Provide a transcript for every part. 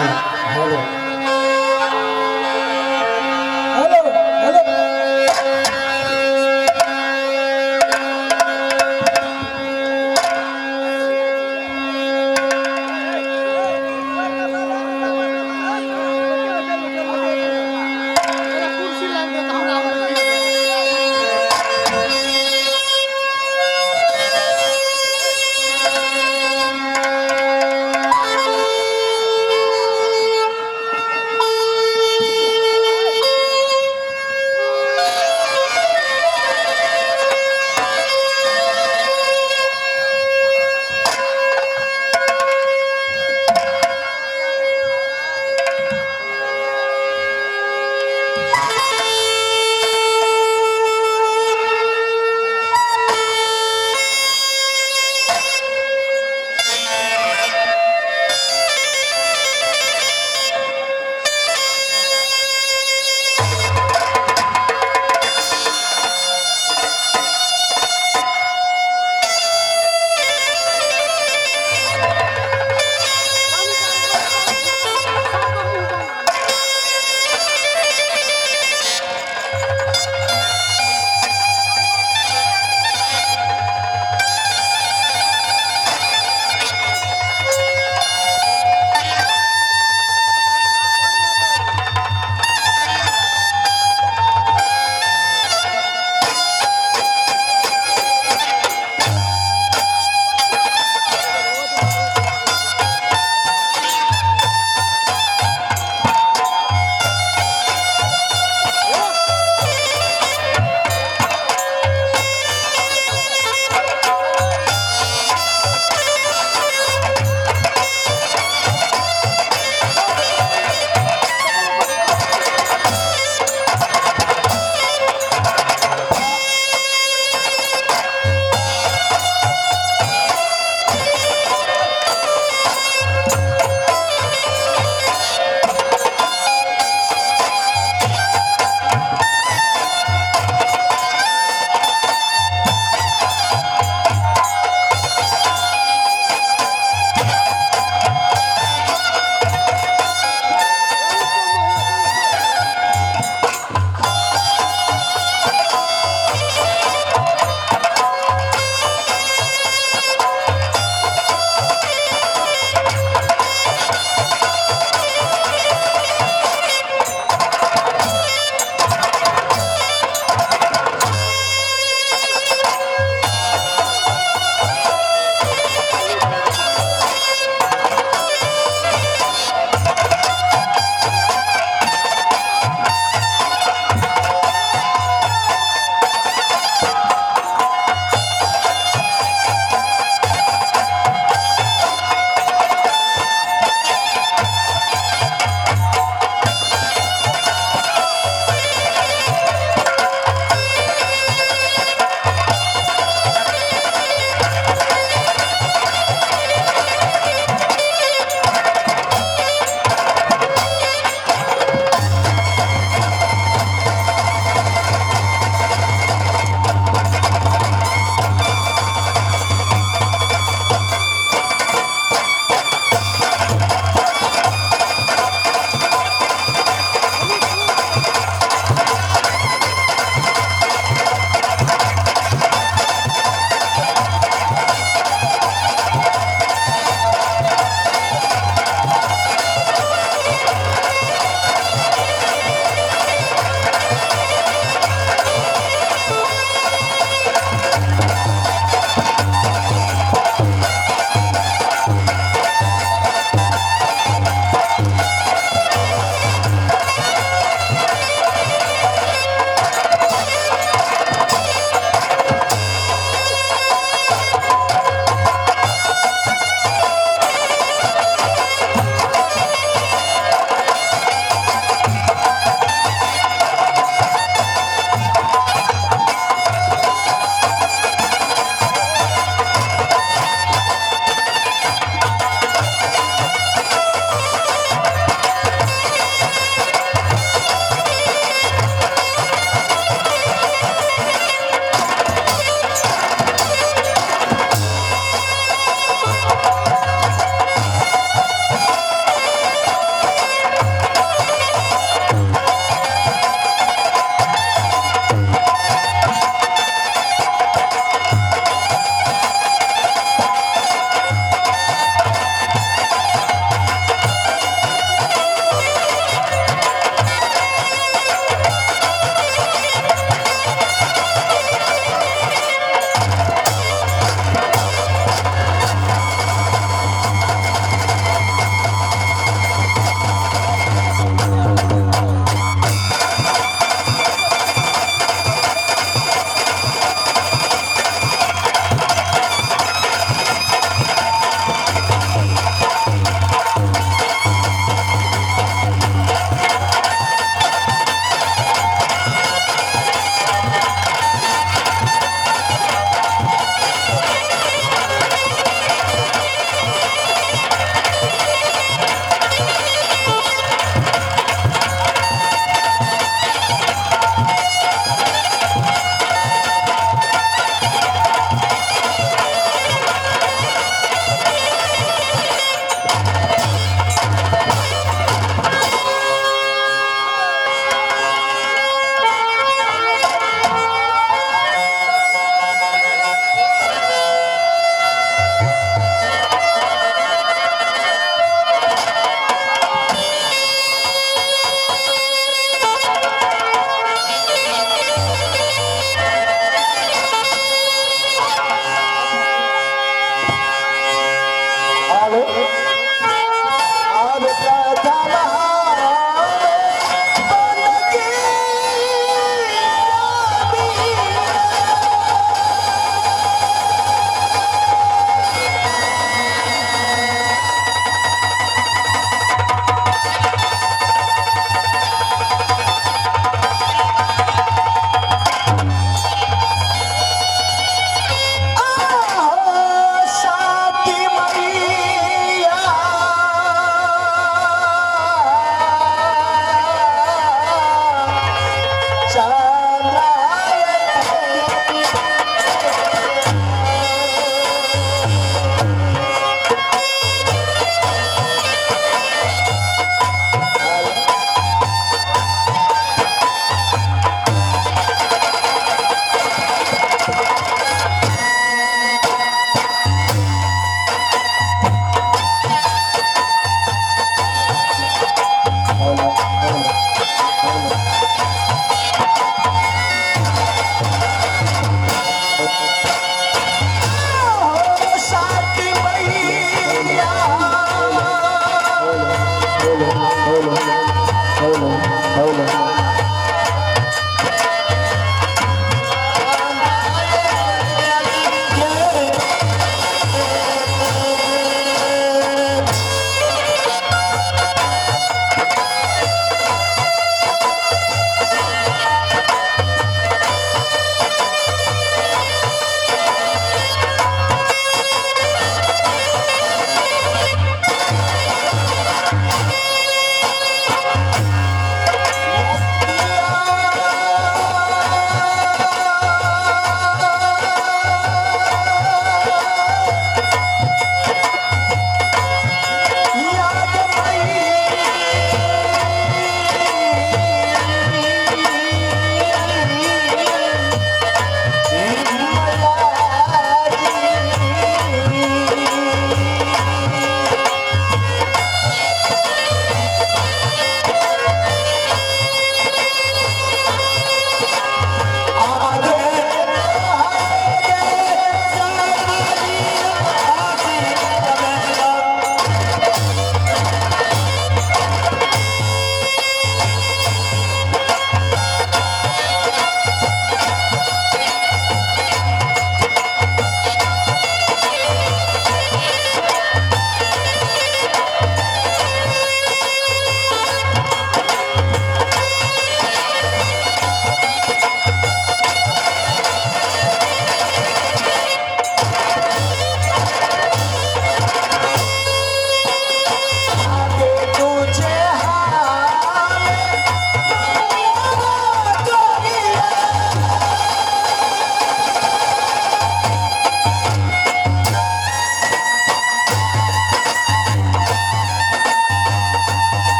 Hello hello hello. कुर्सी लाइब दे तऽ हमरा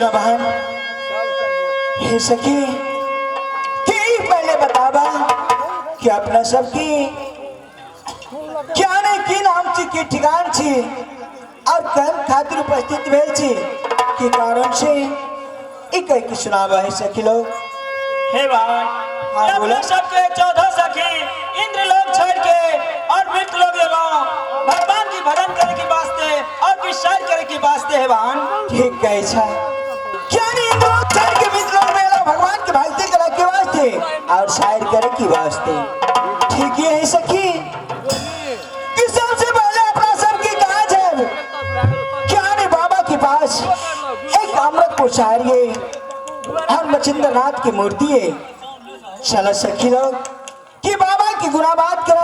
सुना बहन, हे सखी, कि पहले बताबा कि अपना सबकी क्या ने की नाम छी, की ठिकान छी और कम खातिर उपस्थित भेल छी, की कारण से ई कह के सुनाबा है सखी लोग। हे भाई, हाँ, अपने बोलो। सबके 14 सखी इंद्र लोक छोड़ के और मृत लोग एलो भगवान की भजन करे के वास्ते और की सैर करे के वास्ते। हे बहन, ठीक कहे छा। क्या नहीं इंद्र लोक छोड़ के मृत लोक में एलो भगवान के भक्ति करे के वास्ते और शायर करे के वास्ते। ठीक ही है सखी कि सबसे पहले अपना सबकी काज है क्या नहीं बाबा के पास एक अमृत को शायर ये और मच्छिंद्र नाथ की मूर्ति है। चलो सखी लोग कि बाबा की गुनाबात कर,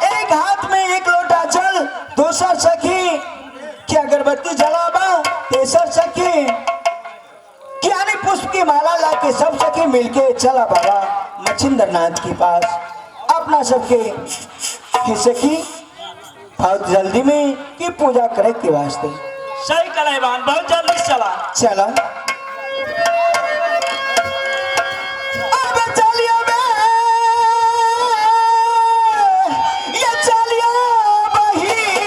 एक हाथ में एक लोटा जल, दूसर सखी कि अगरबत्ती जलाबा, तेसर सखी कि यानी पुष्प की माला ला के सब सखी मिलके चला बाबा मच्छिंद्र नाथ के पास। अपना सबके हे सखी बहुत जल्दी में की पूजा करे के वास्ते। सही कल है बहन, बहुत जल्दी चला। चला अब चलिए बे, ये चलिए बहिनिया।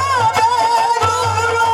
अबे गुरु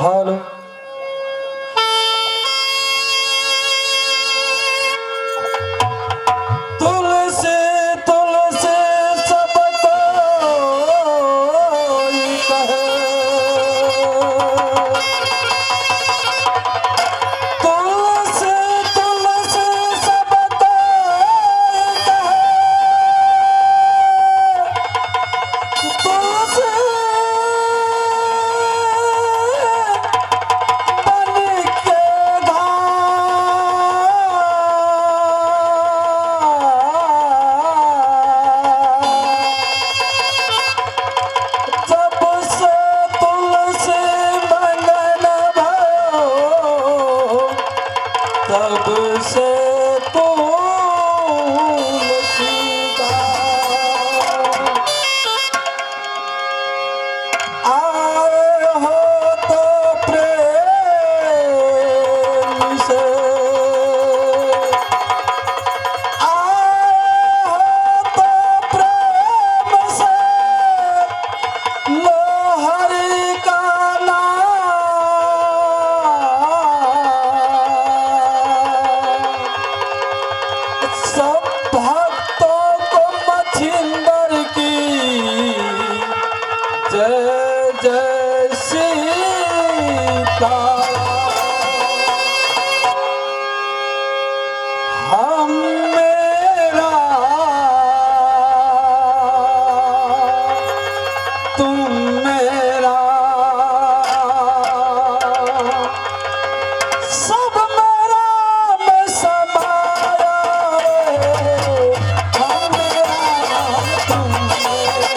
हेलो। तुलसी तुलसी सब कोई कहे, तुलसी तुलसी सब कोई कहे, तुलसी बन के धाम। जब से तुलसी मंगन भयो, तब से तुलसी आए हो तो प्रेम से, आए हो तो प्रेम से, लो हरि का नाम। सब भक्तों को मछिंदर की जय जय सीता। हम मेरा तुम मेरा, सब मेरा में समाया रे, हम मेरा तुम मेरा।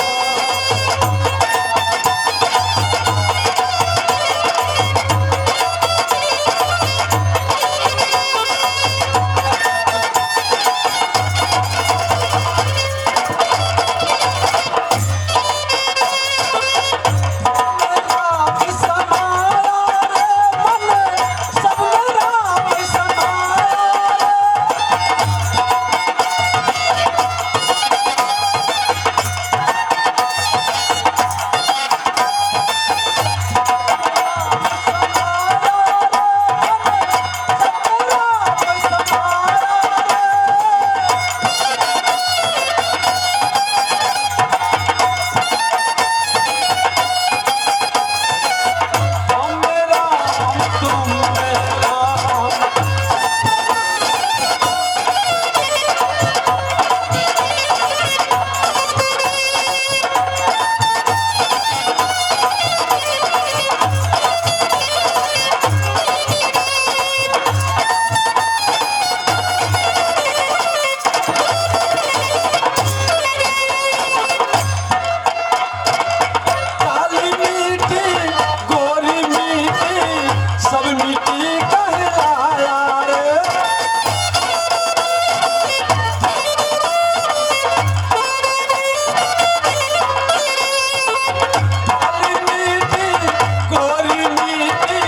राम समाया रे मन, सब में राम समाया रे। हम राम तुम राम। काली मिट्टी गोरी मिट्टी सब मिट्टी कहलाया रे। काली मिट्टी गोरी मिट्टी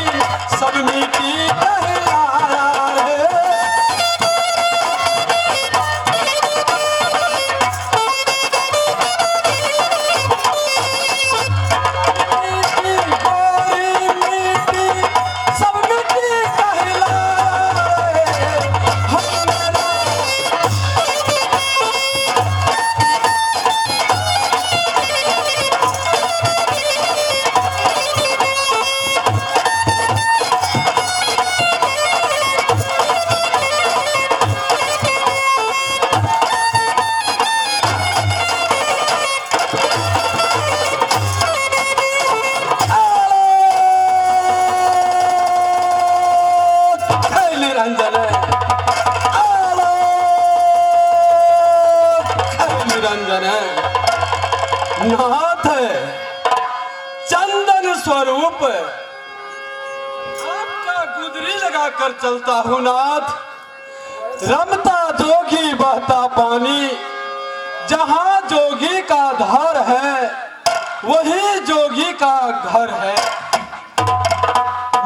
सब मिट्टी कहलाया रे। मिट्टी गोरी मिट्टी सब मिट्टी कहलाए, हम मेरा आलोक निरंजन, आलोक निरंजन। नाथ चंदन स्वरूप आपका गुदरी लगाकर चलता हूँ नाथ। रमता जोगी बहता पानी, जहाँ जोगी का धार है वही जोगी का घर है।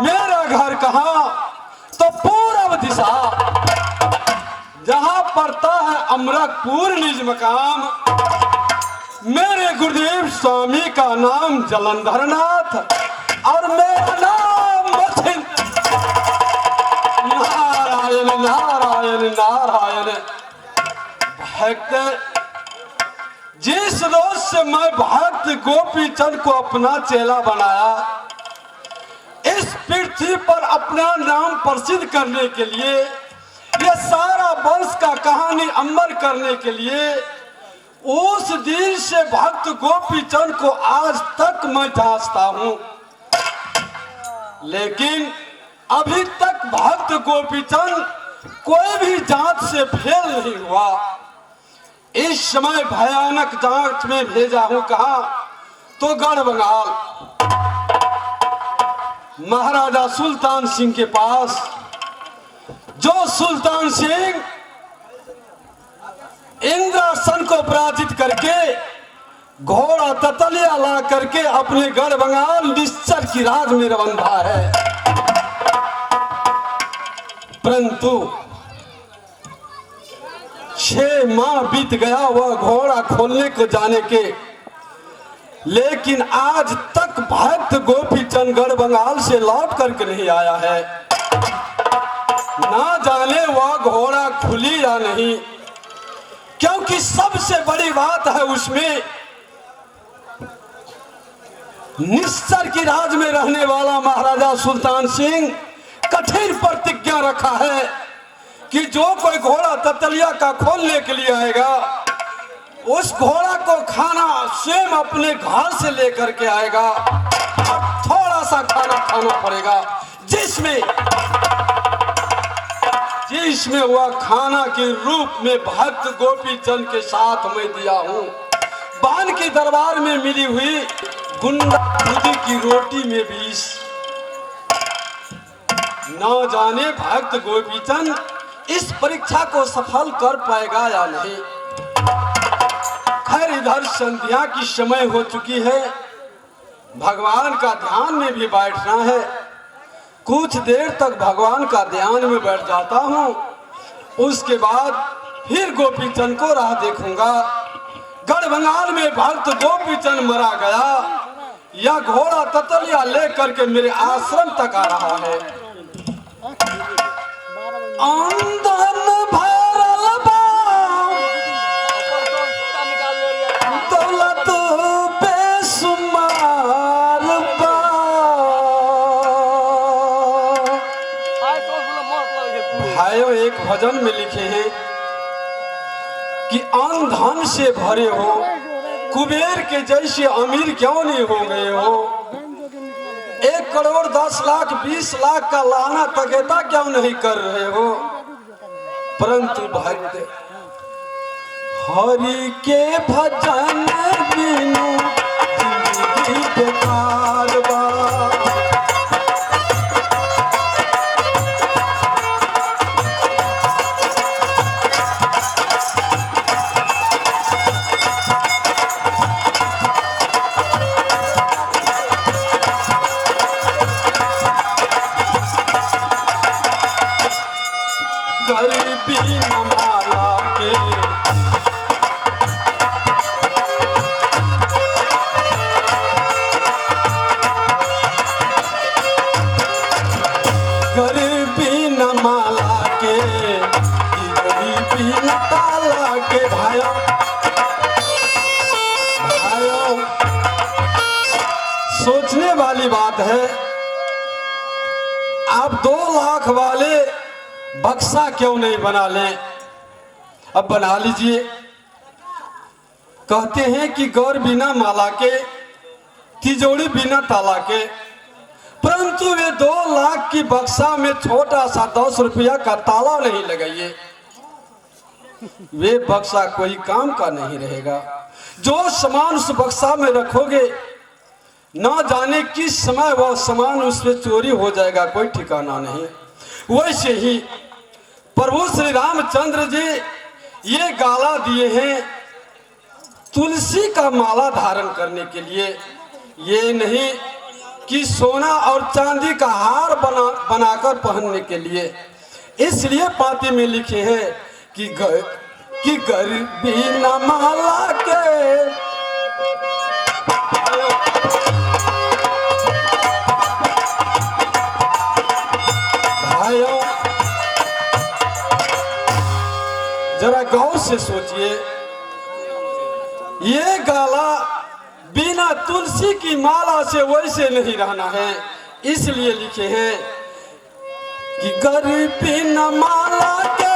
मेरा घर कहाँ तो पूरब दिशा, जहाँ पड़ता है अमरकपुर निज मकाम। मेरे गुरुदेव स्वामी का नाम जलंधर नाथ और मेरा नाम भक्त, जिस रोज से मैं भक्त गोपीचंद को अपना चेला बनाया, इस पृथ्वी पर अपना नाम प्रसिद्ध करने के लिए, ये सारा वंश का कहानी अमर करने के लिए, उस दिन से भक्त गोपीचंद को आज तक मैं जांचता हूं, लेकिन अभी तक भक्त गोपीचंद कोई भी जांच से फेल नहीं हुआ। इस समय भयानक जांच में भेजा हूं कहा तो गढ़बंगाल महाराजा सुल्तान सिंह के पास, जो सुल्तान सिंह इंद्रासन को पराजित करके घोड़ा ततलिया ला करके अपने गढ़ बंगाल निश्चर की राज में रवंधा है। परंतु 6 माह बीत गया वह घोड़ा खोलने को जाने के, लेकिन आज तक भक्त गोपीचंद गढ़ बंगाल से लौट करके नहीं आया है। ना जाने वह घोड़ा खुली या नहीं, क्योंकि सबसे बड़ी बात है उसमें निस्सर की राज में रहने वाला महाराजा सुल्तान सिंह कठिन प्रतिज्ञा रखा है कि जो कोई घोड़ा ततलिया का खोलने के लिए आएगा, उस घोड़ा को खाना स्वयं अपने घर से लेकर के आएगा और थोड़ा सा खाना खाना पड़ेगा, जिसमें जिसमें वह खाना के रूप में भक्त गोपीचंद के साथ मैं दिया हूं। बान के दरबार में मिली हुई गुंडा खुदी की रोटी में भी न जाने भक्त गोपीचंद इस परीक्षा को सफल कर पाएगा या नहीं। खैर, इधर संध्या की समय हो चुकी है, भगवान का ध्यान में भी बैठना है। कुछ देर तक भगवान का ध्यान में बैठ जाता हूँ, उसके बाद फिर गोपीचंद को राह देखूंगा। गढ़बंगाल में भक्त गोपीचंद मरा गया या घोड़ा ततलिया लेकर के मेरे आश्रम तक आ रहा है। अंधन भरल बा दौलत बेसुमार बा, भाइयों एक भजन में लिखे हैं कि अन्न धन से भरे हो, कुबेर के जैसे अमीर क्यों नहीं हो गए हो? 1 करोड़ 10 लाख 20 लाख का लाना तगेता क्यों नहीं कर रहे हो? परंतु भक्त हरि के भजन बिनु जिंदगी बेकार बा। गरीबी न माला के गरीबी न माला के गरीबी न ताला के। भाइयों भाइयों सोचने वाली बात है, आप 2 लाख वाले बक्सा क्यों नहीं बना लें? अब बना लीजिए। कहते हैं कि गौर बिना माला के, तिजोरी बिना ताला के, परंतु वे 2 लाख की बक्सा में छोटा सा 10 रुपया का ताला नहीं लगाइए, वे बक्सा कोई काम का नहीं रहेगा। जो सामान उस बक्सा में रखोगे, ना जाने किस समय वह सामान उसमें चोरी हो जाएगा, कोई ठिकाना नहीं। वैसे ही प्रभु श्री रामचंद्र जी ये गाला दिए हैं तुलसी का माला धारण करने के लिए, ये नहीं कि सोना और चांदी का हार बनाकर पहनने के लिए। इसलिए पाती में लिखे हैं कि कि गरीबी न माला के। भाइयों जरा गौर से सोचिए, ये गाला बिना तुलसी की माला से वैसे नहीं रहना है। इसलिए लिखे हैं कि गर बिना माला के,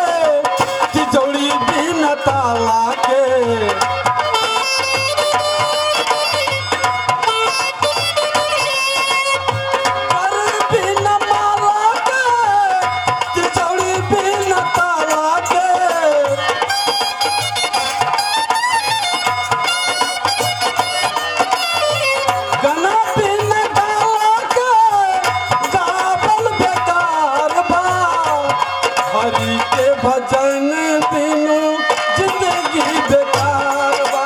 तिजोरी बिना ताला के। गर बिना माला के, तिजोरी बिना ताला के। गना बिन गाला के गावल बेकार बा, हरि के भजन बिनु जिंदगी बेकार बा।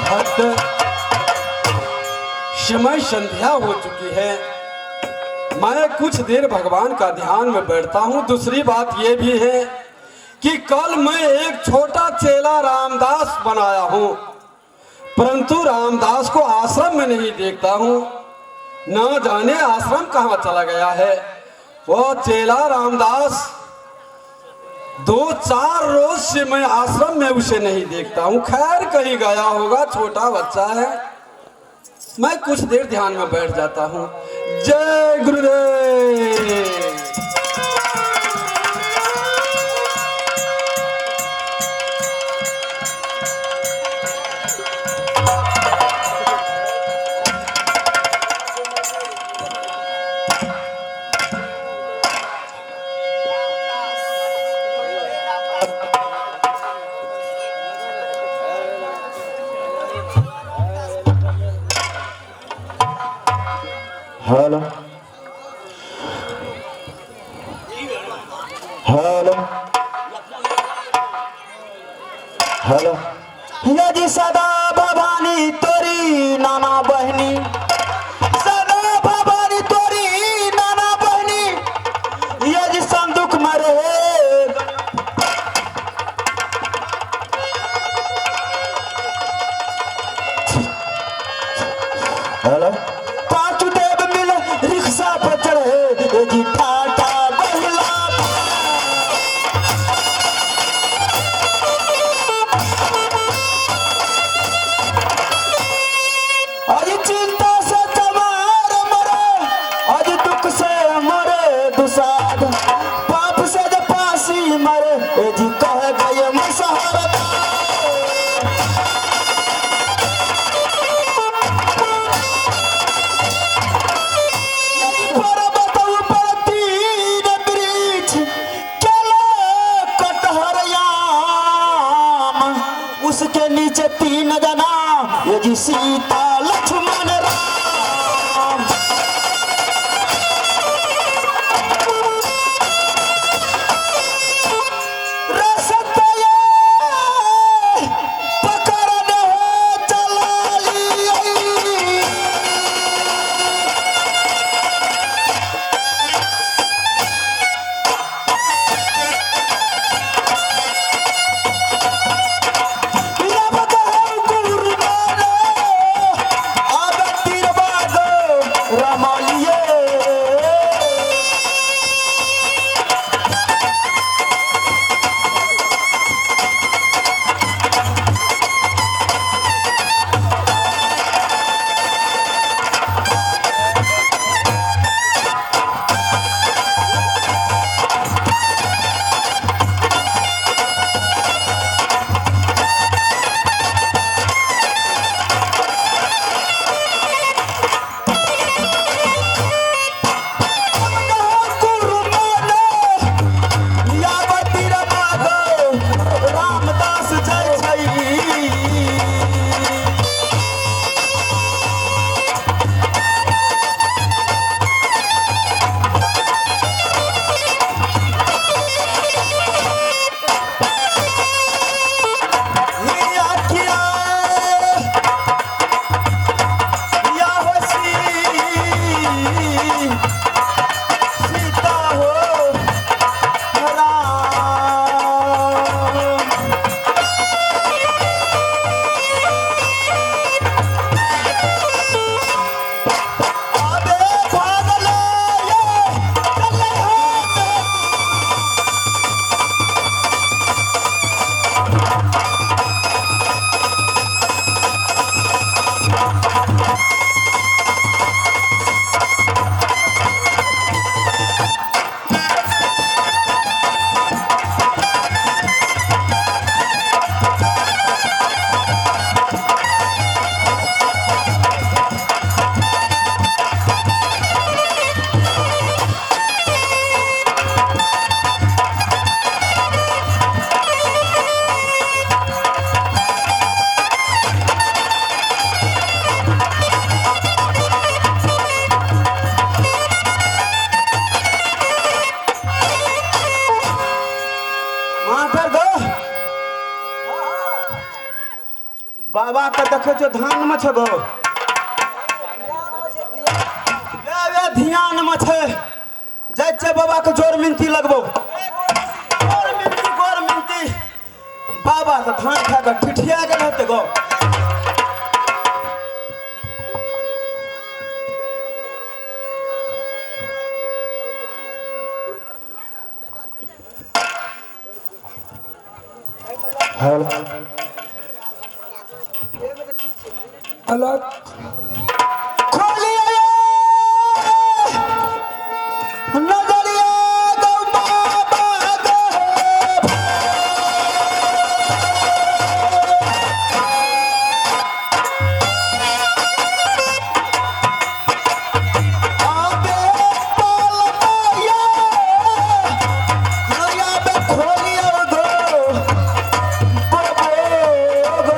भक्त, समय संध्या हो चुकी है, मैं कुछ देर भगवान का ध्यान में बैठता हूं। दूसरी बात ये भी है कि कल मैं एक छोटा चेला रामदास बनाया हूं, परंतु रामदास को आश्रम में नहीं देखता हूं, न जाने आश्रम कहां चला गया है। वो चेला रामदास 2-4 रोज से मैं आश्रम में उसे नहीं देखता हूं। खैर कहीं गया होगा, छोटा बच्चा है। मैं कुछ देर ध्यान में बैठ जाता हूं। जय गुरुदेव। Hello hello hello. यदि सदा भवानी तोरी नाना बहनी, सदा भवानी तोरी नाना बहनी, यदि संदूक में रहे। हेलो। पांच देव मिल रिक्शा पर चढ़े, जी टाटा बहला। आज चिंता से चमार मरे, आज दुख से मरे दुसाद, पाप से जब फांसी मरे, ए जी कह गए मुसहर। पर्वत ऊपर तीन वृक्ष, केला कटहर आम, उसके नीचे तीन जना, ये जी सीता लक्ष्मण राम। रसत ये पकड़न हो चला लिया। रब कहू गुरु मानो, अब तीर के देखै छियौ धान मे छौ गो। ले वे ध्यान मे छै। जाइ छियै बाबा के जोर मिनती लगबो। गोर मिनती गोर मिनती। बाबा तऽ धान खा कऽ ठिठिया गेल हेतै गो। अलग खोलिए नजरिया गौ बाबा गो। आबे पाल माया, नया बे खोलिए गो, बाबा गो।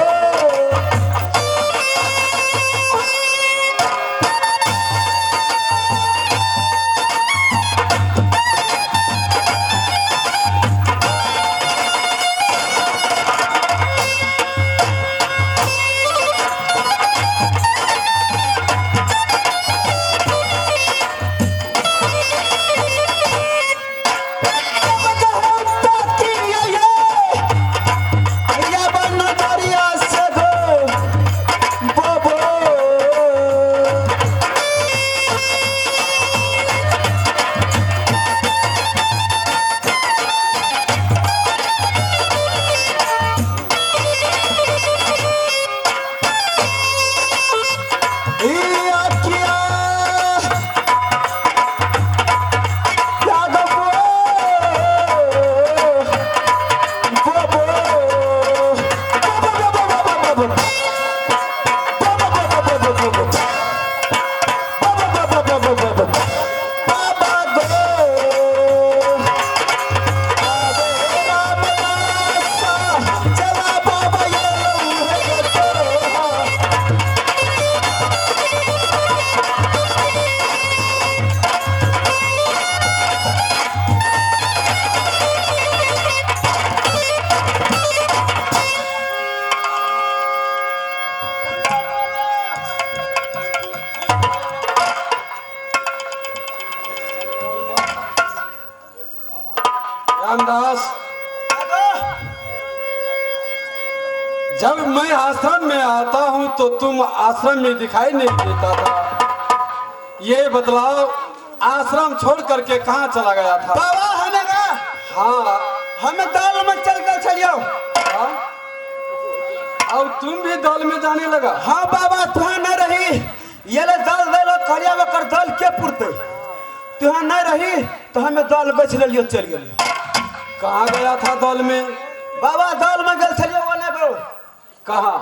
रामदास, जब मैं आश्रम में आता हूँ तो तुम आश्रम में दिखाई नहीं देता था। ये बतलाओ, आश्रम छोड़ करके कहाँ चला गया था? बाबा हमें का हाँ, हमें दल में चल गए छलियो। हाँ? अब तुम भी दल में जाने लगा? हाँ बाबा, तुहा नहीं रही ये ले दल देलो कहलिया ओकर दल के पुरते। तुहा नहीं रही तो हमें दल गछ लेलियो चल गेलियो। कहाँ गया था दल में? बाबा दल में गेल छलियो ओने गो। कहाँ?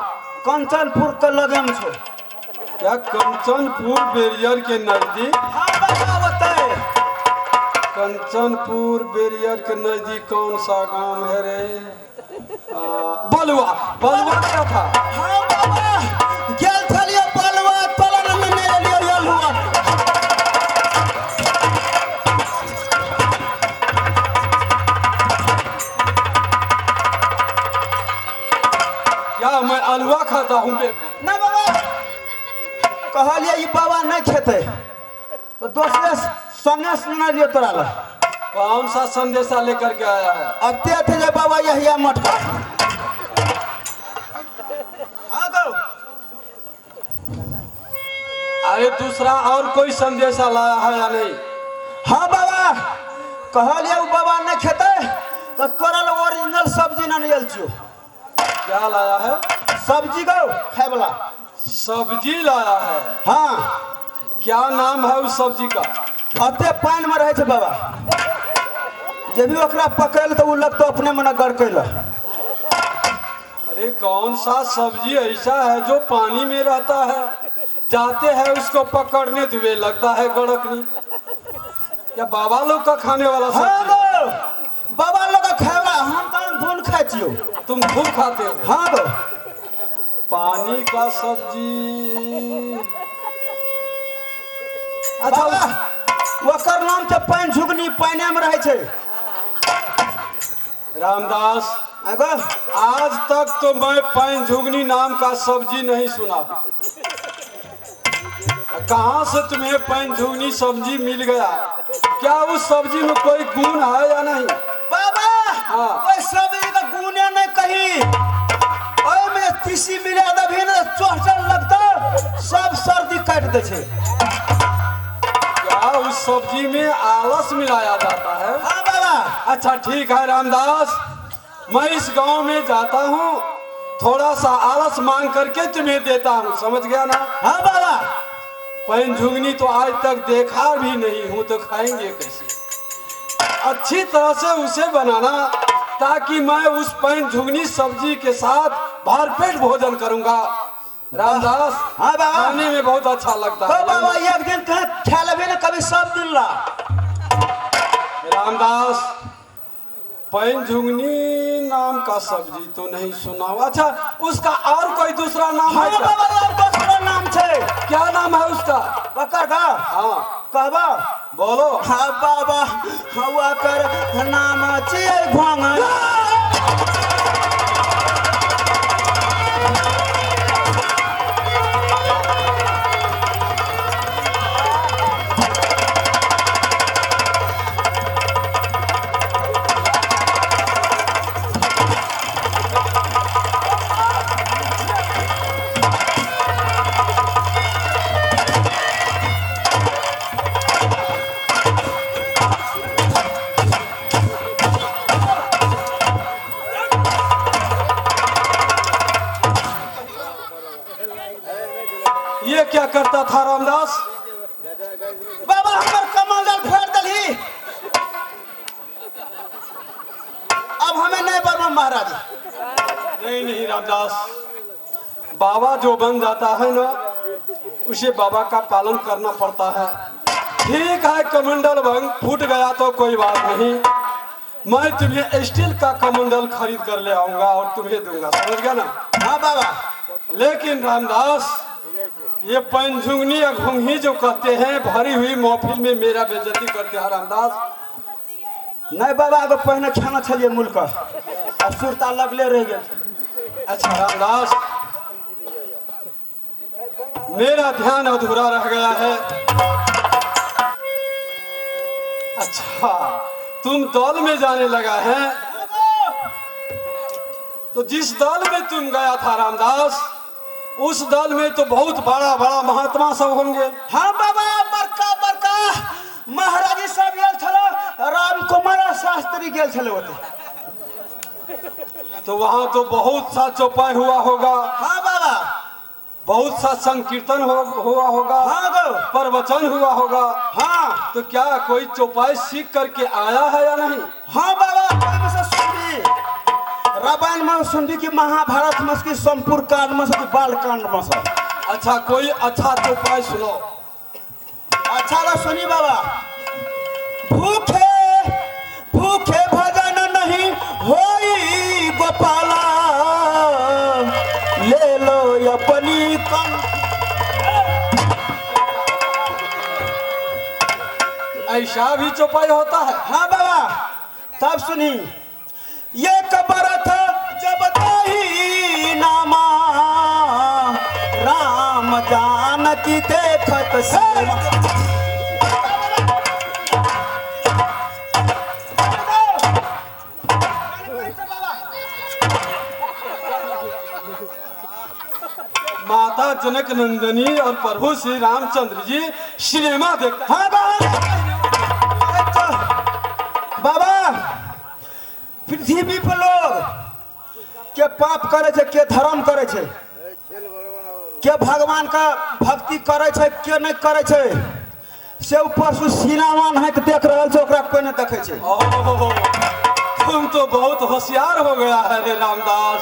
कंचनपुर के लगे में छो। क्या कंचनपुर बैरियर के नजदीक? हाँ बाबा बताए। कंचनपुर बैरियर के नजदीक कौन सा गांव है रे? बलुआ। बलुआ क्या था? हाँ बाबा गेल छलियो बलुआ तलन में नहीं एलियो यलुआ। क्या मैं अलुआ खाता हूँ बे? ना बाबा कहलिए ई बाबा नहीं खेते तो दोसरे संदेश सुना लियो तोरा ला। कौन सा संदेशा लेकर के आया है? अते थे जे बाबा यहिया मटका। हाँ गो। अरे दूसरा और कोई संदेशा लाया है या नहीं? हाँ बाबा कहलिए उ बाबा नहीं खेते तो तोरा ला ओरिजिनल सब्जी ना नियल छियो। क्या लाया है? सब्जी गो खाए वाला। सब्जी लाया है? हाँ। क्या नाम है उस सब्जी का? अते पानि में रहे छै बाबा, जे भी ओकरा पकड़ल तो उ लगतो अपने मने गड़कैल। अरे कौन सा सब्जी ऐसा है जो पानी में रहता है, जाते हैं उसको पकड़ने तो वे लगता है गड़कनी। क्या बाबा लोग का खाने वाला हाँ सब्जी? गो बाबा लोग का खाए वाला, हम तो धुन खाए छियो। तुम खूब खाते हो? हाँ गो। पानी का सब्जी। अच्छा बाबा ओकर नाम छै पानि झुगनी, पानिए में रहै छै। रामदास आगो आज तक तो मैं पैन झुगनी नाम का सब्जी नहीं सुना हूं। कहाँ से तुम्हें पैन झुगनी सब्जी मिल गया? क्या उस सब्जी में कोई गुण है या नहीं? बाबा हाँ। ओइ सब्जी का गुणे नहीं कही, ओइ में तीसी मिला देबही ने चोहचल लगता, सब सर्दी काटि दै छै। क्या उस सब्जी में आलस मिलाया जाता है? हाँ बाबा। अच्छा ठीक है रामदास, मैं इस गांव में जाता हूँ, थोड़ा सा आलस मांग करके तुम्हें देता हूँ, समझ गया ना? हाँ बाबा। पैन झुगनी तो आज तक देखा भी नहीं हूँ, तो खाएंगे कैसे? अच्छी तरह से उसे बनाना ताकि मैं उस पैन झुगनी सब्जी के साथ भरपेट भोजन करूंगा। रामदास। हाँ बाबा। खाने में बहुत अच्छा लगता तो है। बाबा एक दिन कहे खा लेबे ना कभी सब दिन ला। रामदास, पैन झुगनी नाम का सब्जी तो नहीं सुना हुआ। अच्छा उसका और कोई दूसरा नाम है हाँ क्या? बाबा, और दूसरा नाम छै। क्या नाम है उसका? ओकर का? हाँ कहबा? बोलो। हाँ बाबा, ओकर नाम छियै घोंघा। ये क्या करता था रामदास? बाबा हमर कमंडल फाड़ दलही, अब हमें नहीं बनवा महाराज। नहीं नहीं रामदास, बाबा जो बन जाता है ना उसे बाबा का पालन करना पड़ता है। ठीक है कमंडल भंग फूट गया तो कोई बात नहीं, मैं तुम्हें स्टील का कमंडल खरीद कर ले आऊंगा और तुम्हें दूंगा, समझ गया ना? हाँ बाबा। लेकिन रामदास, ये पैनझुंगनी या घुंघी जो कहते हैं, भरी हुई महफिल में मेरा बेइज्जती करते हैं रामदास। नहीं बाबा, एगो पहिने खाना छलिए मुल्क, अब सुरता लगले रह गेल। अच्छा रामदास, मेरा ध्यान अधूरा रह गया है। अच्छा तुम दल में जाने लगा है, तो जिस दल में तुम गया था रामदास, उस दल में तो बहुत बड़ा बड़ा महात्मा सब होंगे। हाँ बाबा, बड़का बड़का महाराजी सब गेल छलो, राम कुमार शास्त्री गेल छलो ओते। तो वहाँ तो बहुत सा चौपाई हुआ होगा। हाँ बाबा। बहुत सा संकीर्तन हुआ होगा। हाँ गो। प्रवचन हुआ होगा। हाँ। तो क्या कोई चौपाई सीख करके आया है या नहीं? हाँ बाबा, ओहिमे से सुनबी, रामायण में सुनबी कि महाभारत में कि संपूर्ण कांड में से कि बाल कांड में से। अच्छा कोई अच्छा चौपाई सुनो। अच्छा ला सुनी बाबा। भूखे भूखे भजन नहीं होई गोपाला, ले लो अपनी कम। ऐसा भी चौपाई होता है? हाँ बाबा। तब सुनी, ये कबरत जब ताही नामा, राम जानकी देखत सेवा। माता जनक नंदिनी और प्रभु श्री रामचंद्र जी सिनेमा देखते। हाँ बाबा। बाबा, पृथ्वी पर लोग के पाप करे छै, के धर्म करे छै, के भगवान का भक्ति करे छै, के नहीं करे छै, से ऊ परसू सिनेमा है तो देख रहल छै, ओकरा कोई नहीं देखे छै। ओहो, तुम तो बहुत होशियार हो गया है रे रामदास,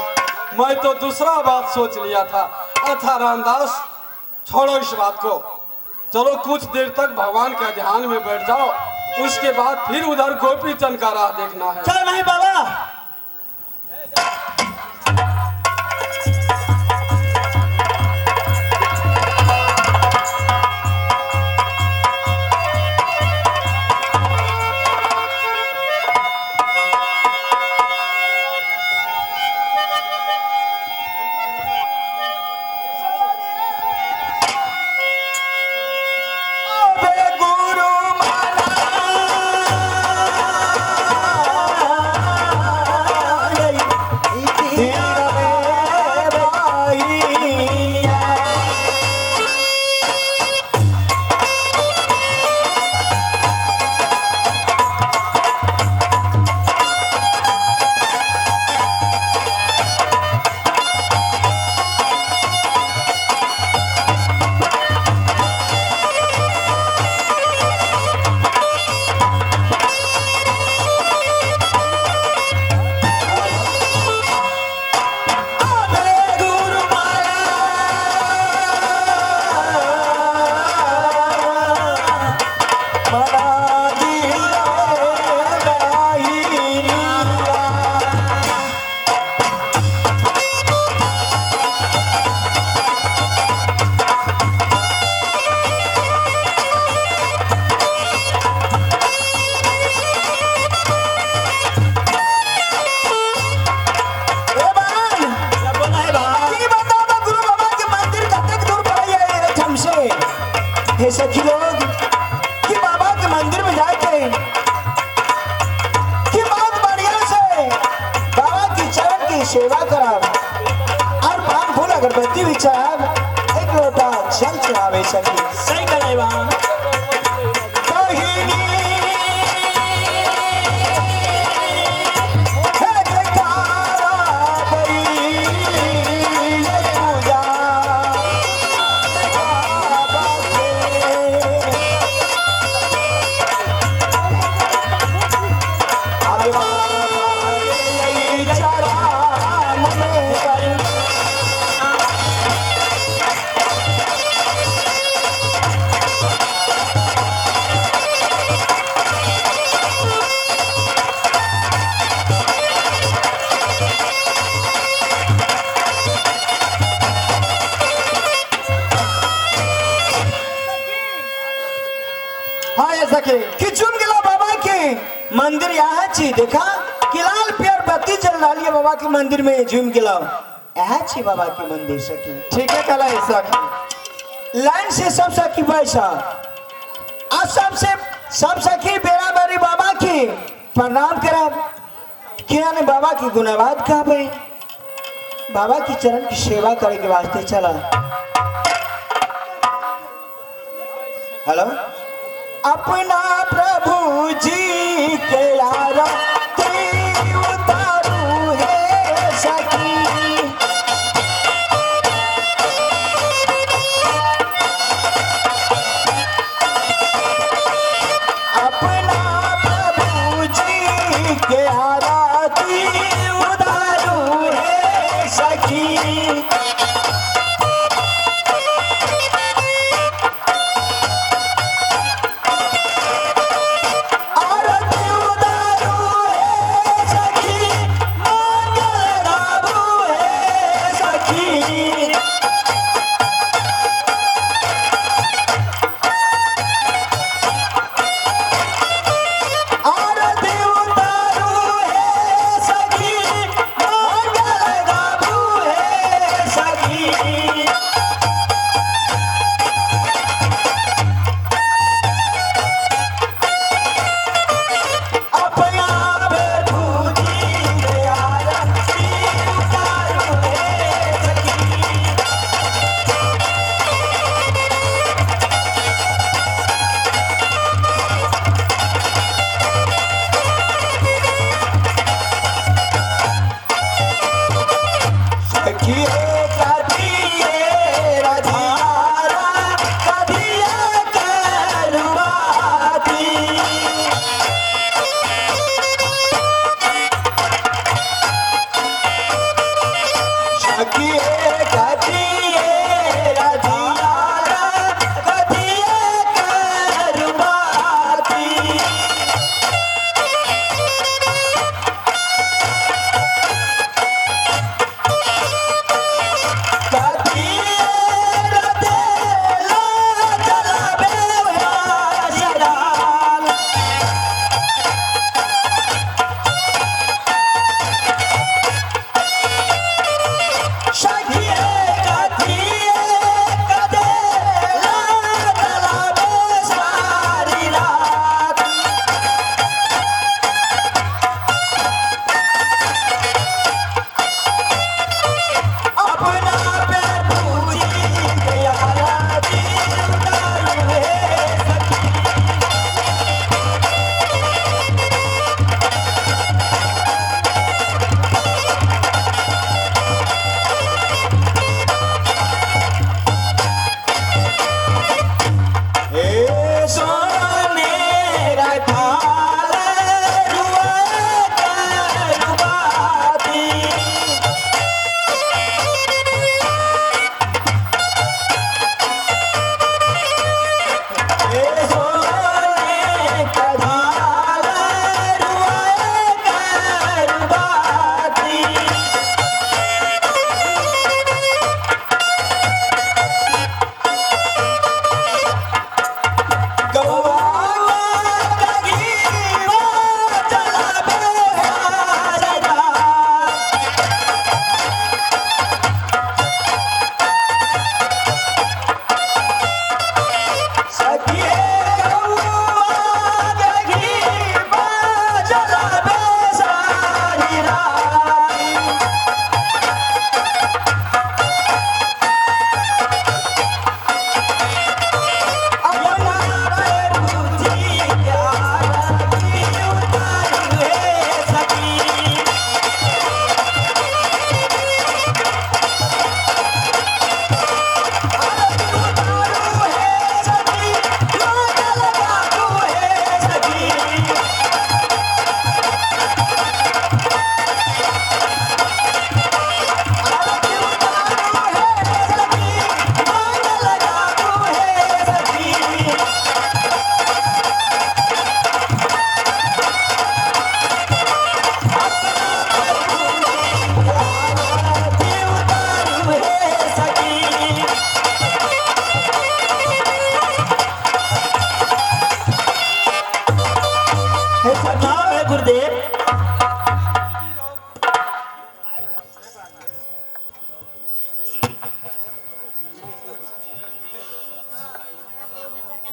मैं तो दूसरा बात सोच लिया था। अच्छा रामदास, छोड़ो इस बात को, चलो कुछ देर तक भगवान के ध्यान में बैठ जाओ, उसके बाद फिर उधर गोपी चंद का राह देखना है। चल नहीं बाबा। हे सखी लोग, कि बाबा के मंदिर में जाके कि बहुत बढ़िया से बाबा की चरण की सेवा कराब और पान फूल अगरबत्ती भी चढ़ाब, एक लोटा जल चढ़ावे सखी। सही कहले बा। कहिनी हे जयकारा बई ये पूजा बाबा के। अरे बाबा के चरण में कर। हाँ ये सखी। कि चुन गेला बाबा के मंदिर यहाँ छी, देखा कि लाल पियर बत्ती जल रही है बाबा के मंदिर में, झूम गेला यहाँ छी बाबा के मंदिर सखी। ठीक है कहला ये सखी। लाइन से सब सखी पैसा आ सबसे सब सखी बेरा बेरी बाबा की प्रणाम करब, किया ने बाबा की गुणावाद कहबे, बाबा की चरण की सेवा करे के वास्ते चला। हेलो, अपना प्रभु जी के आरती उतारू हे सखी। अपना प्रभु जी के आरती उतारू हे सखी। आरती उतारू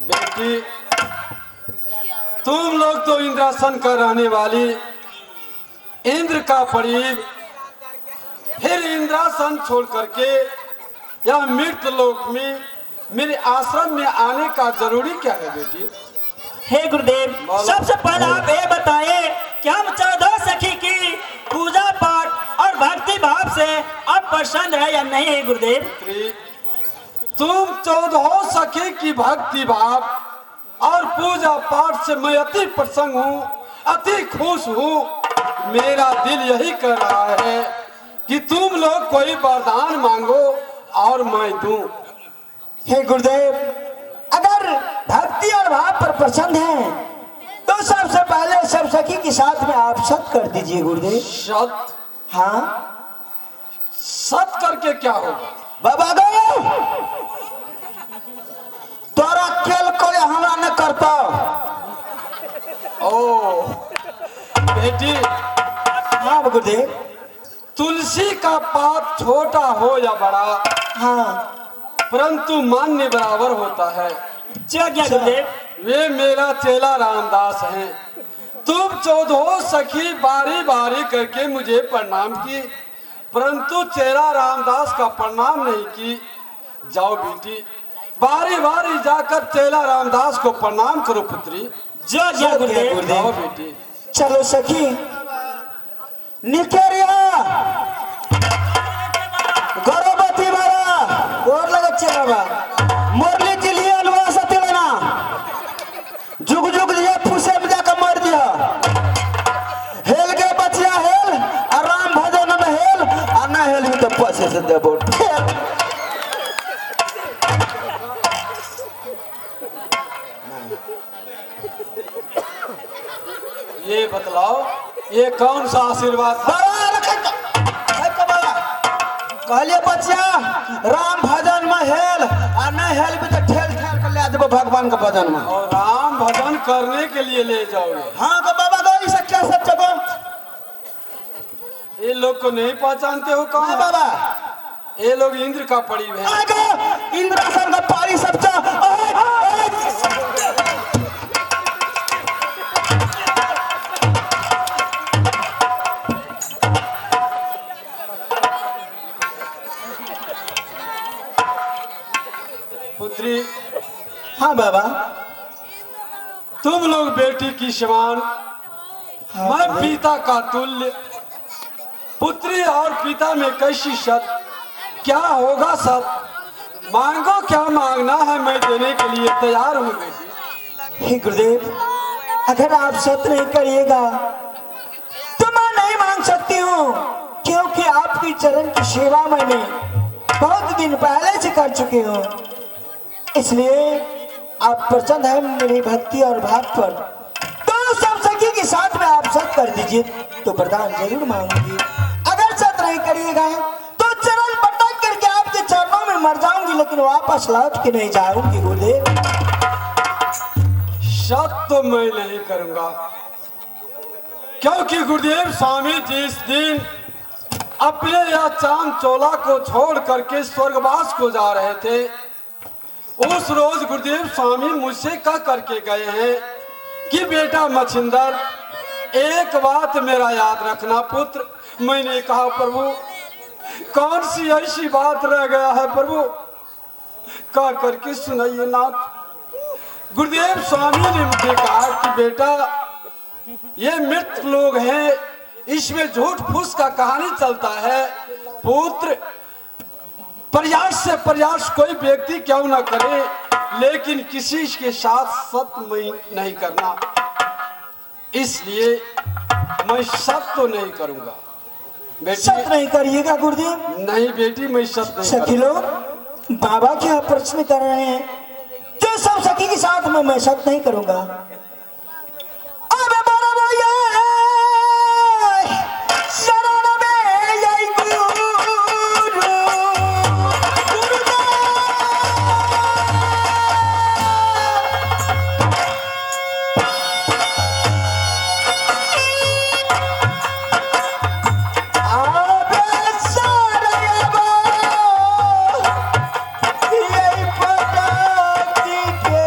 बेटी, तुम लोग तो इंद्रासन का रहने वाली, इंद्र का परीब, फिर इंद्रासन छोड़ करके यह मृत लोक में मेरे आश्रम में आने का जरूरी क्या है बेटी? हे गुरुदेव, सबसे पहले आप ये बताएं कि हम 14 सखी की पूजा पाठ और भक्ति भाव से आप प्रसन्न है या नहीं है गुरुदेव? पुत्री, तुम 14 सखी की भक्ति भाव और पूजा पाठ से मैं अति प्रसन्न हूँ, अति खुश हूँ। मेरा दिल यही कर रहा है कि तुम लोग कोई वरदान मांगो और मैं दूं। हे गुरुदेव, अगर भक्ति और भाव पर प्रसन्न है तो सबसे पहले सब सखी के साथ में आप सत कर दीजिए गुरुदेव। सत? हाँ। सत करके क्या होगा? बाबा गो, तोरा खेल कोई हमरा न करता। ओ बेटी। हाँ गुरुदेव। तुलसी का पात छोटा हो या बड़ा, हाँ, परंतु मान्य बराबर होता है। क्या क्या गुरुदेव? वे मेरा चेला रामदास हैं। तुम 14 सखी बारी बारी करके मुझे प्रणाम की, परंतु चेला रामदास का प्रणाम नहीं की। जाओ बेटी, बारी बारी जाकर चेला रामदास को प्रणाम करो पुत्री। जो क्या गुरुदेव। जाओ बेटी। चलो सखी। निकेरिया गर्भवती बाबा और लगे बाबा। मुरली के लिए अलवा सती लेना, जुग जुग दिया फूसे में जाकर मर दिया। हेल के बचिया हेल, और राम भजन में हेल, और ना हेल भी तो पैसे से देबो। ये बतलाओ, ये कौन सा आशीर्वाद था? बाबा रखे बाबा कहलिए बचिया राम भजन में हेल, और ना हेल भी तो ठेल ठेल के ले देबो भगवान के भजन में। और राम भजन करने के लिए ले जाओगे? हाँ तो बाबा दो इसे क्या सब जगह ये लोग को नहीं पहचानते हो कौन? हाँ बाबा। ये लोग इंद्र का परीब है। आगे इंद्रासन का पारी सब चा। पुत्री। हाँ बाबा। तुम लोग बेटी की समान, मैं पिता का तुल्य। पुत्री और पिता में कैसी सत, क्या होगा सत? मांगो क्या मांगना है, मैं देने के लिए तैयार हूँ बेटी। हे गुरुदेव, अगर आप सत नहीं करिएगा तो मैं नहीं मांग सकती हूँ, क्योंकि आपकी चरण की सेवा मैंने बहुत दिन पहले से कर चुकी हूँ। इसलिए आप प्रसन्न है मेरी भक्ति और भाव पर, तो सब सखी के साथ में आप सत कर दीजिए तो वरदान जरूर मांगूंगी। अगर सत नहीं करिएगा तो चरण पटक करके आपके चरणों में मर जाऊंगी, लेकिन वापस लौट के नहीं जाऊंगी गुरुदेव। सत तो मैं नहीं करूंगा, क्योंकि गुरुदेव स्वामी जिस दिन अपने यह चांद चोला को छोड़ करके स्वर्गवास को जा रहे थे, उस रोज गुरुदेव स्वामी मुझसे कह करके गए हैं कि बेटा मछिंदर, एक बात मेरा याद रखना पुत्र। मैंने कहा प्रभु कौन सी ऐसी बात रह गया है प्रभु, कह करके सुनाइए नाथ। गुरुदेव स्वामी ने मुझे कहा कि बेटा ये मृत लोग हैं, इसमें झूठ फूस का कहानी चलता है। पुत्र प्रयास से प्रयास कोई व्यक्ति क्यों ना करे, लेकिन किसी के साथ सत नहीं करना, इसलिए मैं सत तो नहीं करूंगा बेटी। सत नहीं करिएगा गुरुदेव? नहीं बेटी, मैं सत नहीं सखी लोग बाबा क्या प्रश्न कर रहे हैं, जो सब सखी के साथ में मैं सत नहीं करूंगा। अब शरण में यही गुरु, यही पटाती के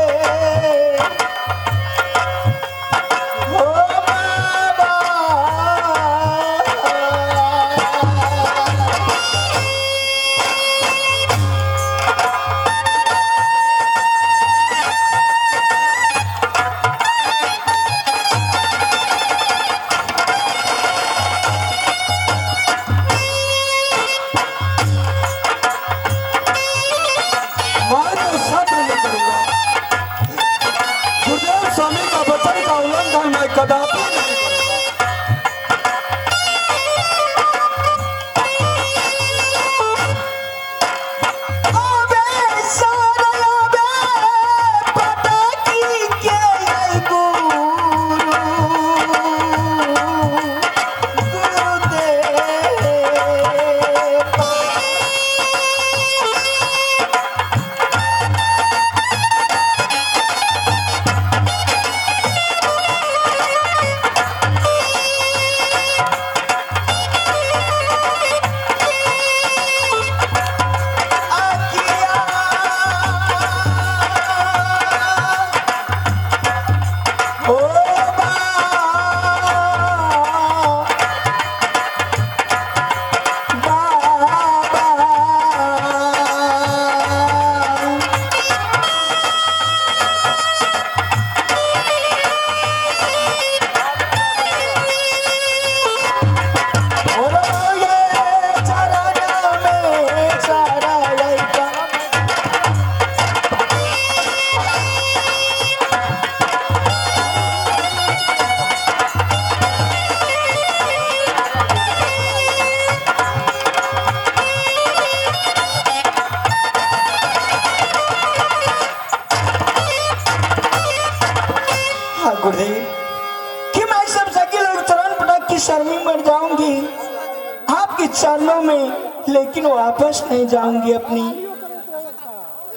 चरणों में, लेकिन वापस नहीं जाऊंगी अपनी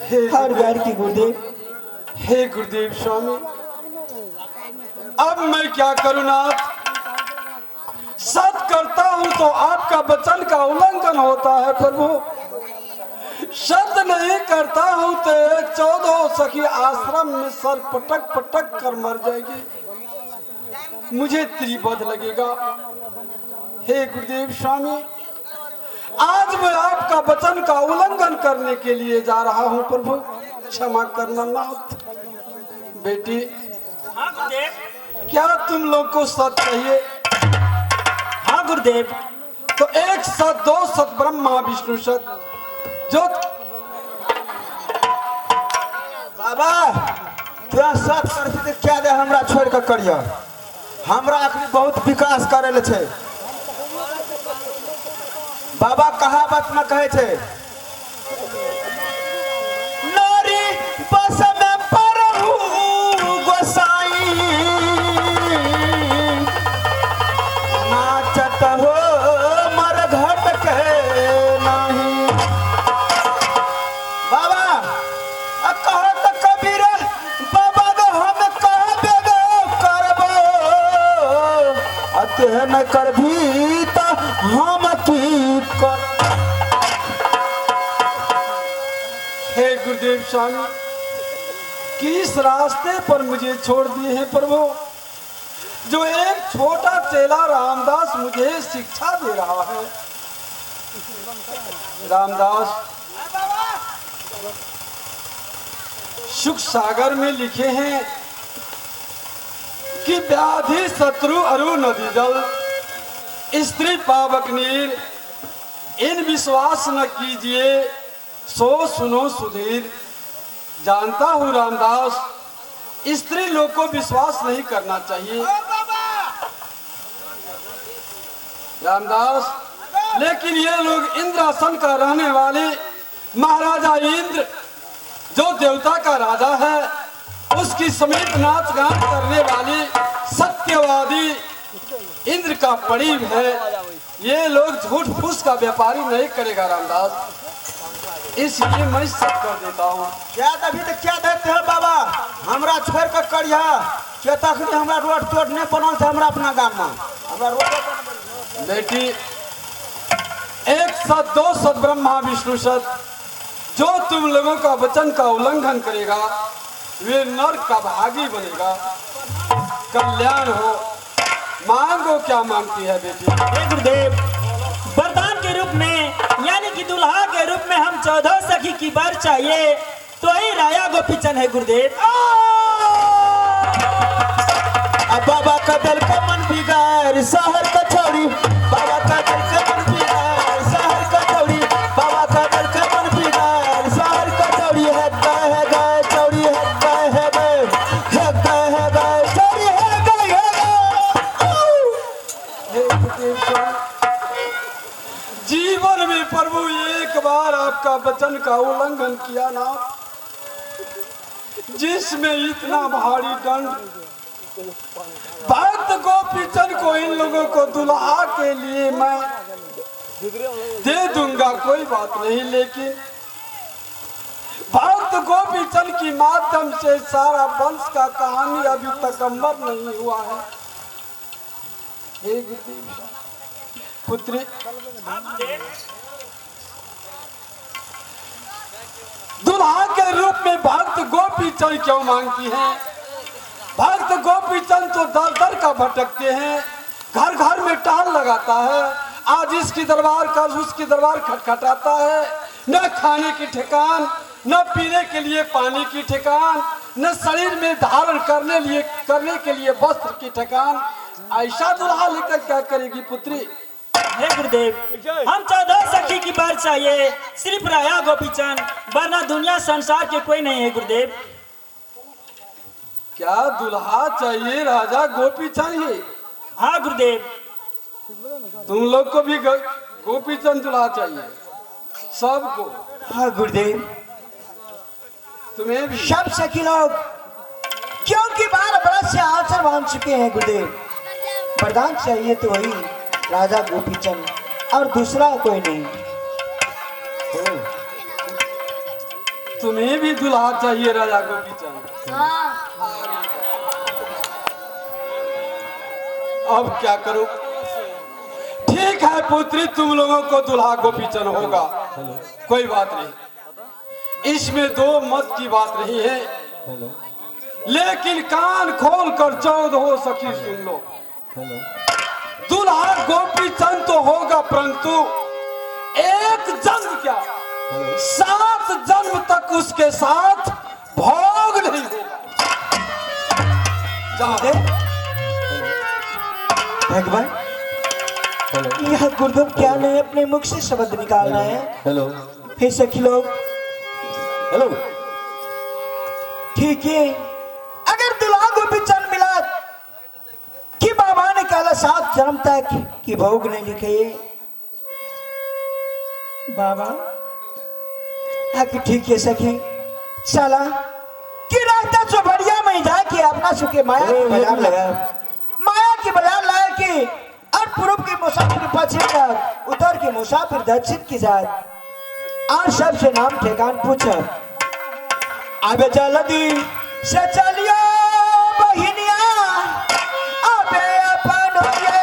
हे हर घर की गुरुदेव। हे गुरुदेव स्वामी, अब मैं क्या करूं नाथ? सत करता हूं तो आपका वचन का उल्लंघन होता है प्रभु। सत नहीं करता हूं तो 14 सखी आश्रम में सर पटक पटक कर मर जाएगी, मुझे त्रिबद्ध लगेगा। हे गुरुदेव स्वामी, आज मैं आपका वचन का उल्लंघन करने के लिए जा रहा हूं प्रभु, क्षमा करना नाथ। बेटी, हाँ गुरुदेव। क्या तुम लोग को सत चाहिए? हाँ गुरुदेव। तो एक सत, दो सत, ब्रह्मा विष्णु सत, जो बाबा तोरा सत करती तऽ क्या दे हमरा छोड़ कऽ करिह। हमरा अखनी बहुत विकास करै लए छै बाबा। कहावत में कहै छै, नारी बस में परहु गोसाई, नाचत हो मर घट के नाही। बाबा आ कहत कबीर बाबा गो, हम कहबे गो करबो, आ तेहन न करभी त हम की कर। हे गुरुदेव स्वामी, किस रास्ते पर मुझे छोड़ दिए हैं प्रभु? जो एक छोटा चेला रामदास मुझे शिक्षा दे रहा है। रामदास, सुख सागर में लिखे हैं कि व्याधि शत्रु अरु नदी जल, स्त्री पावक नीर, इन विश्वास न कीजिए, सो सुनो सुधीर। जानता हूँ रामदास, स्त्री लोग को विश्वास नहीं करना चाहिए रामदास, लेकिन ये लोग इंद्रासन का रहने वाले महाराजा इंद्र जो देवता का राजा है, उसकी समीप नाच गान करने वाली सत्यवादी इंद्र का परीब है। ये लोग झूठ फूस का व्यापारी नहीं करेगा रामदास, इसलिए मैं सब कर देता हूँ। क्या दभी तऽ क्या देते है बाबा, हमरा छोड़ कऽ करिह के तखनी हमरा रोड तोड नहि बनल छै हमरा अपना गाम में, हमरा रोड। बेटी, एक सत, दो सत, ब्रह्मा विष्णु सत, जो तुम लोगों का वचन का उल्लंघन करेगा वे नर्क का भागी बनेगा। कल्याण हो। मांगो, क्या मांगती है बेटी? हे गुरुदेव, वरदान के रूप में यानी कि दुल्हा के रूप में हम 14 सखी की बर चाहिए तो ही राया गोपीचंद है गुरुदेव। आ बाबा का दिल का मन बिगाड़ शहर का छौड़ी, बाबा का दिल का मन बिगाड़ शहर का छौड़ी, बाबा का दिल का मन बिगाड़ शहर का छौड़ी, है गए है गए छौड़ी, है गए है गए, है गए है गए छौड़ी, है गए है गए। हे गुरुदेव स्वामी, जीवन में प्रभु एक बार आपका वचन का उल्लंघन किया ना, जिसमें इतना भारी दंड। भक्त गोपीचंद को इन लोगों को दुल्हा के लिए मैं दे दूंगा, कोई बात नहीं, लेकिन भक्त गोपीचंद की माध्यम से सारा वंश का कहानी अभी तक अमर नहीं हुआ है। हे गुरुदेव, पुत्री, दुल्हा के रूप में भक्त गोपीचंद क्यों मांगती हैं? भक्त गोपीचंद तो दर दर का भटकते हैं, घर घर में टाल लगाता है, आज इसकी दरबार कल उसकी दरबार खटखटाता है। न खाने की ठिकान, न पीने के लिए पानी की ठिकान, न शरीर में धारण करने के लिए वस्त्र की ठिकान। ऐसा दुल्हा लेकर क्या करेगी पुत्री? हे गुरुदेव, हम 14 सखी की बार चाहिए सिर्फ राया गोपीचंद, वरना दुनिया संसार के कोई नहीं है गुरुदेव। क्या दुल्हा चाहिए राजा गोपीचंद ही? हाँ गुरुदेव। तुम लोग को भी गोपीचंद दुल्हा चाहिए सबको? हाँ गुरुदेव। तुम्हें भी? सब सखी लोग क्योंकि 12 बरस से आचर बांध चुके हैं गुरुदेव, वरदान चाहिए तो वही राजा गोपीचंद। और दूसरा कोई नहीं। तुम्हें भी दुल्हा चाहिए राजा गोपीचंद। अब क्या करूं? ठीक है पुत्री, तुम लोगों को दुल्हा गोपीचंद होगा, कोई बात नहीं, इसमें दो मत की बात नहीं है। लेकिन कान खोल कर 14 सखी सुन लो, दुल्हा गोपीचंद तो होगा, परंतु एक जन्म क्या 7 जन्म तक उसके साथ भोग नहीं होगा। जाओ। भगवान, यह गुरुदेव क्या नहीं अपने मुख से शब्द निकाल रहे हैं। हेलो हे सखी लोग, हेलो, ठीक है, अगर दुल्हा गोपीचंद मिला कि बाबा ने कहा 7 जन्म तक कि भोग नहीं लिखे बाबा। हाँ कि ठीक है सखी, चला कि रास्ता जो बढ़िया में जाके अपना सुखे माया के बाजार लगा, माया के बाजार लाए के और पूर्व के मुसाफिर पश्चिम जात, उत्तर के मुसाफिर दक्षिण की जात, और सबसे नाम ठेकान पूछ। अबे जल्दी से चलियो बहिनिया, अबे अपन ये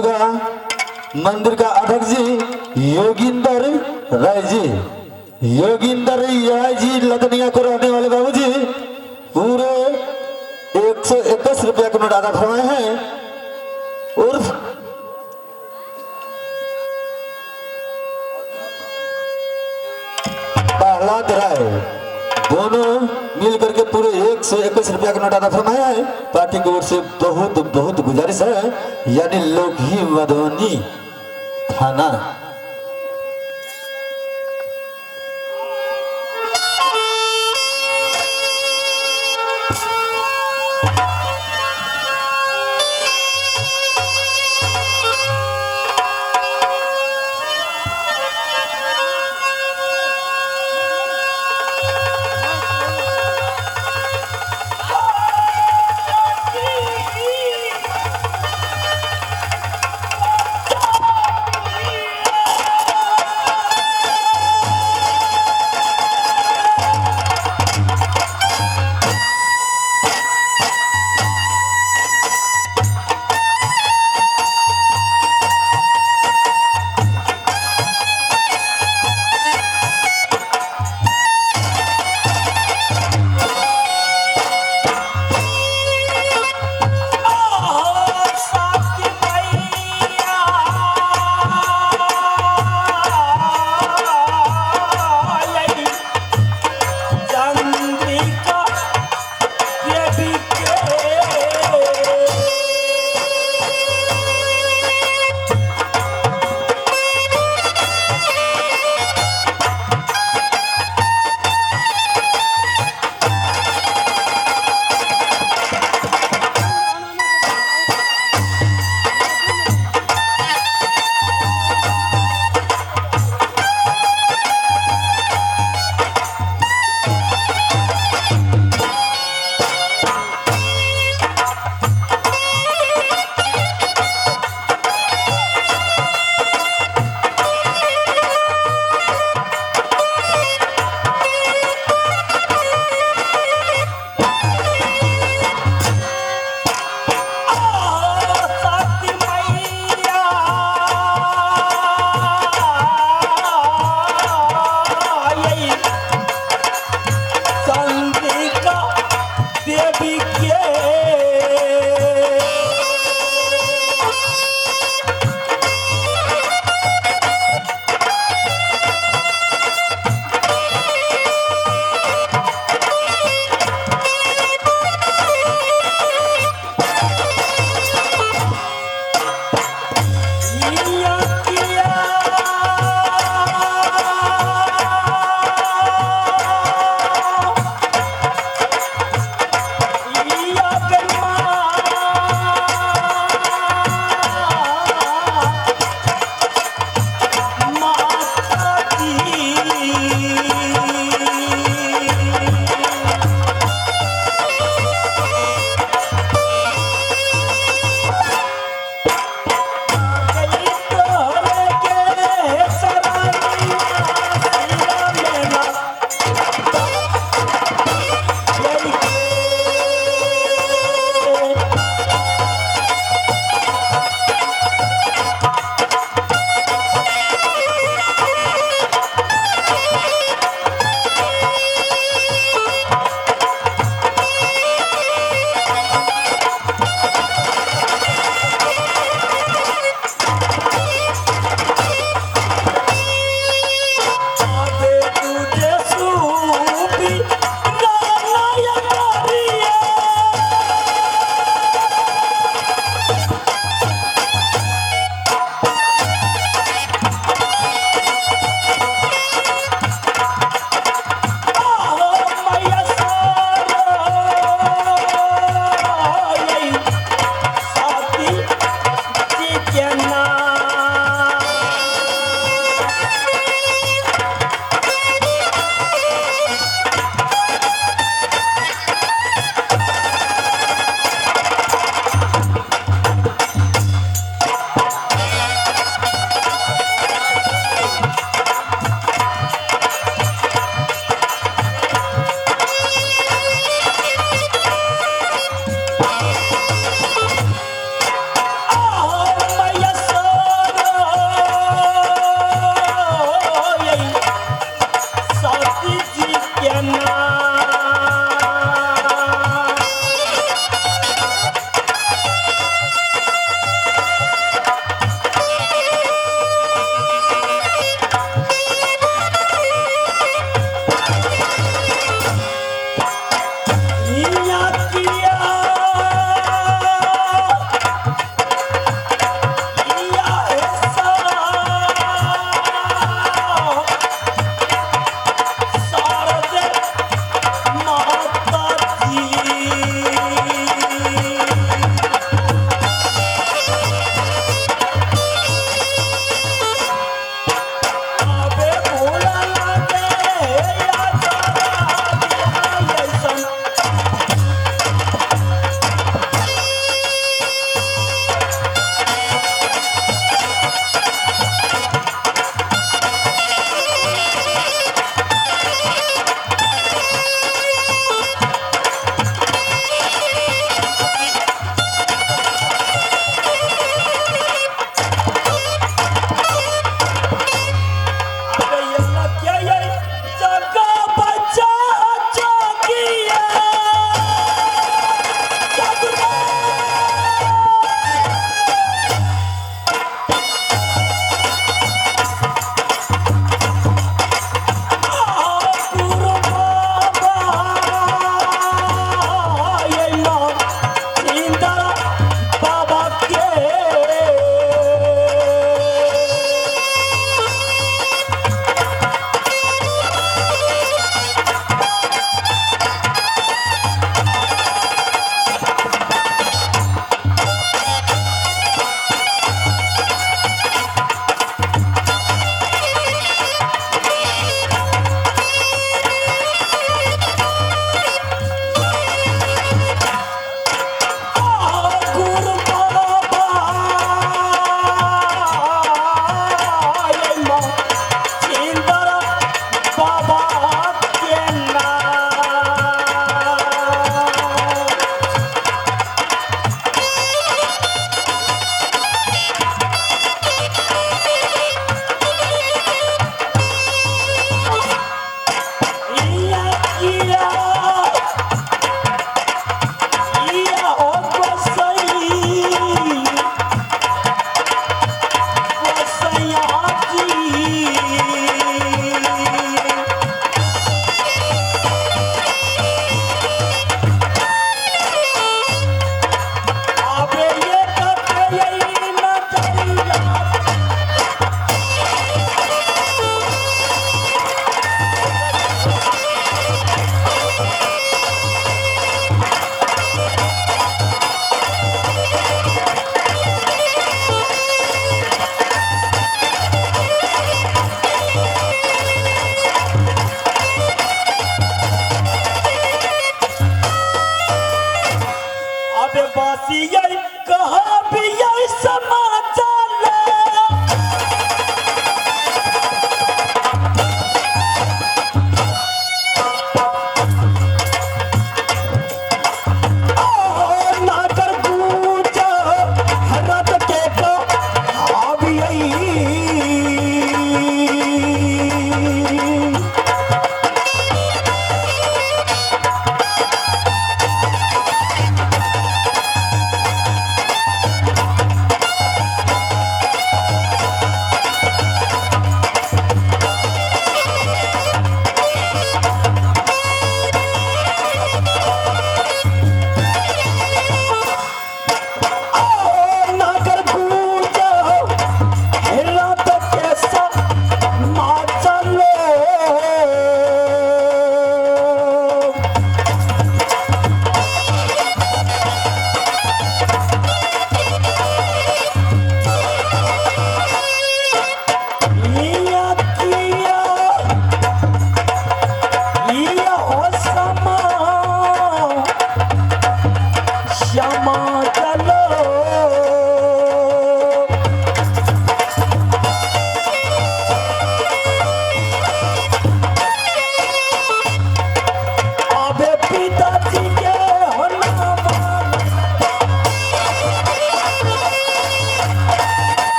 दुर्गा मंदिर का अध्यक्ष जी योगिंदर राय जी, योगिंदर राय जी लदनिया को रहने वाले बाबूजी पूरे 121 रुपया के नोट अदा फरमाए हैं। उर्फ प्रहलाद राय दोनों मिल करके पूरे 121 रुपया का नोट अदा फरमाया है। पार्टी की ओर से बहुत बहुत गुजारिश है, यानी लोही मधुबनी थाना।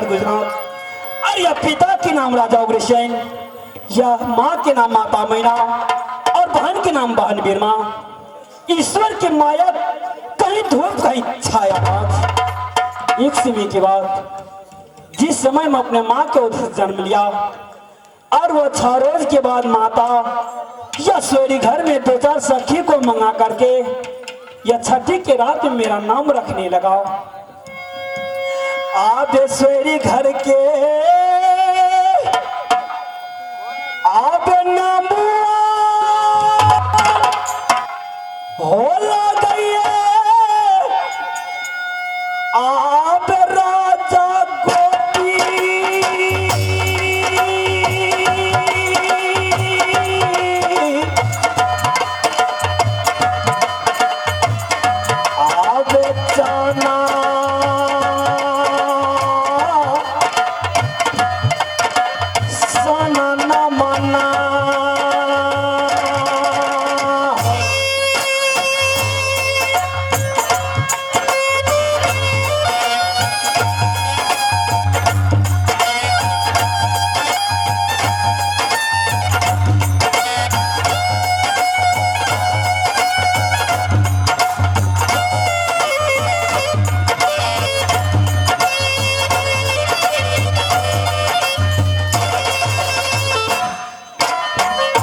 विहार गुजरात। और यह पिता के नाम राजा उग्रसेन, यह माँ के नाम माता मैना और बहन के नाम बहन बीरमा। ईश्वर की माया कहीं धूप कहीं छाया। बात एक समय के बाद जिस समय मैं अपने माँ के उधर जन्म लिया और वो 6 रोज के बाद माता या सोरी घर में 2-4 सखी को मंगा करके या छठी के रात में मेरा नाम रखने लगा। आप सोरी घर के आप नाम हो गई आप राजा गोपी आप जाना सना न मना।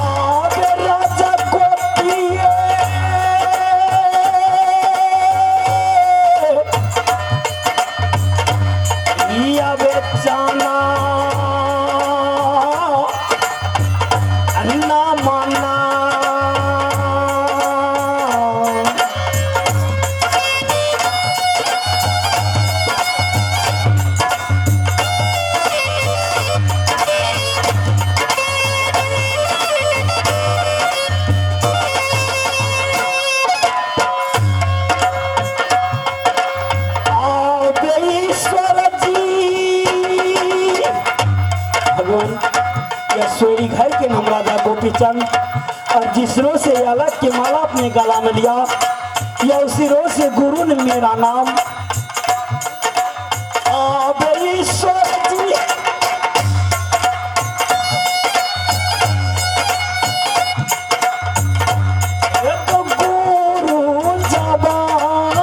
आप राजा गोपिए या बेचाना अन्ना माना। आप ईश्वर जी भगवान या सोरी घर के नाम राजा गोपीचंद और जिस रोज से अलग की माला अपने गला में लिया या उसी रोज से गुरु ने मेरा नाम आप ईश्वर जी एक गुरु जबान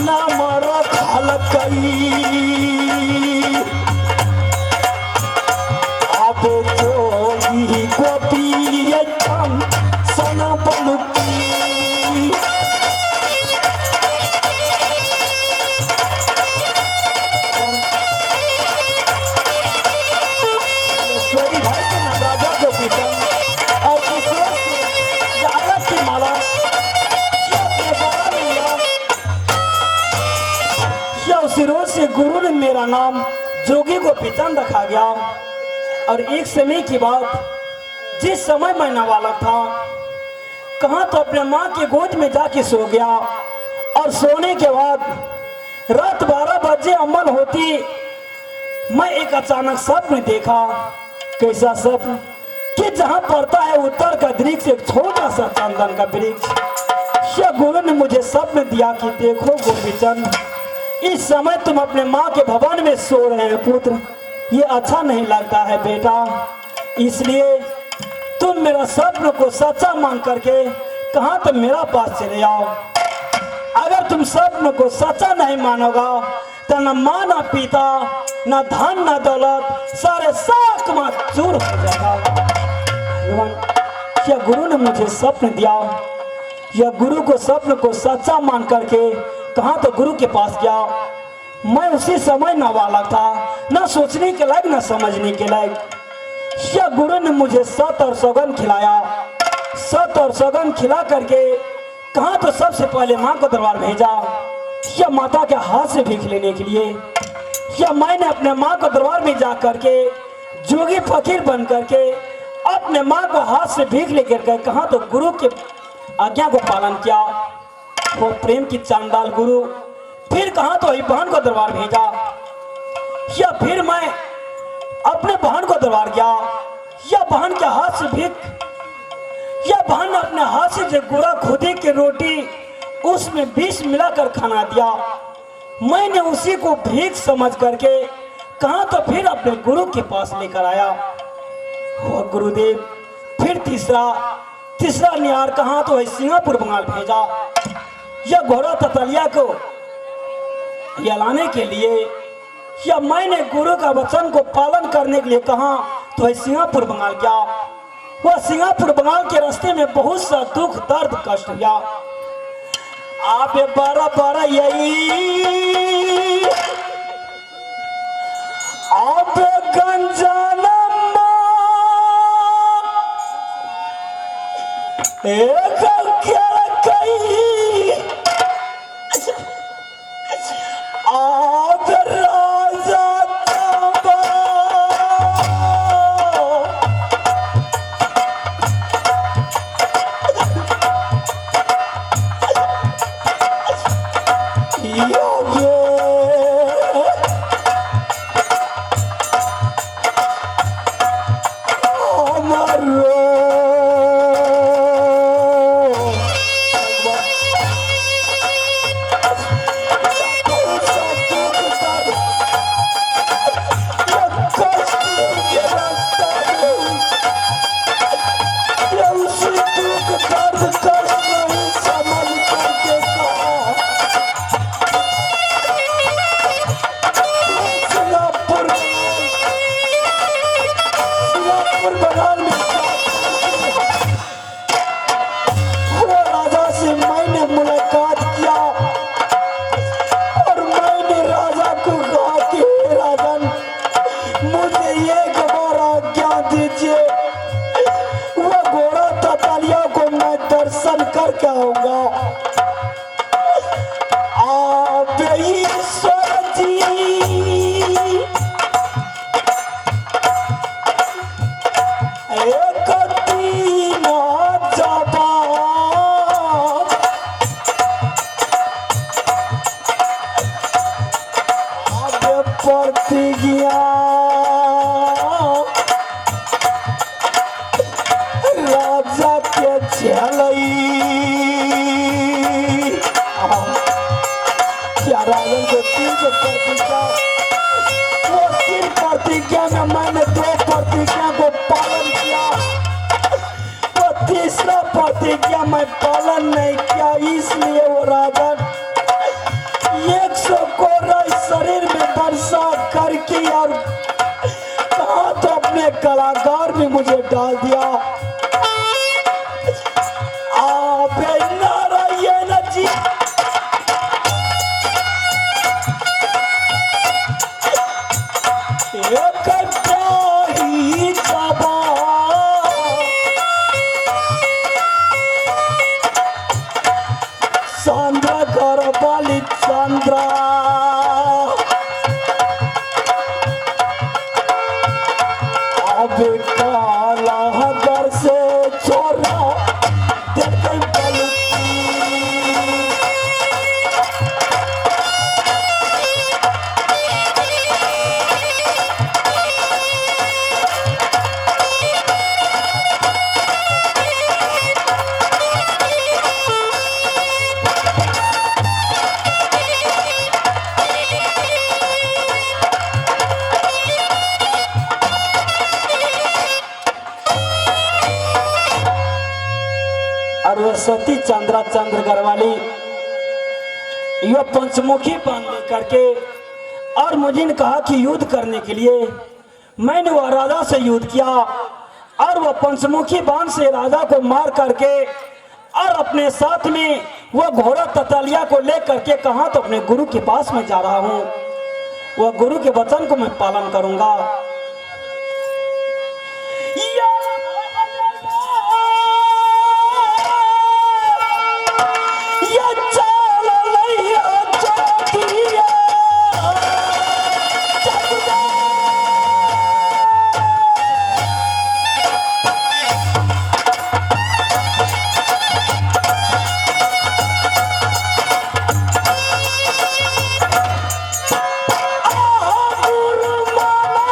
नाम रखल कई अब जोगी गोपी सना बलुकी। ईश्वरी भाई के नाम राजा गोपीचंद और किशोर से यादव की माला ये अपने गला में लिया। या उसी रोज से गुरु ने मेरा नाम जोगी गोपीचंद रखा गया। और एक समय की बात, जिस समय मैं नाबालग था, कहाँ तो अपने माँ की गोद में जाके सो गया और सोने के बाद रात 12 बजे अमल होती मैं एक अचानक स्वप्न देखा। कैसा स्वप्न कि जहां पड़ता है उत्तर का वृक्ष एक छोटा सा चंदन का वृक्ष। यह गुरु ने मुझे स्वप्न दिया कि देखो गोपीचंद, इस समय तुम अपने माँ के भवन में सो रहे हैं पुत्र, ये अच्छा नहीं लगता है बेटा, इसलिए तुम मेरा स्वप्न को सच्चा मान करके कहाँ तुम मेरा पास चले आओ। अगर तुम स्वप्न को सच्चा नहीं मानोगा तो न माँ न पिता न धन न दौलत सारे साख में चूर हो जाएगा। भगवान यह गुरु ने मुझे स्वप्न दिया। यह गुरु को स्वप्न को सच्चा मान करके कहाँ तो गुरु के पास गया। मैं उसी समय नाबालग था, न सोचने के लायक न समझने के लायक। यह गुरु ने मुझे सत और सौगंध खिलाया। सत और सौगंध खिला करके कहाँ तो सबसे पहले माँ को दरबार भेजा, या माता के हाथ से भीख लेने के लिए। या मैंने अपने माँ को दरबार में जा करके जोगी फकीर बन करके अपने माँ को हाथ से भीख लेकर गए। कहाँ तो गुरु के आज्ञा को पालन किया, वो प्रेम की चांदाल गुरु। फिर कहाँ तो बहन को दरबार भेजा, या फिर मैं अपने बहन को दरबार गया, या बहन के हाथ से भीख, यह बहन अपने हाथ से जो गोरा खुदी की रोटी उसमें विष मिलाकर खाना दिया। मैंने उसी को भीख समझ करके कहा तो फिर अपने गुरु के पास लेकर आया। वह गुरुदेव फिर तीसरा तीसरा निहार कहा तो वही सिंगापुर बंगाल भेजा। यह घोड़ा ततलिया को यह लाने के लिए। या मैंने गुरु का वचन को पालन करने के लिए कहा तो वही सिंगापुर बंगाल गया। वह सिंगापुर बंगाल के रास्ते में बहुत सा दुख दर्द कष्ट हुआ। आप बारह बारह यही आप गंजाना एक कई आप राजा तांबा। योगे बंगाल में वो राजा से मैंने मुलाकात किया और मैंने राजा को कहा कि हे राजन, मुझे एक बार आज्ञा दीजिए, वह घोड़ा ततालिया को मैं दर्शन करके आऊंगा। आप ईश्वर जी एक तीन जवाब अब प्रतिज्ञा राजा के झेलई। क्या राजन को तीन सौ प्रतिज्ञा, वो तीन प्रतिज्ञा में मैंने दो प्रतिज्ञा को पालन किया, वो तीसरा प्रतिज्ञा मैं पालन नहीं किया, इसलिए वो राजा 100 कोरा शरीर में वर्षा करके और कहा तो अपने कलाकार में मुझे डाल दिया। आप नारायण जी एक ही जवाब चंद्र कर बलि चंद्र अब काला दर से छोरा देख बलि। और वह सती चंद्रा चंद्र गढ़वाली यह पंचमुखी बांध लेकर के और मुझे ने कहा कि युद्ध करने के लिए मैंने वह राजा से युद्ध किया और वह पंचमुखी बांध से राजा को मार करके और अपने साथ में वह घोड़ा ततलिया को ले करके कहा तो अपने गुरु के पास में जा रहा हूँ, वह गुरु के वचन को मैं पालन करूंगा। या चल लैया चौकिया चकदा। आहा गुरु माला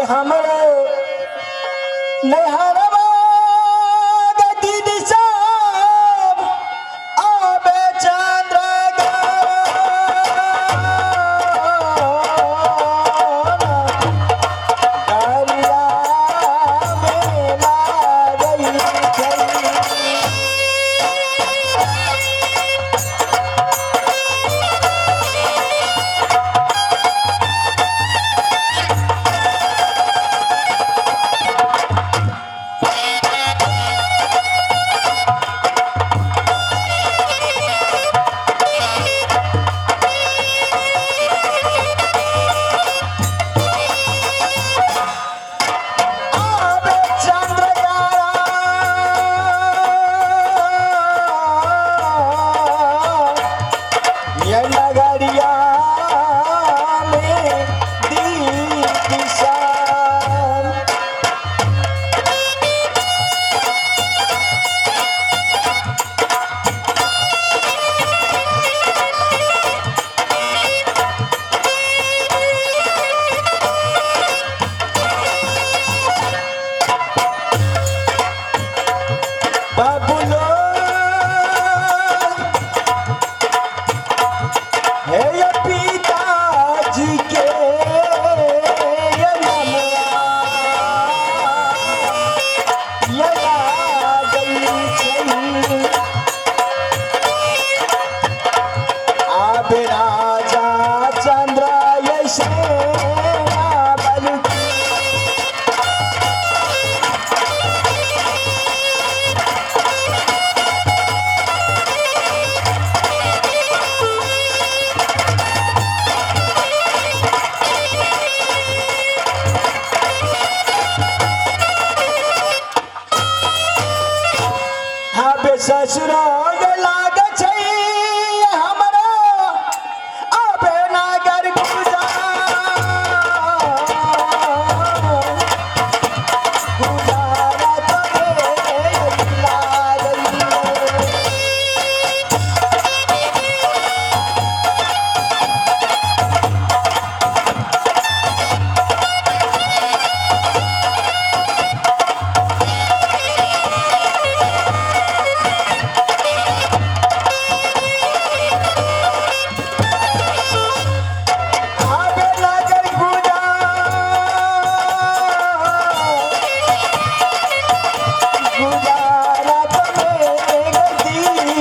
हमरो नैहरवा दीदी सब आबे चंद्र गरिया में लागई छै। आबे चंद्रगारा ये नगरिया में दीप किसान। बाबुलो हे ये पिताजी के ये नमवा ये लागल छै। आबे राजा चंद्र ऐसे बलुकी। आबे ससुराल लाग छै हमरा, आबे नगर गुजारा तोरे लागल। आबे नगर गुजारा तोरे दीदी।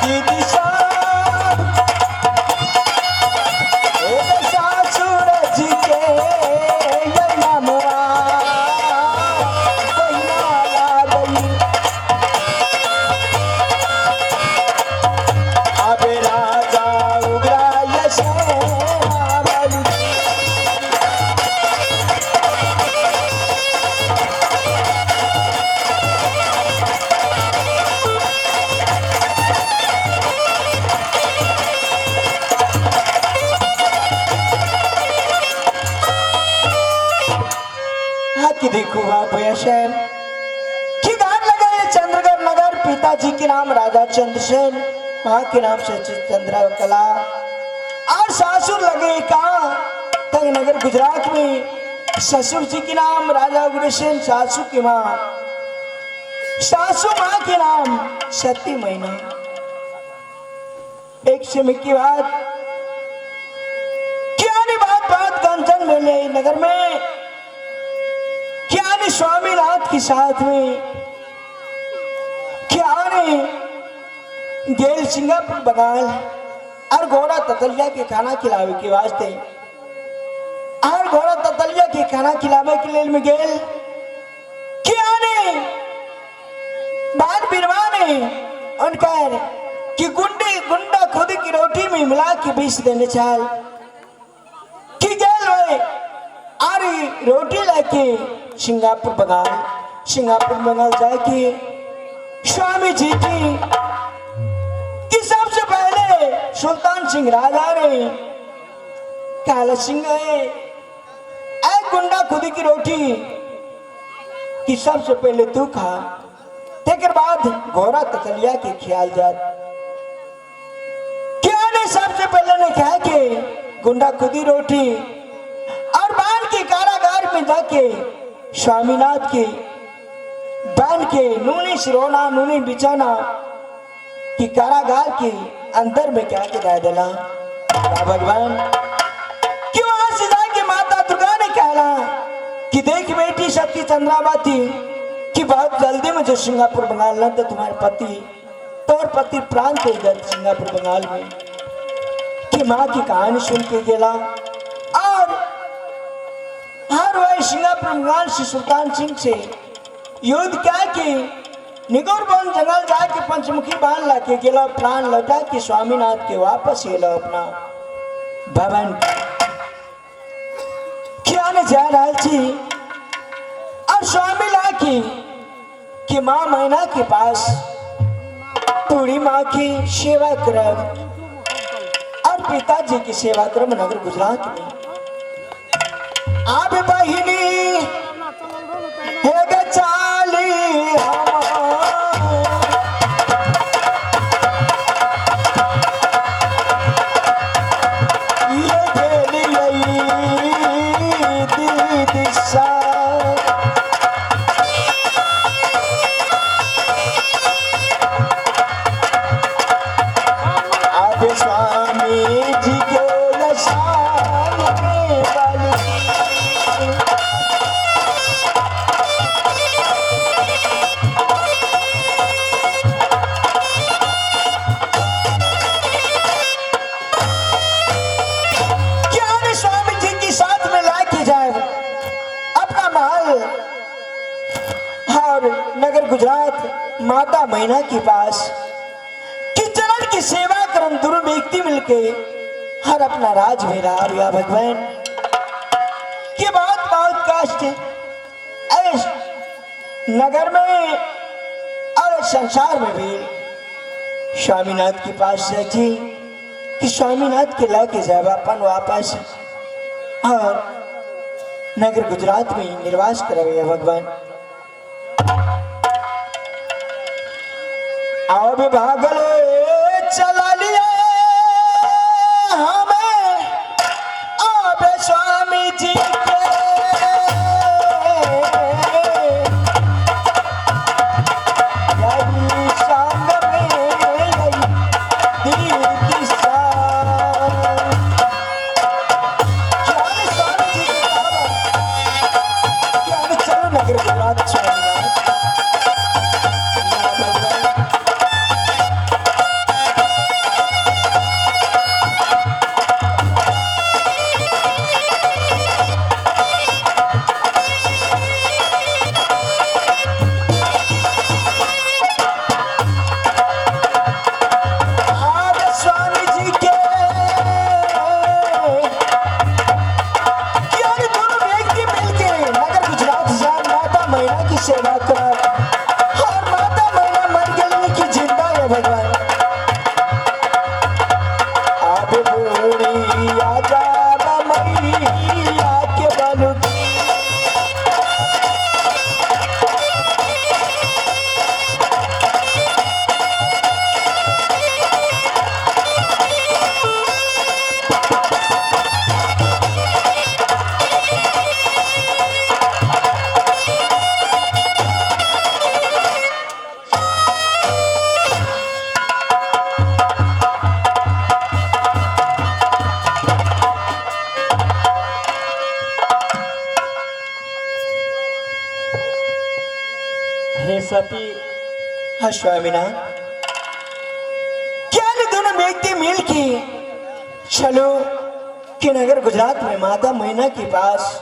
दीदी साहब सासुर जी के ये नमवा बहिना लागई। आबे राजा उगरा यशे बलुकी। हाथ देखो आप भैया कि गान लगाए चंद्रगढ़ नगर, पिताजी के नाम राजा चंद्रसेन, माँ के नाम सचित चंद्र कला और सासुर लगे कहाँ तंग नगर गुजरात में। ससुर जी के नाम राजा उग्रसेन, सासू की माँ, सासू माँ के नाम सती महीना। एक समय की बात क्या नहीं बात बात कंचन मिले नगर में, क्या ने स्वामीनाथ के साथ में, क्या ने गेल सिंगापुर बगाल और घोड़ा ततलिया के खाना खिलावे के वास्ते, और घोड़ा ततलिया के खाना खिलावे के लिए में गेल। क्या ने बात बिरवा ने उनकर कि गुंडे गुंडा खुद की रोटी में मिला के बीस देने चाल कि गेल वे आरी रोटी लाके सिंगापुर बगान, सिंगापुर बगान जाके स्वामी जी की कि सबसे पहले सुल्तान सिंह राजा ने काला सिंह है एक गुंडा खुदी की रोटी कि सबसे पहले तू खा, तेकर बाद घोड़ा तकलिया के ख्याल जात। क्या ने सबसे पहले ने कहा के गुंडा खुदी रोटी और बांध के कारागार में जाके स्वामीनाथ के बांध के नूनी सिरोना नूनी बिछाना कि कारागार के अंदर में क्या के दाय दिला। भगवान क्यों वहां से जाके माता दुर्गा ने कहला कि देख बेटी सती चंद्रावती कि बहुत जल्दी मुझे सिंगापुर बंगाल ना तो तुम्हारे पति तोर पति प्राण दे गए सिंगापुर बंगाल में। कि माँ की कहानी सुन के गेला और हर वह सिंगापुर बंगाल से सुल्तान सिंह से युद्ध क्या कि निगोर वन जंगल जाके पंचमुखी बाण ला के गेला, प्राण लौटा के स्वामीनाथ के वापस एला अपना भवन। क्या ने जा रहा छी और स्वामी ला की कि माँ मैना के पास पूरी माँ की सेवा करब और पिताजी की सेवा करब नगर गुजरात में। आप बहिनी हे गे चाली हम ये गेली दीदी सा। अब स्वामी जी के लसान में बल। क्या ने स्वामी जी की साथ में ला के जाए अपना महल और नगर गुजरात माता मैना के पास कि चरण की सेवा करम दोनों व्यक्ति मिलके हर अपना राज मेरा या भगवान के बहुत बहुत कष्ट ऐस नगर में और संसार में भी स्वामीनाथ के पास जाती कि स्वामीनाथ के ला के जाए अपन वापस और नगर गुजरात में ही निर्वास करवे भगवान। अब भागल चला लिया हमें अब स्वामी जी के यही संग में दीदी सा। क्या ने स्वामी जी के कहा क्या ने चलो नगर गुजरात स्वामीनाथ। आज स्वामी जी के क्या ने दोनों व्यक्ति मिलके नगर गुजरात जा माता मैना की सेवा कर और माता मैना मर गई कि जिंदा है भगवान। अब बूढ़ी आजा मैया के बलु। हे सती हाँ स्वामीनाथ क्या ने दोनों व्यक्ति मिल के चलो कि नगर गुजरात में माता मैना के पास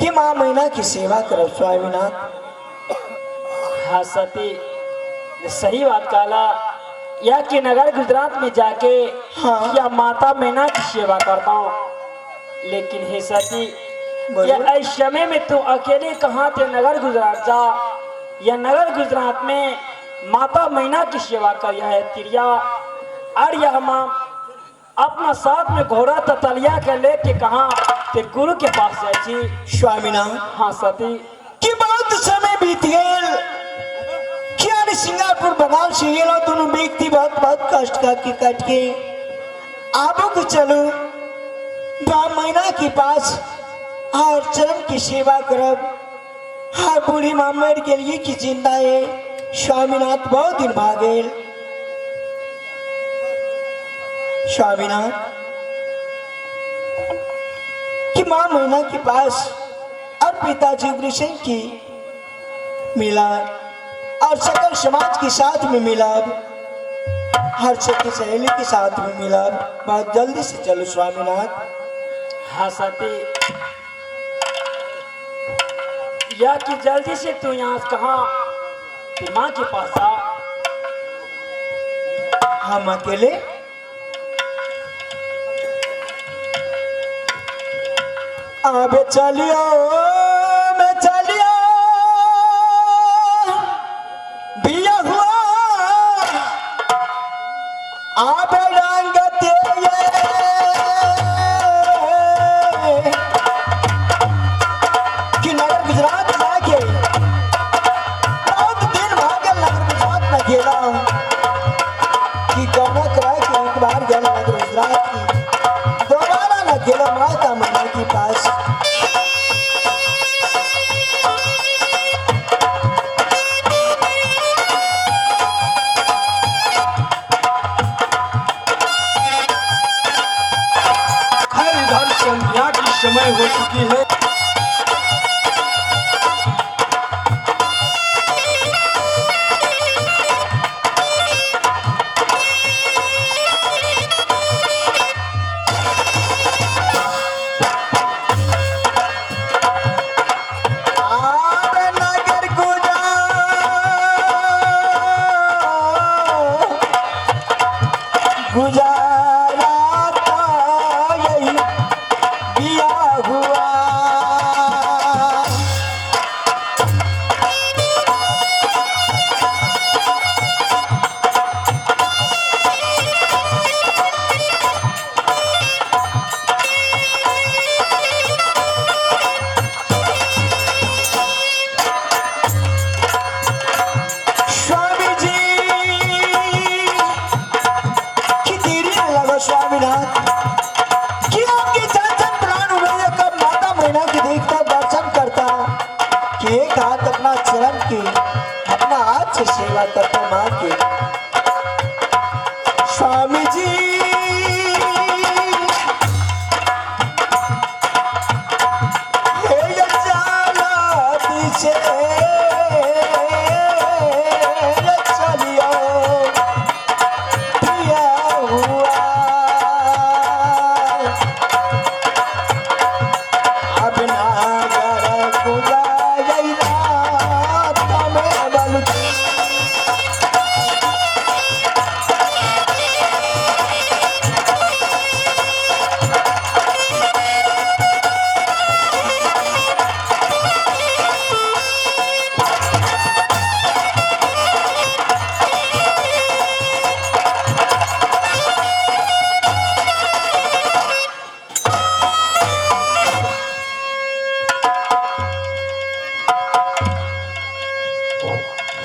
कि माँ मैना की सेवा करो स्वामीनाथ। हाँ सती सही बात कहला, या कि नगर गुजरात में जाके हाँ। या माता मैना की सेवा करता हूँ। लेकिन हे सती बोलो। या इस समय में तू अकेले कहाँ थे नगर गुजरात जा, या नगर गुजरात में माता मैना की सेवा कर यह है तिरिया और यह माँ अपना साथ में घोड़ा ततलिया के लेके कहाँ ते गुरु के पास जाइ छी। स्वामीनाथ। हाँ सती। कि बहुत समय बीत गेल, क्या सिंगापुर बंगाल से गेलो दोनों व्यक्ति बहुत बहुत कष्ट का के काट के आबू के चलू बा मैना के पास और चरण की सेवा करब। हाँ बूढ़ी माँ मर गेलिए कि जिंदा है। स्वामीनाथ बहुत दिन भागेल। स्वामीनाथ कि माँ मैना के पास और पिताजी उग्रसेन की मिला और सकल समाज के साथ में मिला, हर सखी सहेली के साथ में मिला। बहुत जल्दी से चलो स्वामीनाथ। हाँ सती, या कि जल्दी से तू यहाँ से कहाँ ते माँ के पास आ। हम अकेले आबे चलियो मैं चलियो बिया हुआ आबे रंग तेरे कि नगर गुजरात जाके बहुत दिन भागल नगर गुजरात न गेला कि गौना करा के एक बार गेला नगर गुजरात की दोबारा न गेला माता मना के पास। खैर इधर संध्या की समय हो चुकी है। आबे नगर गुजरात गुजरात यही बिया हुआ। स्वामी जी की देरी न लगा स्वामीनाथ कि आपके चरण प्राण हुए कब माता मैना की देखता दर्शन करता कि एक हाथ अपना चरण की अपना हाथ से सेवा करता माँ की। स्वामी जी हे ये चाला दिशे चलियो पिया हुआ। अब नागर गुजाई रात में बलुकी।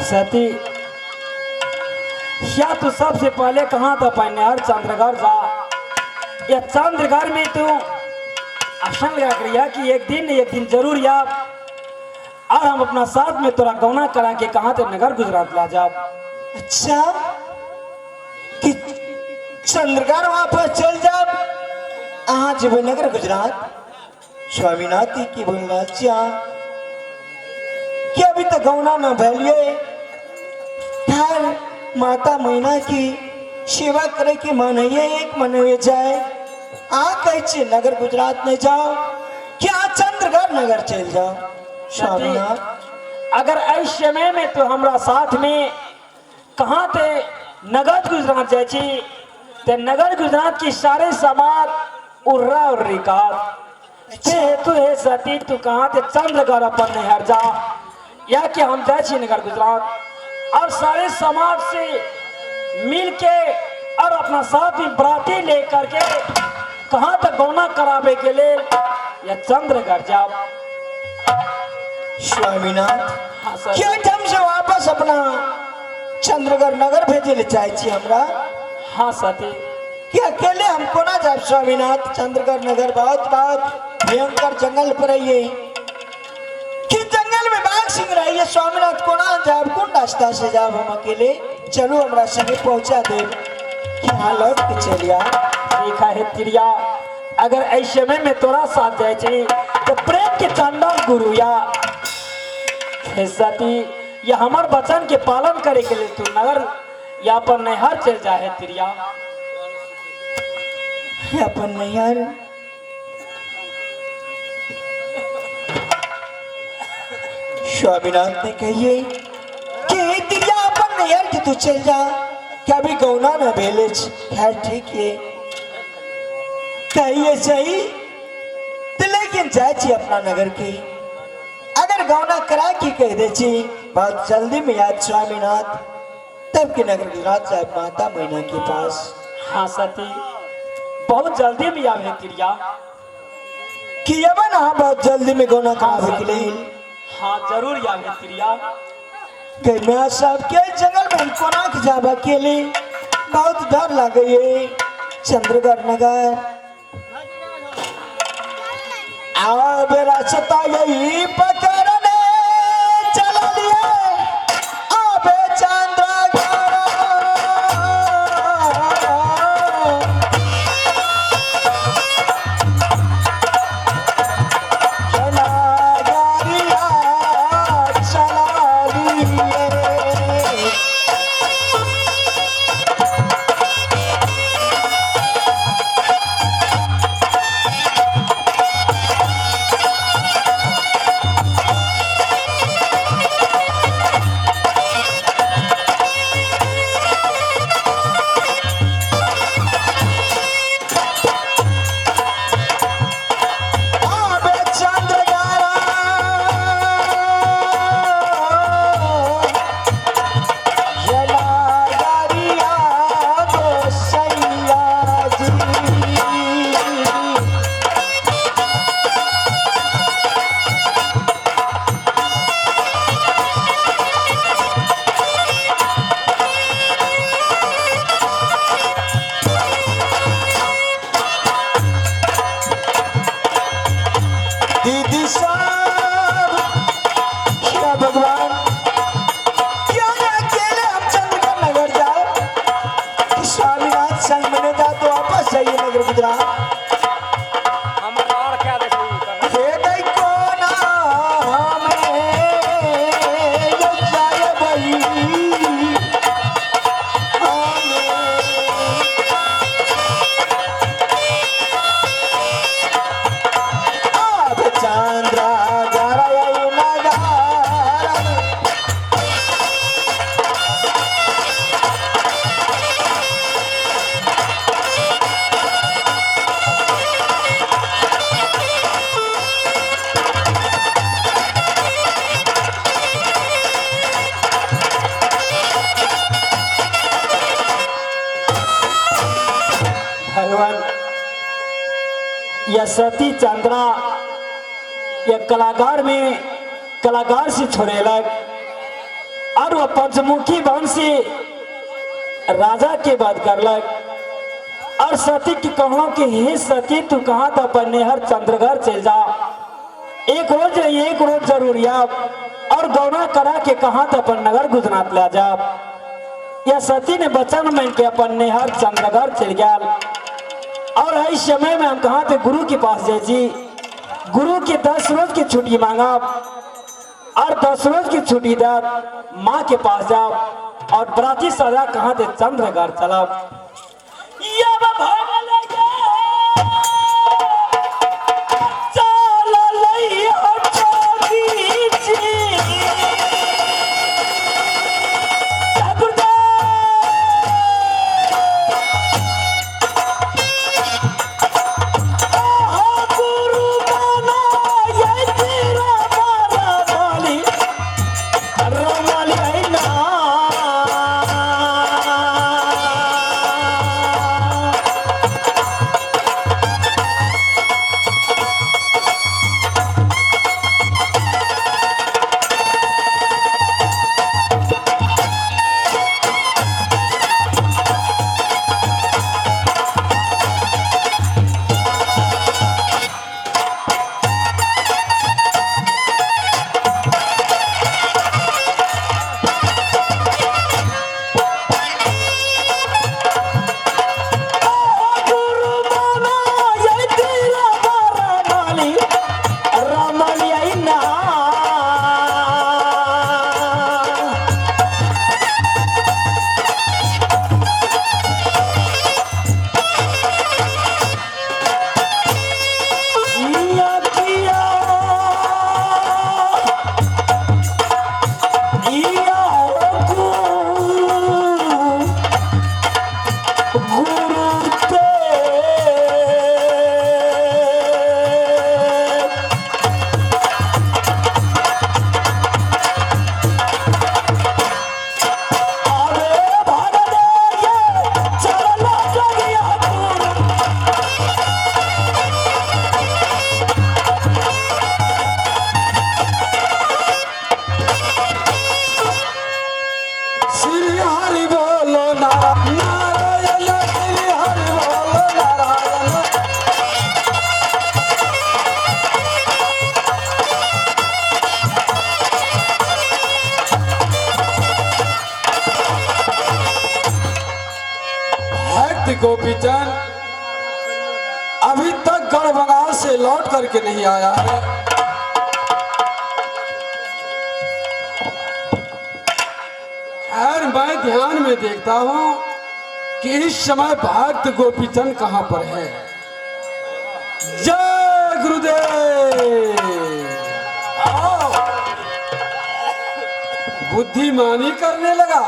सती, या तू सबसे पहले कहाँ था पहले चंद्रगढ़ जा। या चंद्रगढ़ में तू आसन लगा कर या कि एक दिन जरूर या और हम अपना साथ में तोरा गौना करा के कहाँ ते नगर गुजरात ला जाब। अच्छा कि चंद्रगढ़ वापस चल जाब अहाँ जेबै नगर गुजरात। स्वामीनाथ जी की बोलना अच्छा कि अभी तक गौना न भैलिए थार माता मैना की सेवा करे के मन है एक मन हुए जाए आ कहे छे नगर गुजरात में जाओ क्या चंद्रगढ़ नगर चल जाओ। स्वामीनाथ अगर इस समय में तो हमरा साथ में कहाँ ते नगर गुजरात जाए छी ते नगर गुजरात की सारे समाज उर्रा उर्री का ते हेतु हे सती तू कहाँ ते चंद्रगढ़ अपन नहर जा या कि हम जाए छी नगर गुजरात और सारे समाज से मिल के और और अपना साथ में बराती लेकर के कहाँ तक गौना करावे के लिए या चंद्रगढ़ जाओ। स्वामीनाथ, हाँ सर। क्या ठाम से वापस अपना चंद्रगढ़ नगर भेजे ले चाहे छी हमरा? हाँ सती। कि अकेले हम कोना जाब स्वामीनाथ? चंद्रगढ़ नगर बहुत बहुत भयंकर जंगल पर है, कि जंगल में बाघ सिंह रही है स्वामीनाथ, कोना जाब, कौन रास्ता से जाब हम अकेले? चलो हमरा संगे पहुंचा दे, यहाँ लौट के चलिया। देखा है तिरिया, अगर ऐसे में तोरा साथ जाए छे तो प्रेम के चंदन गुरु या हे सती, या हमार वचन के पालन करे के लिए तू नगर या अपन नैहर चल जाए है तिरिया। अपन नैहर स्वामीनाथ ने कहिए कि तिरिया अपन नैहर के तू चल जा, क्या भी गौना न भेले। खैर ठीक है, कहिए सही तो, लेकिन जाए छी अपना नगर के, अगर गौना करा के कह दे छी बहुत जल्दी में याद स्वामीनाथ, तब के नगर गुजरात साहब माता मैना के पास। हाँ सती, बहुत जल्दी में आवे तिरिया। कि अब ना बहुत जल्दी में गौना करावे के लिए। हाँ जरूर आवे तिरिया। कि मैं साहब के जंगल में हम कोना के जाब अकेले, बहुत डर लगे ये चंद्रगढ़ नगर। अब रास्ता यही पकड़ने चल दिए आबे चंद्रगढ़। नगरिया चला दिए। आबे चंद्रगढ़ ये नगरिया गोसैया जी। दीदी साहब, क्या भगवान, क्यों ना अकेले हम चंद्रगढ़ नगर जाए? कि स्वामीनाथ संग में जा तो वापस जाइए नगर गुजरात। हे गई कोना हमें ये जाए बई हमें। अब चंद्रा नगर। भगवान, यह सती चंद्रा यह कलाकार में कलाकार से छोड़ेलक और वह पंचमुखी वन से राजा के बात करलक और सती के कहलो कि हे सती, तू कहाँ था अपन नैहर चंद्रगढ़ चल जा, एक रोज नहीं एक रोज जरूर आब और गौना करा के कहाँ था अपन नगर गुजरात ले जा। यह सती ने वचन मान के अपन नैहर चंद्रगढ़ चल गया। और इस समय में हम कहाँ थे गुरु के पास जाए जी, गुरु के 10 रोज की छुट्टी मांगा और 10 रोज की छुट्टी दे माँ के पास जाओ और बराती सजा कहाँ थे चंद्रगढ़ चला। रमाली। से लौट करके नहीं आया है। खैर मैं ध्यान में देखता हूं कि इस समय भक्त गोपीचंद कहां पर है। जय गुरुदेव। आओ। बुद्धिमानी करने लगा।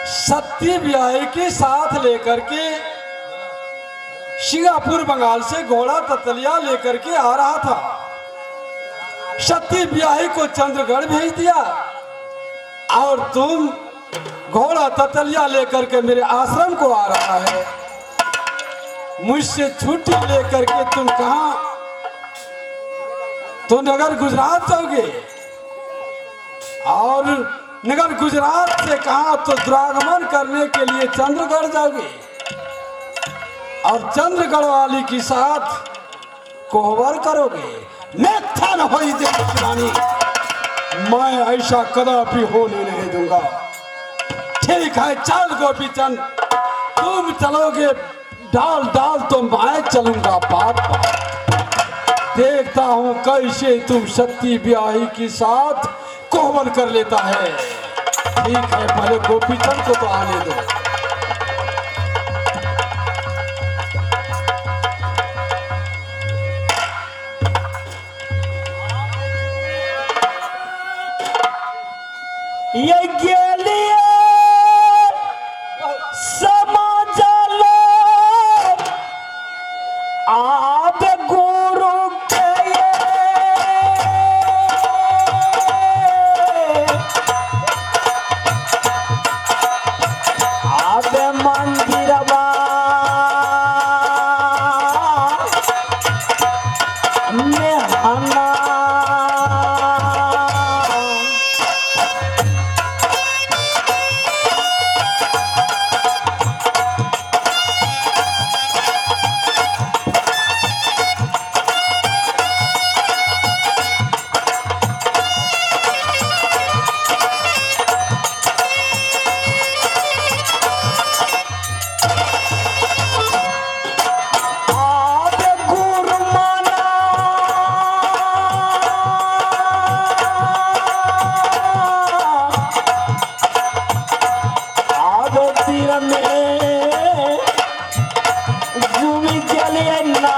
सत्य ब्याही के साथ लेकर के सिंगापुर बंगाल से घोड़ा ततलिया लेकर के आ रहा था। सत्य ब्याही को चंद्रगढ़ भेज दिया और तुम घोड़ा ततलिया लेकर के मेरे आश्रम को आ रहा है। मुझसे छुट्टी लेकर के तुम कहा तो नगर गुजरात जाओगे और नगर गुजरात से कहा तो द्रागमन करने के लिए चंद्रगढ़ जाओगे और चंद्रगढ़ वाली के साथ कोहबर करोगे। मिथ्या न होई रानी, मैं ऐसा कदापि होने नहीं दूंगा। ठीक है चल गोपीचंद, तुम चलोगे डाल डाल तो मैं चलूंगा पाप पाप। देखता हूं कैसे तुम सत्य ब्याही के साथ कोहबर कर लेता है। ठीक है पहले गोपीचंद को तो आने दो। ये गेलिए समाजल आब गुरु के आब मंदिरवा में हना। आब गुरु माना आब तीर में जुमी गेलिए ना।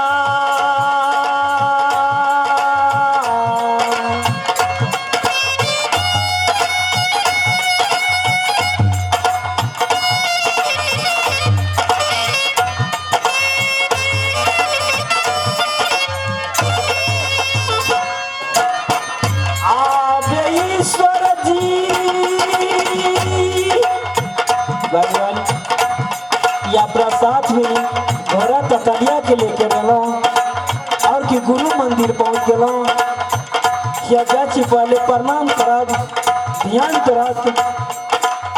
आब ईश्वर जी भगवान यात्रा साथ में घोड़ा ततलिया के लेके गेलहुँ और कि गुरु मंदिर पहुँच गेलहुँ। या जाची पहले प्रणाम करब, ध्यान करब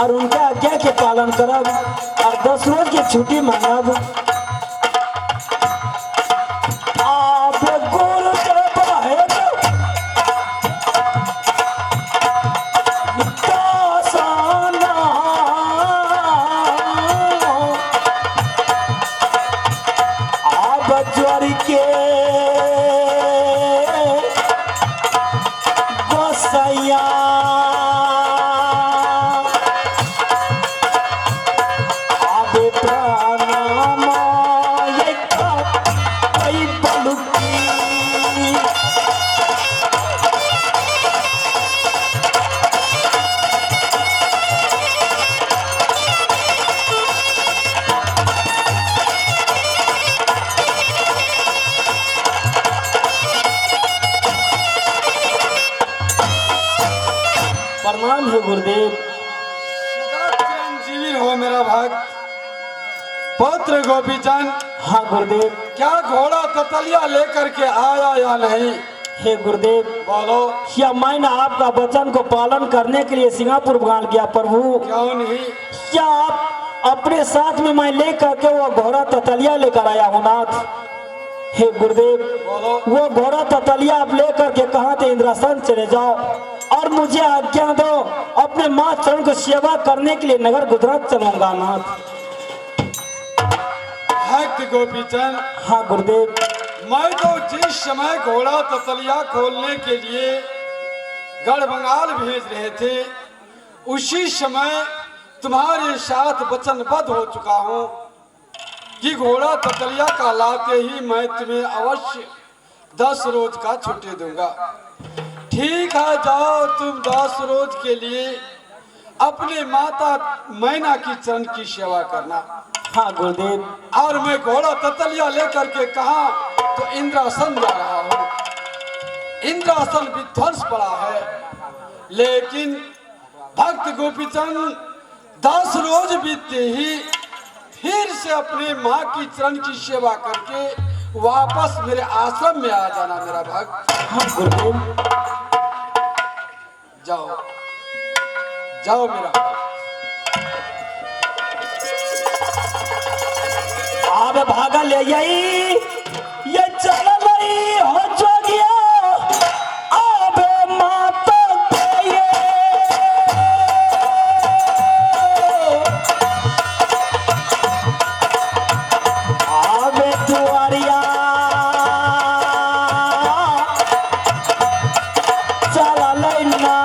और उनका आज्ञा के पालन करब और 10 रोज के छुट्टी मांगब। आप गुरु दासाना आब ज्वर के गोसैया आब प्रणाम पलुकी। प्रणाम है गुरुदेव। चिरंजीवी हो मेरा भक्त पुत्र गोपीचंद। हाँ गुरुदेव। क्या घोड़ा ततलिया लेकर के आया या नहीं? हे गुरुदेव, बोलो। क्या मैंने आपका वचन को पालन करने के लिए सिंगापुर बंगाल गया प्रभु? क्यों नहीं? क्या आप अपने साथ में मैं लेकर के वो घोड़ा ततलिया लेकर आया हूँ नाथ? हे गुरुदेव, बोलो। वो घोड़ा ततलिया आप लेकर के कहाँ थे? इंद्रासन चले जाओ और मुझे आज्ञा दो अपने माँ चरण को सेवा करने के लिए नगर गुजरात चलूंगा नाथ। भक्त गोपीचंद। हाँ गुरुदेव। मैं तो जिस समय घोड़ा ततलिया खोलने के लिए गढ़बंगाल भेज रहे थे, उसी समय तुम्हारे साथ वचनबद्ध हो चुका हूँ कि घोड़ा ततलिया का लाते ही मैं तुम्हें अवश्य 10 रोज का छुट्टी दूंगा। ठीक है, जाओ तुम 10 रोज के लिए अपने माता मैना की चरण की सेवा करना। हाँ गुरुदेव। और मैं घोड़ा ततलिया लेकर के कहा तो इंद्रासन जा रहा हूँ। इंद्रासन विध्वंस पड़ा है, लेकिन भक्त गोपीचंद 10 रोज बीतते ही फिर से अपने माँ की चरण की सेवा करके वापस मेरे आश्रम में आ जाना मेरा भक्त। हाँ गुरुदेव। जाओ जाओ मेरा भक्त। आब भागल यही ये चल हो जोगिया आबे माता के ये। आबे दुआरिया चल ना।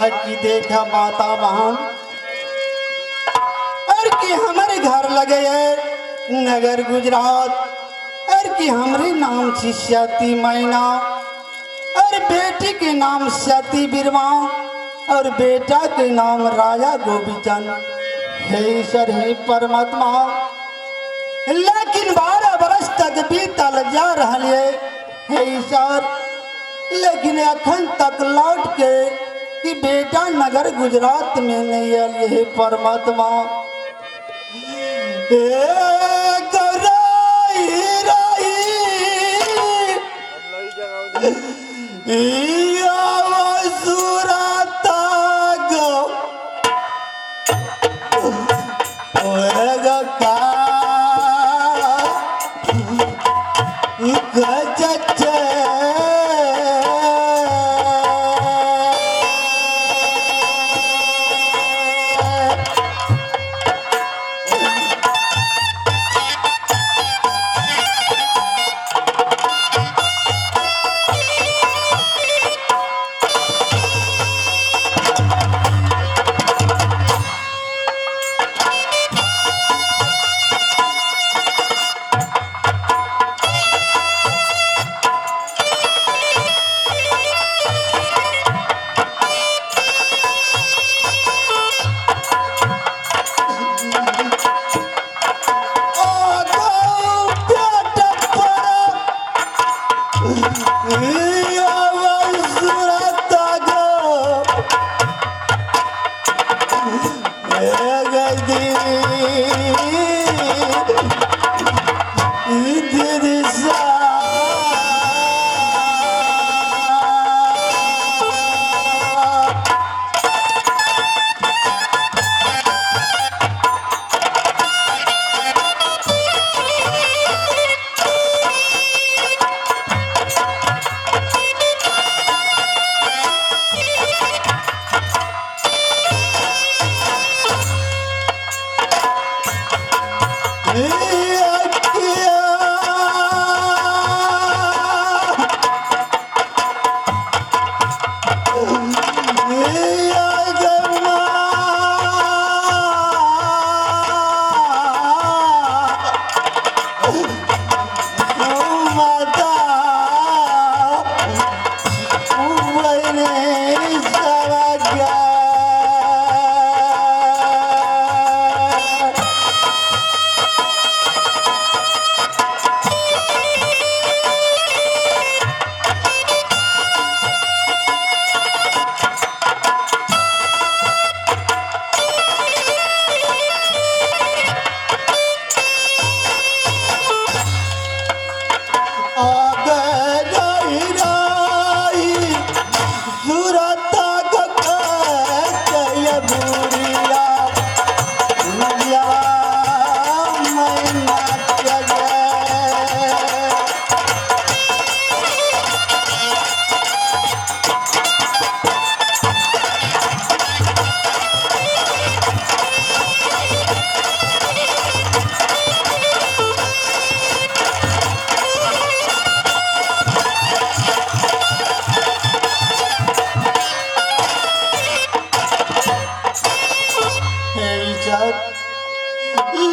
की देखा माता बहन और कि हमारे घर लगे है नगर गुजरात और कि हमरे नाम छी सती मैना और बेटी के नाम सती बिरमा और बेटा के नाम राजा गोपीचंद। हे ईश्वर हे परमात्मा, लेकिन 12 बरस तक बीतल जा रहा है हे ईश्वर, लेकिन अखन तक लौट के कि बेटा नगर गुजरात में नहीं आयल हे परमात्मा। ए गौराई राई सुरता गो का गजचे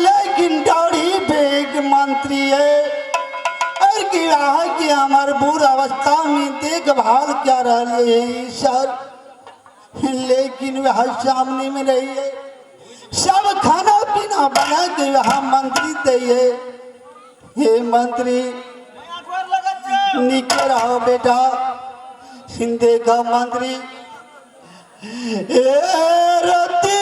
लेकिन दाढ़ी बेग मंत्री है और कि की हमार बुर अवस्था में देखभाल क्या रही है सर, लेकिन वह सामने में रही है सब खाना पीना बना के वह मंत्री दे है। हे मंत्री निके रहो बेटा, देखा मंत्री ए रति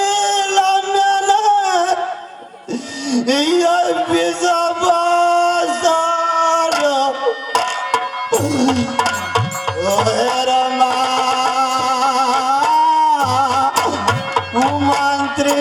मंत्री।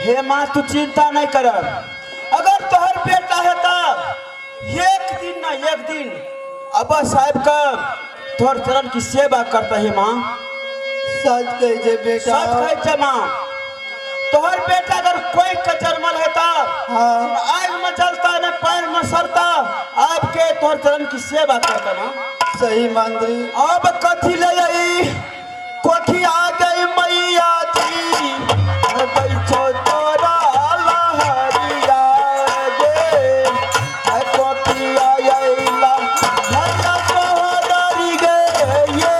हे माँ तू चिंता नहीं कर, अगर तोहर बेटा है तो एक दिन ना एक दिन अब्बा साहब का तोहर चरण की सेवा करता है माँ। सच कहै छै बेटा। सच कहै छै माँ, तोहर बेटा अगर कोई के जन्मल है तो हाँ। आग में जलता न पैर में सड़ता, आपके तोहर चरण की सेवा करता माँ। सही मंत्री। अब कथी ले आई कोठी आ गई मैया जी, बैठो तोरा लहरिया गे, कोठी आइला भैया सोहदरी गे ये।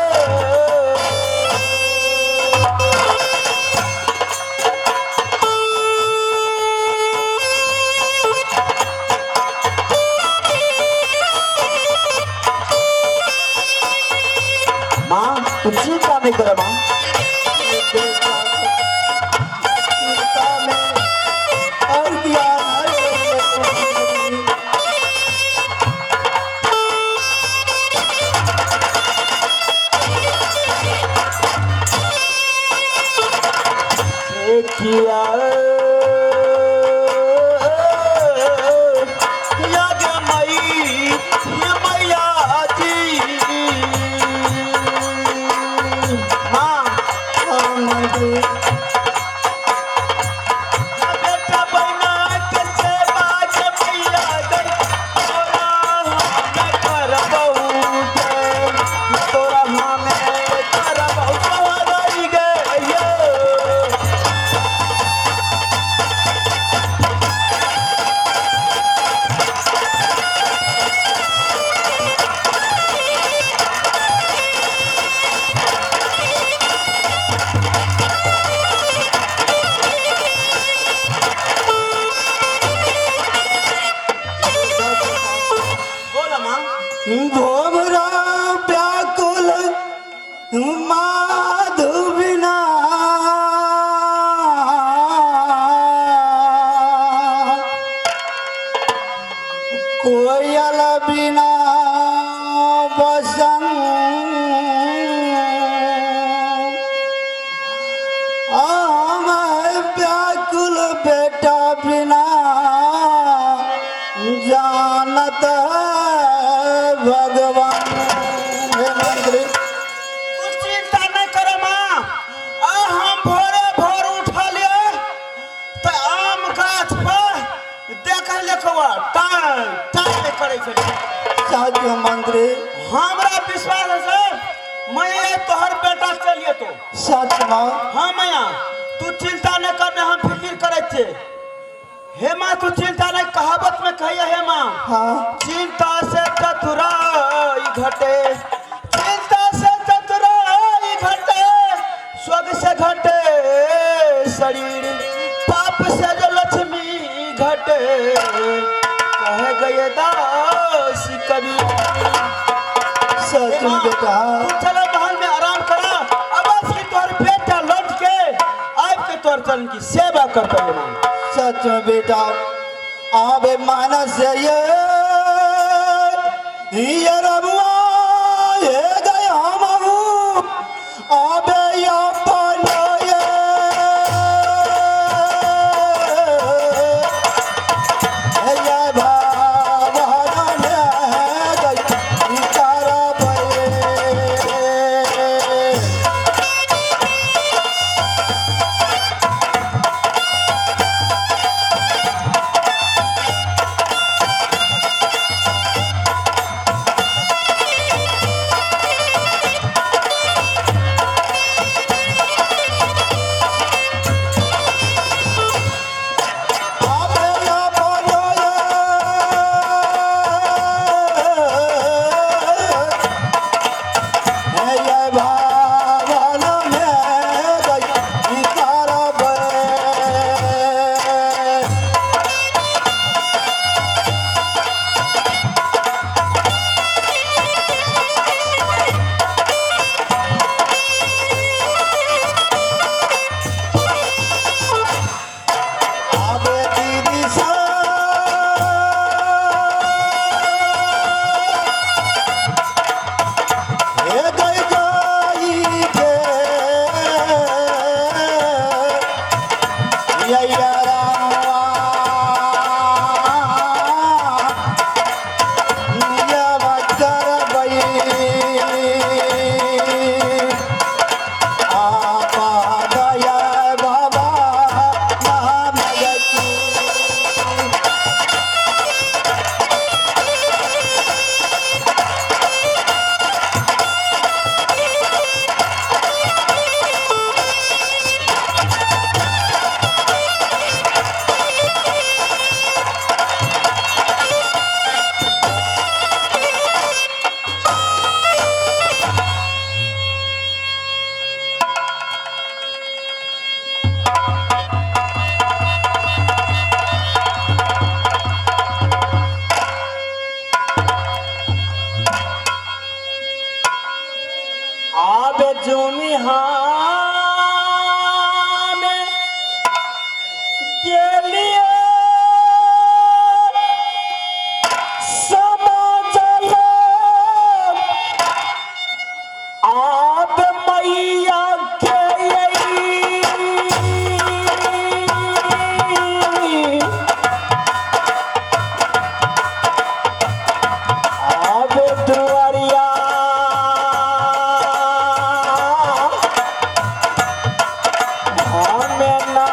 माँ तू चिंता नहीं कर माँ। चिंता में और ज्ञान हर किया मैया जी माँ। हाँ मंत्री। बेटा बना के सेवा के मैया गई, तोरा हमें करबहु गे, तोरा हमें करबहु सोहराई गे ये। बोला माँ। भोमरा व्याकुल माधु बिना, कोयल बिना बसंत, आम व्याकुल बेटा बिना जानत है भगवान। हे मंत्री। तू चिंता नहीं कर माँ, आ हम भोरे भोर उठलिए तो आम गाछ पर देख लिखवा टाइम टाइम करै छलै। साधु मंत्री। हमरा विश्वास है सर मैं तोहर बेटा चलिए तो सच माँ। हाँ मैया तू चिंता नहीं करने, हम फिक्र करै छियै। हे माँ तू चिंता नहीं, कहावत में कहिए हे माँ। हाँ। चिंता से चतुराई घटे, चिंता से चतुराई घटे, स्वर्ग से घटे शरीर, पाप से जो लक्ष्मी घटे, कह गए दास कबीर। सच में बेटा। तू चलो महल में आराम करा, अवश्य की तोहर बेटा लौट के आब के तोहर चरण की सेवा करता है माँ। सच में बेटा। आबे मानस ये ये रबुआ ये गए हम आबे अपन ये ये भावना गई तारा बे। जुमिहा में गेलिए समझल आब मैया के अई। आब दुआरिया हमें ना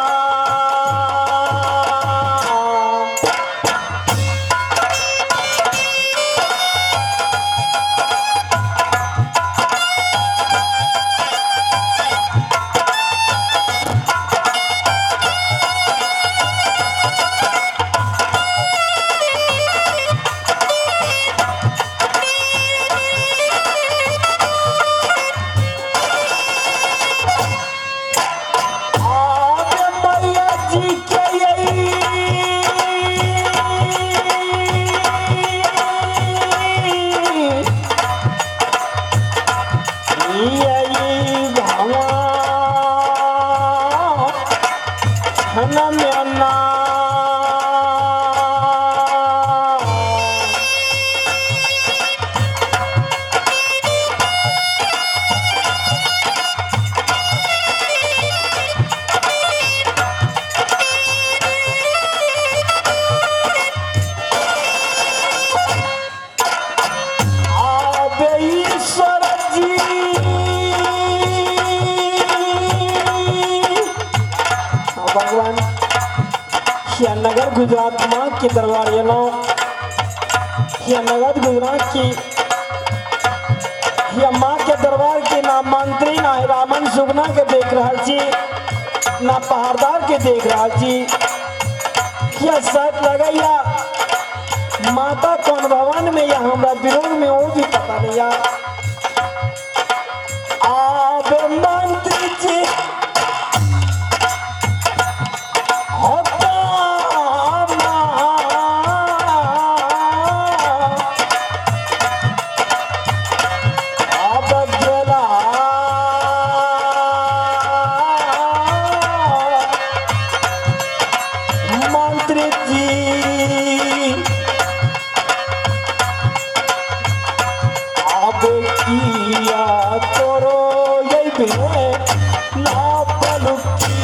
आब मैया जी के अई भवा हनम्यना आब ईश्वर जी भगवान या नगर गुजरात माँ के दरबार एलहुँ या नगर गुजरात की या माँ के दरबार के ना मंत्री ना रामन सुगना के देख रहल छी ना पहाड़दार के देख रहल छी या साथ लगैया माता कौन भवन में या हमरा विरोध में वो भी पता नहीं या आब मंत्री जी होता आब गेला मंत्री जी अब किया तोरो ये बे ना पलुकी।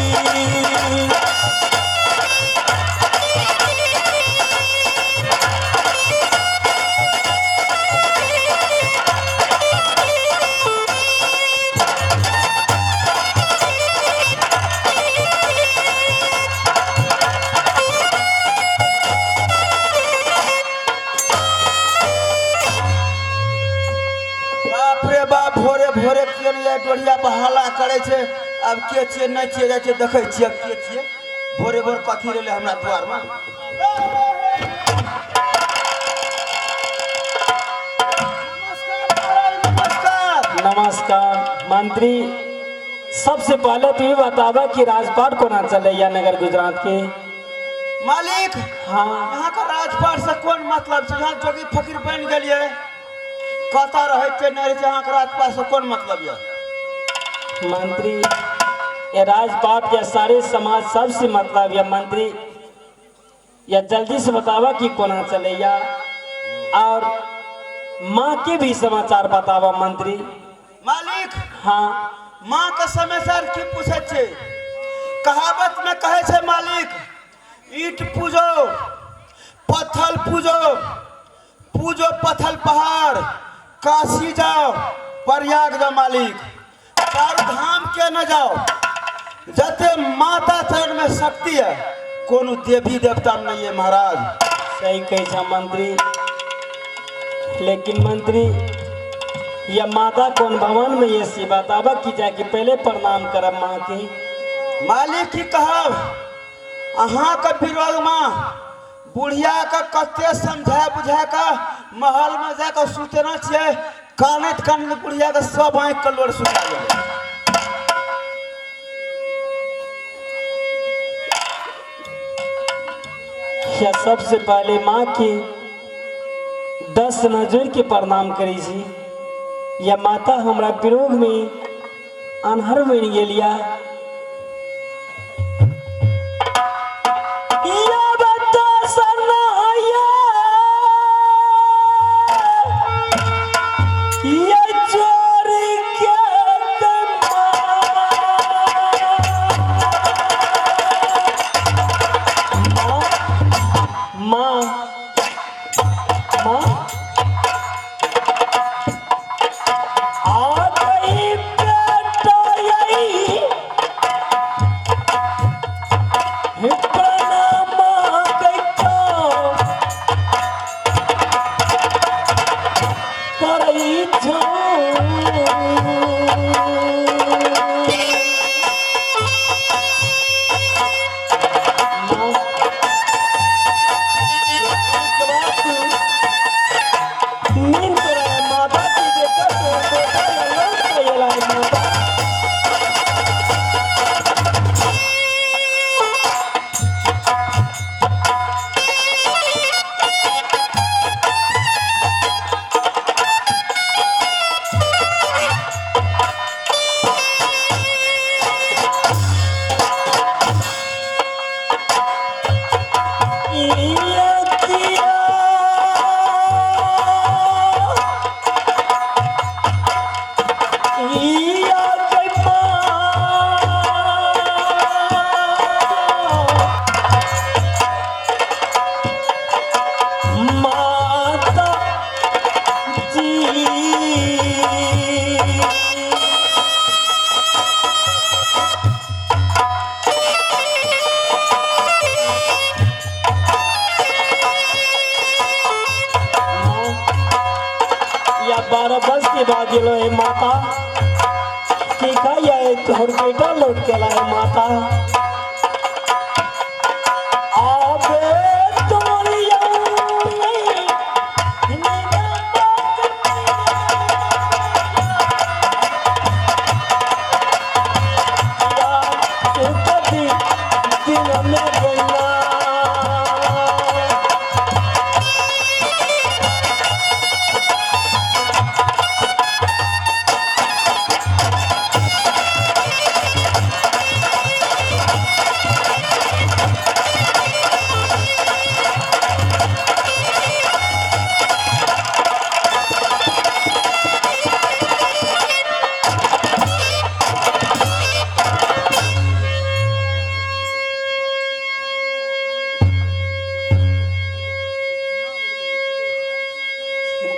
बाप रे बाप, भोरे भोरे के नहि जाय डोरिया पर हल्ला करै छै। आब के छियै नहि छियै जाइ छियै देखै छियै आब के छियै। भोरे भोर कथी रहलै हमरा दुआरमे। नमस्कार। नमस्कार मंत्री, सबसे पहले तो ये बतावा कि राजपाट कोना चलैया नगर गुजरात के। मालिक, हाँ। यहाँ के राजपाट से कोन मतलब छै? यहाँ जोगी फकीर बनि गेलियै, कतऽ रहै छै नहि रहै छै, अहाँके राजपाट से कोन मतलब यऽ? मंत्री, ये राजपाट या सारे समाज सबसे मतलब या मंत्री, या जल्दी से बतावा कि कोना चलैया और माँ के भी समाचार बतावा मंत्री। मालिक, हाँ। माँ के समाचार की पूछै छै? कहावत में कहै छै मालिक, ईट पूजो पत्थर पूजो, पूजो पत्थर पहाड़, काशी जाओ प्रयाग जाओ मालिक, चार धाम के न जाओ। जते माता चरण में शक्ति है कोनो देवी देवता में नहीं है महाराज। सही कहै छ मंत्री, लेकिन मंत्री या माता कौन भवन में ये सी बतावा कि जाके पहले प्रणाम करब माँ के। मालिक की कहब, अहाँके विरोधमे बुढ़िया के कते समझा बुझा के महल में जाके सुतना छियै, कानैत कानैत बुढ़िया के सब आँखि के लोर सुखा गेलै। या सबसे पहले माँ के 10 नजर के प्रणाम करी छी। या माता हमरा विरोध में अनहर बनि गेल या। या बता सनाया, ये चोर के माँ, माँ, माँ आ गई बेटा यही प्रणाम करई नींद माता की देखा तो बेटा लौट के माता। माता जी। या 12 बज के बाद ये लो है माता की का या तोहर बेटा लौट के ला है माता। आबे तोरिया दिन में गईला।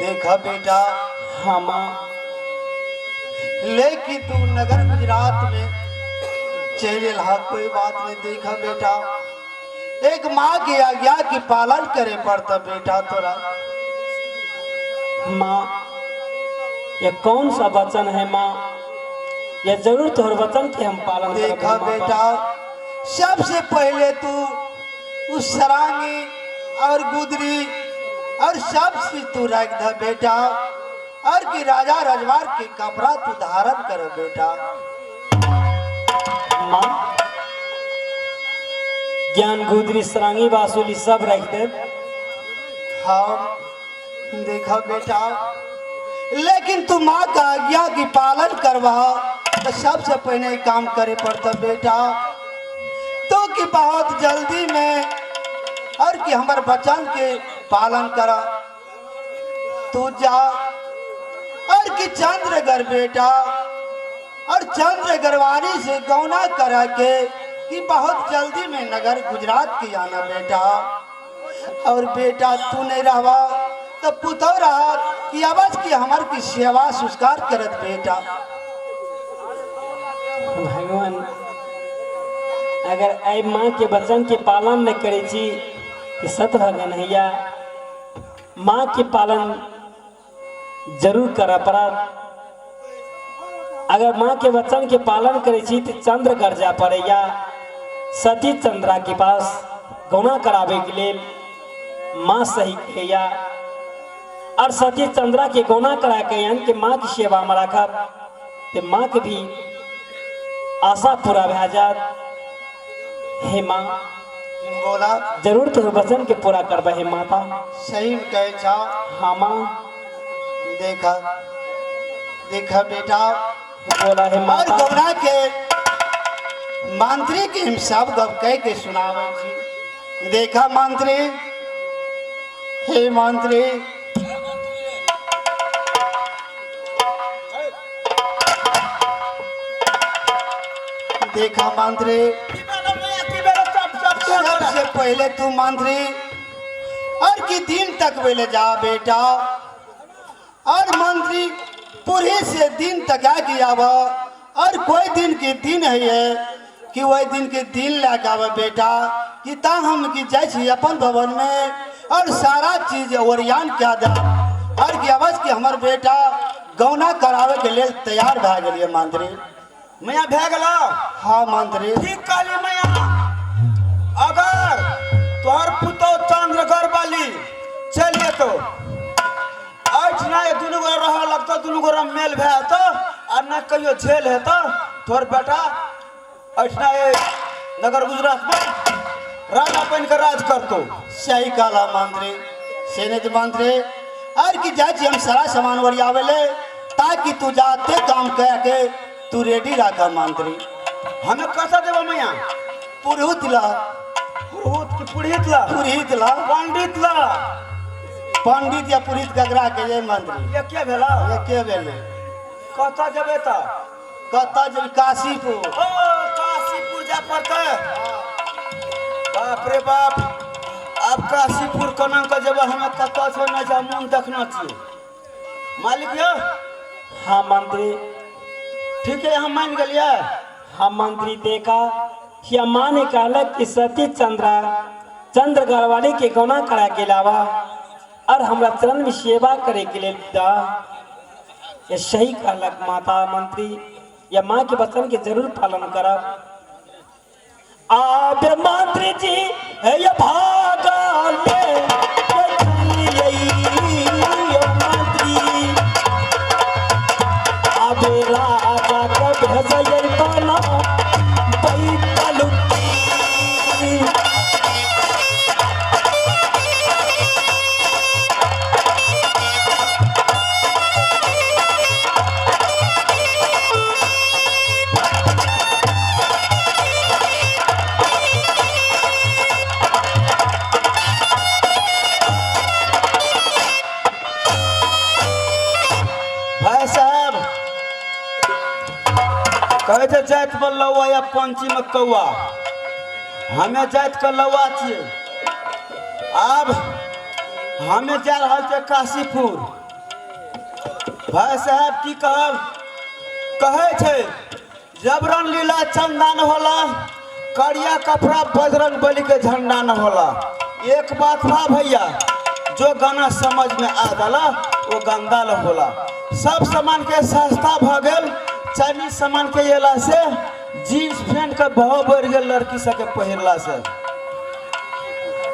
देखा बेटा। हाँ माँ। लेकिन तू नगर गुजरात में चले ला, कोई बात नहीं। देखा बेटा, एक माँ की आज्ञा की पालन करे पड़ता बेटा तोरा। माँ, यह कौन सा वचन है माँ? यह जरूर तोहर वचन के हम पालन करब देखा माता। बेटा, सबसे पहले तू उस सरांगी और गुदरी और सब चीज तू रख दे बेटा, और कि राजा रजवार के कपड़ा तू धारण कर बेटा। माँ, ज्ञान गुदरी सरांगी बासुली सब रख दे। हाँ देखा बेटा, लेकिन तू माँ का आज्ञा की पालन करवा तो सबसे पहले काम करे पड़ता बेटा, तो कि बहुत जल्दी में और कि हमारे वचन के पालन करा। तू जा और कि चंद्रगढ़ बेटा, और चंद्रगढ़वानी से गौना करा के कि बहुत जल्दी में नगर गुजरात के आना बेटा। और बेटा तू नहीं रहवा तो पुतो रहा कि आवाज की हमार की सेवा संस्कार करत बेटा। भगवान, अगर ऐ माँ के वचन के पालन नहीं करे छी कि सत भगवान हैया, माँ के पालन जरूर कर पड़त। अगर माँ के वचन के पालन करे छी तो चंद्रगढ़ जा पड़ैया, सती चंद्रा के पास गौना करावे के लेल माँ सही कहैया। और सती चंद्रा के गौना करा के यानी कि माँ की सेवा में राखब तो माँ के भी आशा पूरा भए जात। हे माँ, बोला जरूर तोहर वचन के पूरा करबे हे माता। सही में कहे छा। हाँ माँ। देखा देखा बेटा, बोला है और माता। गौरा के मंत्री के हम सब गप कह के सुनावे छी। देखा मंत्री, हे मंत्री, देखा मंत्री, सबसे पहले तू मंत्री और की दिन तक वेले जा बेटा, और मंत्री पूरे से दिन तक आके आव, और कोई दिन के दिन है ये कि वही दिन के दिन लगा आव बेटा, कि ता हम की जाइ छी अपन भवन में और सारा चीज ओरियान क्या दा, और की आवाज कि हमर बेटा गौना करावे के लिए तैयार भए गेलिए मंत्री। मैया भए गेलो? हाँ मंत्री। ठीक कहली मैया, अगर तोहर पुतोह चंद्रगढ़ वाली चल जेतो एहिठिना दुनू गोरा रह लगतो, दुनू गोरा मेल भए जेतो आ न कहियो झेल हेतो, तोहर बेटा एहिठिना नगर गुजरात में राजा बनि के राज करतो। सही कहला मंत्री, सेनेत मंत्री, और की जाइ छी हम सारा सामान ओरियावे ले, ताकि तू जाते काम कह के तू रेडी राखा मंत्री। हमें कैसा देबो मैया? पुरोहित ला। पुरोहित की पुरोहित ला? पुरोहित ला। पंडित ला। पंडित या पुरोहित ककरा के जे मंत्री? ये के भेला? ये के भेले? कतऽ जेबै तऽ? कतऽ जेबै? काशीपुर। ओ काशीपुर जाय पड़तै? बाप रे बाप, आब काशीपुर केना कऽ जेबै? हमें कतऽ छै नहि छै मोन देखना छियै मालिक यौ। हाँ मंत्री। ठीक है, हम मान गेलियै। हाँ मंत्री, देखा या माँ ने कहलक कि सती चंद्रा चंद्र घरवाली के गौना करा के लावा और हमरा चरण में सेवा करे के लिए दा। ये सही कहलक माता मंत्री, या माँ के वचन के जरूर पालन करब। आबे मंत्री जी ये भागा ले मंत्री, आबे राजा के भेजै बना बैठल। भाई साहब कहै छै जाति पर लौआ या पंछी में कौआ, हमें जाति के लौआ छियै। आब हमें जा रहल छियै काशीपुर। भाई साहब की कहब, कहै छै जबरन लीला चंदा न होला, करिया कपड़ा बजरंग बली के झंडा न होला। एक बात बा भैया, जो गाना समझ में आ जाला वो गंदा न होला। सब सामान के सस्ता भ गेल, चाइनीज सामान के अयला से जीन्स पैंट के भाव बढ़ि गेल लड़की सबके पहिरला से,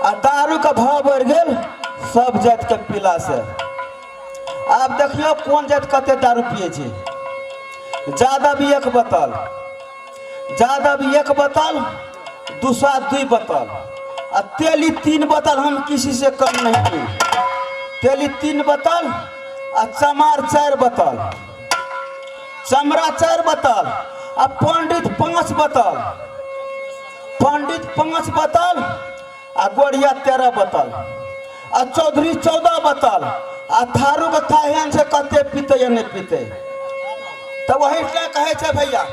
आ दारू के भाव बढ़ि गेल सब जाति के पीला से। आब देखियौ कोन जाति कते दारू पिए छै। जादव एक बोतल, जादव एक बोतल, दूसरा 2 बोतल, आ तेली 3 बोतल, हम किसी से कम नहीं पी। तेली 3 बोतल आ चमार 4 बोतल, चमड़ा 4 बोतल, आ पंडित 5 बोतल, पंडित 5 बोतल, आ गोढ़िया 13 बोतल, आ चौधरी 14 बोतल, आ थारू के थाहन से कते पीते या नहीं पीते। तो वही क्या कहे छे भैया,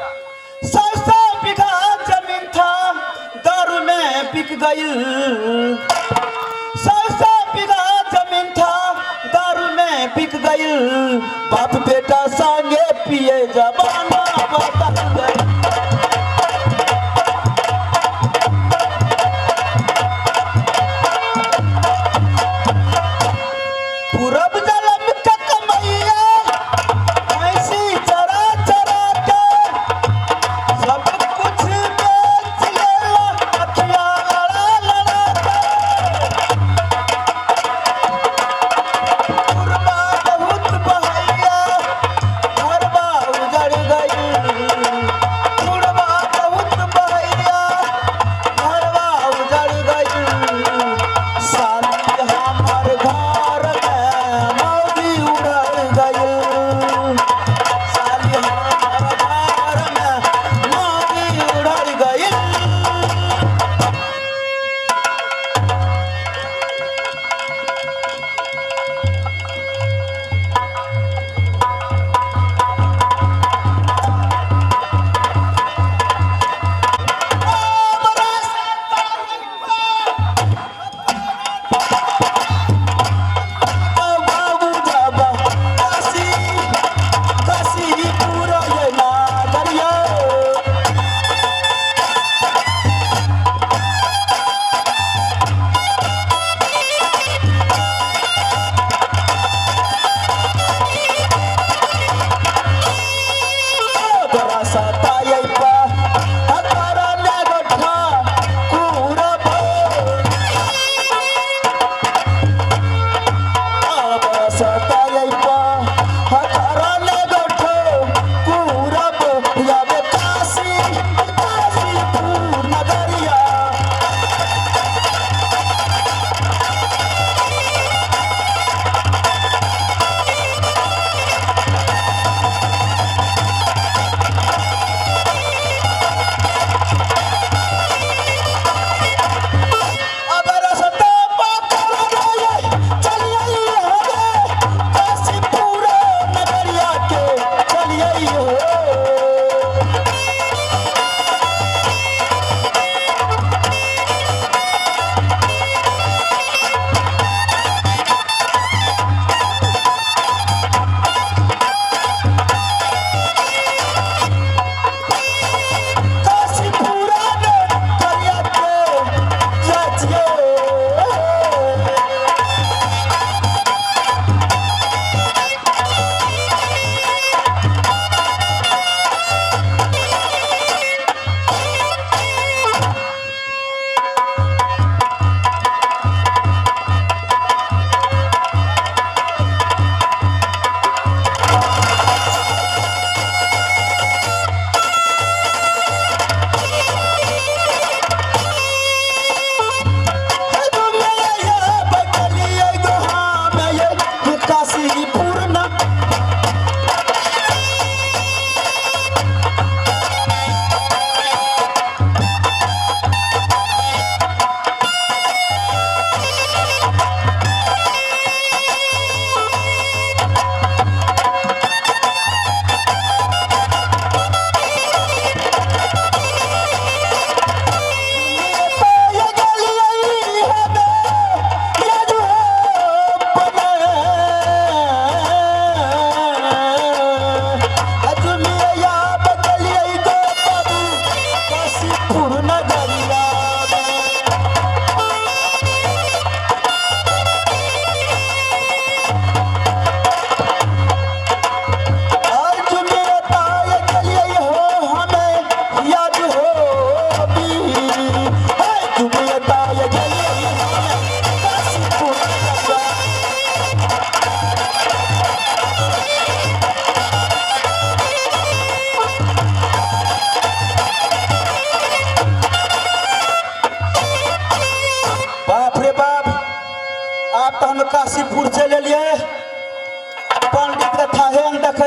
100 बीघा जमीन था दारू में बिक गई, 100 बीघा जमीन था दारू में बिक गई, बाप बेटा संगे पिए जमाना बदल गई। पूरब जलम के कमैया ऐसी चरा चरा के सब कुछ बेच लेला अखियां लड़ा लड़ा के। पूरबा बहुत बहैया घरबा उजड़ गई,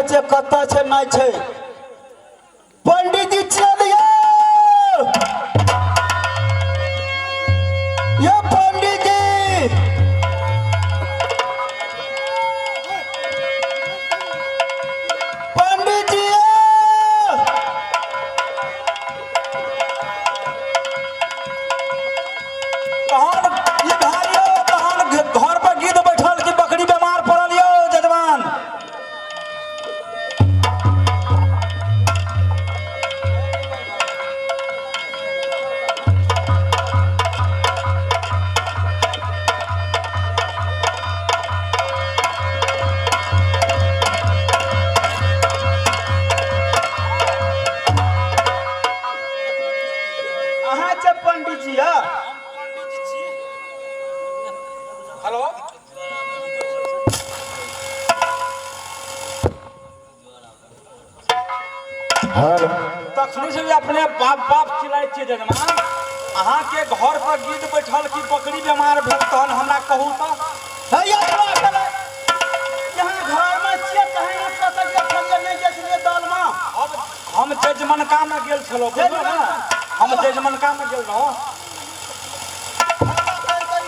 छियै कतऽ छै नहि छै। पंडित जी चलियो यो पंडित जी। पंडित जी यो। तहन ई भेल यौ, तहन घर पर गिद्ध बैठल कि बकरी बीमार पड़ल यौ जजमान। अहाँ छै पंडित जी यौ? हेलो। हेलो। तखने से भी अपने बाप बाप चिल्लाइ छियै जजमान। अहाँके घर पर गिद्ध बैठल कि बकरी बीमार भेल, तहन हमरा कहू तऽ। हे यौ, तोरा कहलै, यहाँ घरमे छियै कहीं ने कतऽ गेल छलियै, नहि गेल छलियै दलमे? अब हम जजमनका में गेल छलहुँ, बुझलहुँ ने, हम जजमनका में गेल रहौं।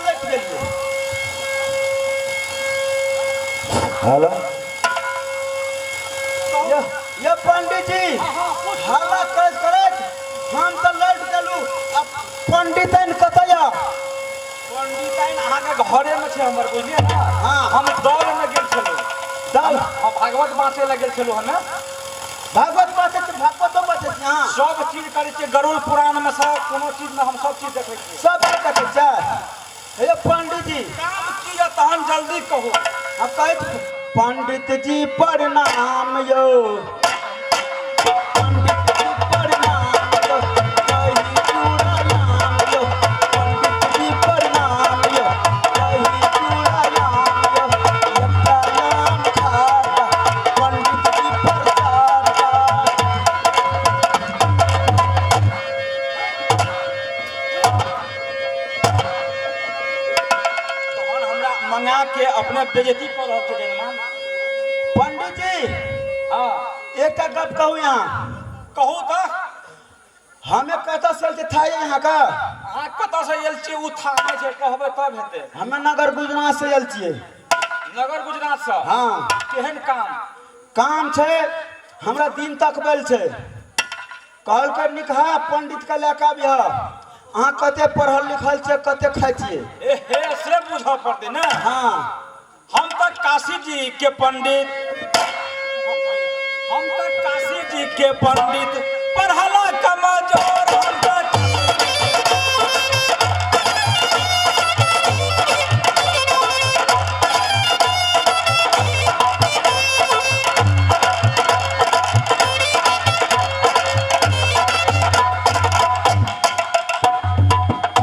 लटि गेलियै। हेलो। यो यो पंडित जी, हल्ला करैत करैत हम तऽ लौट गेलहुँ। आ पंडितन कतऽ यऽ? पंडिताइन अहाँके घरे में छै हमर, बुझलियै ने? हाँ। हम दल में गेल छलहुँ। दल? हम भागवत बाँचे लए गेल छलहुँ। हमे भागवत बाँचै छी? भागवतो बाँचै छी अहाँ? सब चीज करै छियै। गरुड़ पुराण में से कोनो चीज में हम सब चीज देखै छियै। सब चीज देखै छियै। हे पंडित जी, काम की यऽ तहन जल्दी कहू। हम कहैत पंडित जी प्रणाम यौ, पंडित जी प्रणाम यौ, दही चूड़ा नाम यौ, पंडित जी प्रणाम यौ, दही चूड़ा नाम यौ, एकटा नाम खाता पंडित जी प्रसादा। तहन हमरा मंगा के अपने बेइज्जती कऽ रहल छै जजमान। पंडित जी। हाँ। एकटा गप कहू यहाँ? कहू तऽ। हमे कतऽ से आयल था यहाँ का? अहाँ कतऽ से आयल छियै ओ था नहि छै, कहबै तब हेतै। हमे नगर गुजरात से आयल छियै। नगर गुजरात से? हाँ। केहन काम? काम छै, हमरा दिन तक बेल छै। कहलकै निकहा पंडित के लए कऽ आबिह। अहाँ कते पढ़ल लिखल छियै, कते खाइ छियै? ए हे, से बुझऽ पड़तै ने। हाँ। हम तऽ काशी जी के पंडित, हम तऽ काशी जी के पंडित, पढ़ला कमजोर, हम तऽ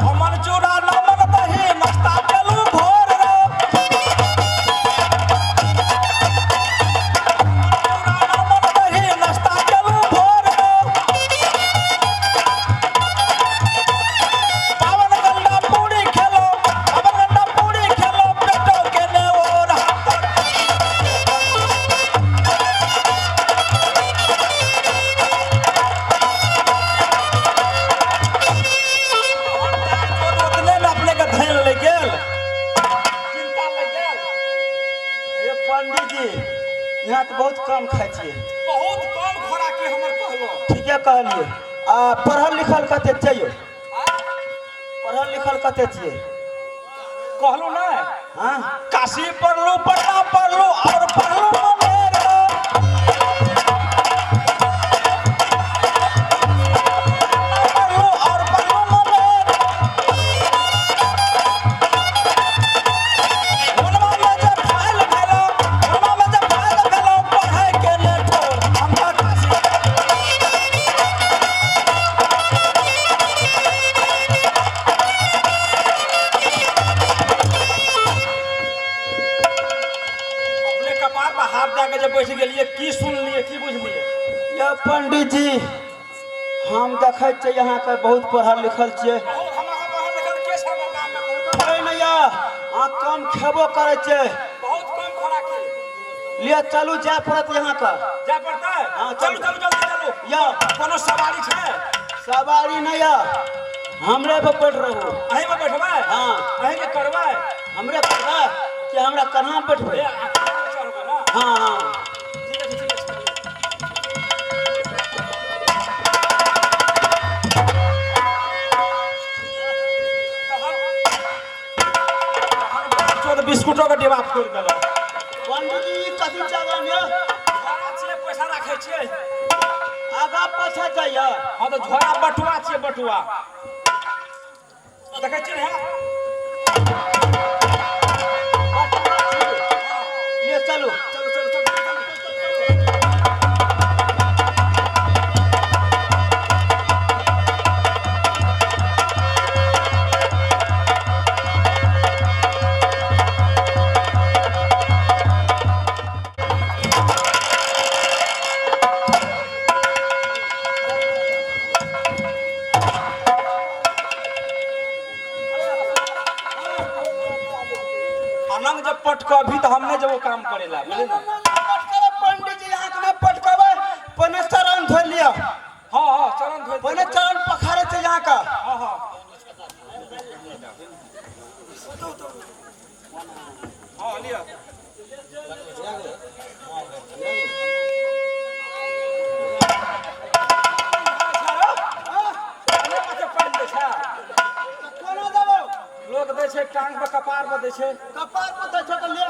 हमन चूड़ा नमन दही नाश्ता केलू भोर रे। चूड़ा नमन दही नाश्ता केलू भोर रे। पावन गंडा पूरी खेलो, पावन गंडा पूरी खेलो, पेटो के ने ओर। ओतने में अपने के धैल ले गेल, चिंता ले गेल। हे पंडित जी, यहाँ तऽ बहुत कम खाइ छियै। बहुत कम खोराकी हमर कहलो। ठीके कहलियै। आ पढ़ल लिखल कते छियै? पढ़ल लिखल कते छियै? कहलू ने। हाँ। काशी पढ़लू, पटना पढ़लू और पढ़लू मुंगेर। पढ़लू और पढ़लू मुंगेर। हुनमा में जे फाइल भेलो, हुनमा में जे फाइल भेलो, पढ़ै के ने ठोर। हम तऽ काशी अपने कपार पर हाथ दए के जे बैठ गेलियै, की सुनलियै, की बुझलियै? यौ पंडित जी, हम देखै छियै अहाँके बहुत पढ़ल लिखल छियै। बहुत हमरा सब पढ़ल लिखल के छै हमरा गाममे, कहू तऽ? नहि नहि, अहाँ कम खेबो करै छियै। बहुत कम खोराकी। लिअ चलू जाय पड़त यहाँ का। जाय पड़तै? हाँ, चलू चलू। चलू जल्दी चलू। या। कोनो सवारी छै? सवारी नहीं है, हमरे पे बैठ रहू। अहीं पर बैठबै? हाँ। अहीं के करबै? हमरे करबै कि हमरा कहाँ बैठबै? ए, आ, चढ़बै ना? हाँ हाँ। ठीक छै, ठीक छै। तहन बिस्कुटो के डिब्बा फोड़ि देलक। पंडित जी, ई कथी जगह में? झोरा छियै, पैसा राखै छियै। आगा पाछा जाइए? हँ, तऽ झोरा बटुआ छियै, बटुआ देखै छियै ने? ये चलू। चलू चलू चलू चलू। अनंग जब पटक अभी तऽ हम नहि जब काम करेला, बुझलियै ने? पटकबै पंडित जी, यहाँ के नहीं पटकबै। पहले चरण धो लिअ। हँ हँ, चरण धोइ। पहले चरण पखारे छै यहाँ का। हँ हँ हँ, लिअ। कोना देबो? लोक दै छै टांग पर, कपार पर दै छै। कपार पर दै छै तऽ ले।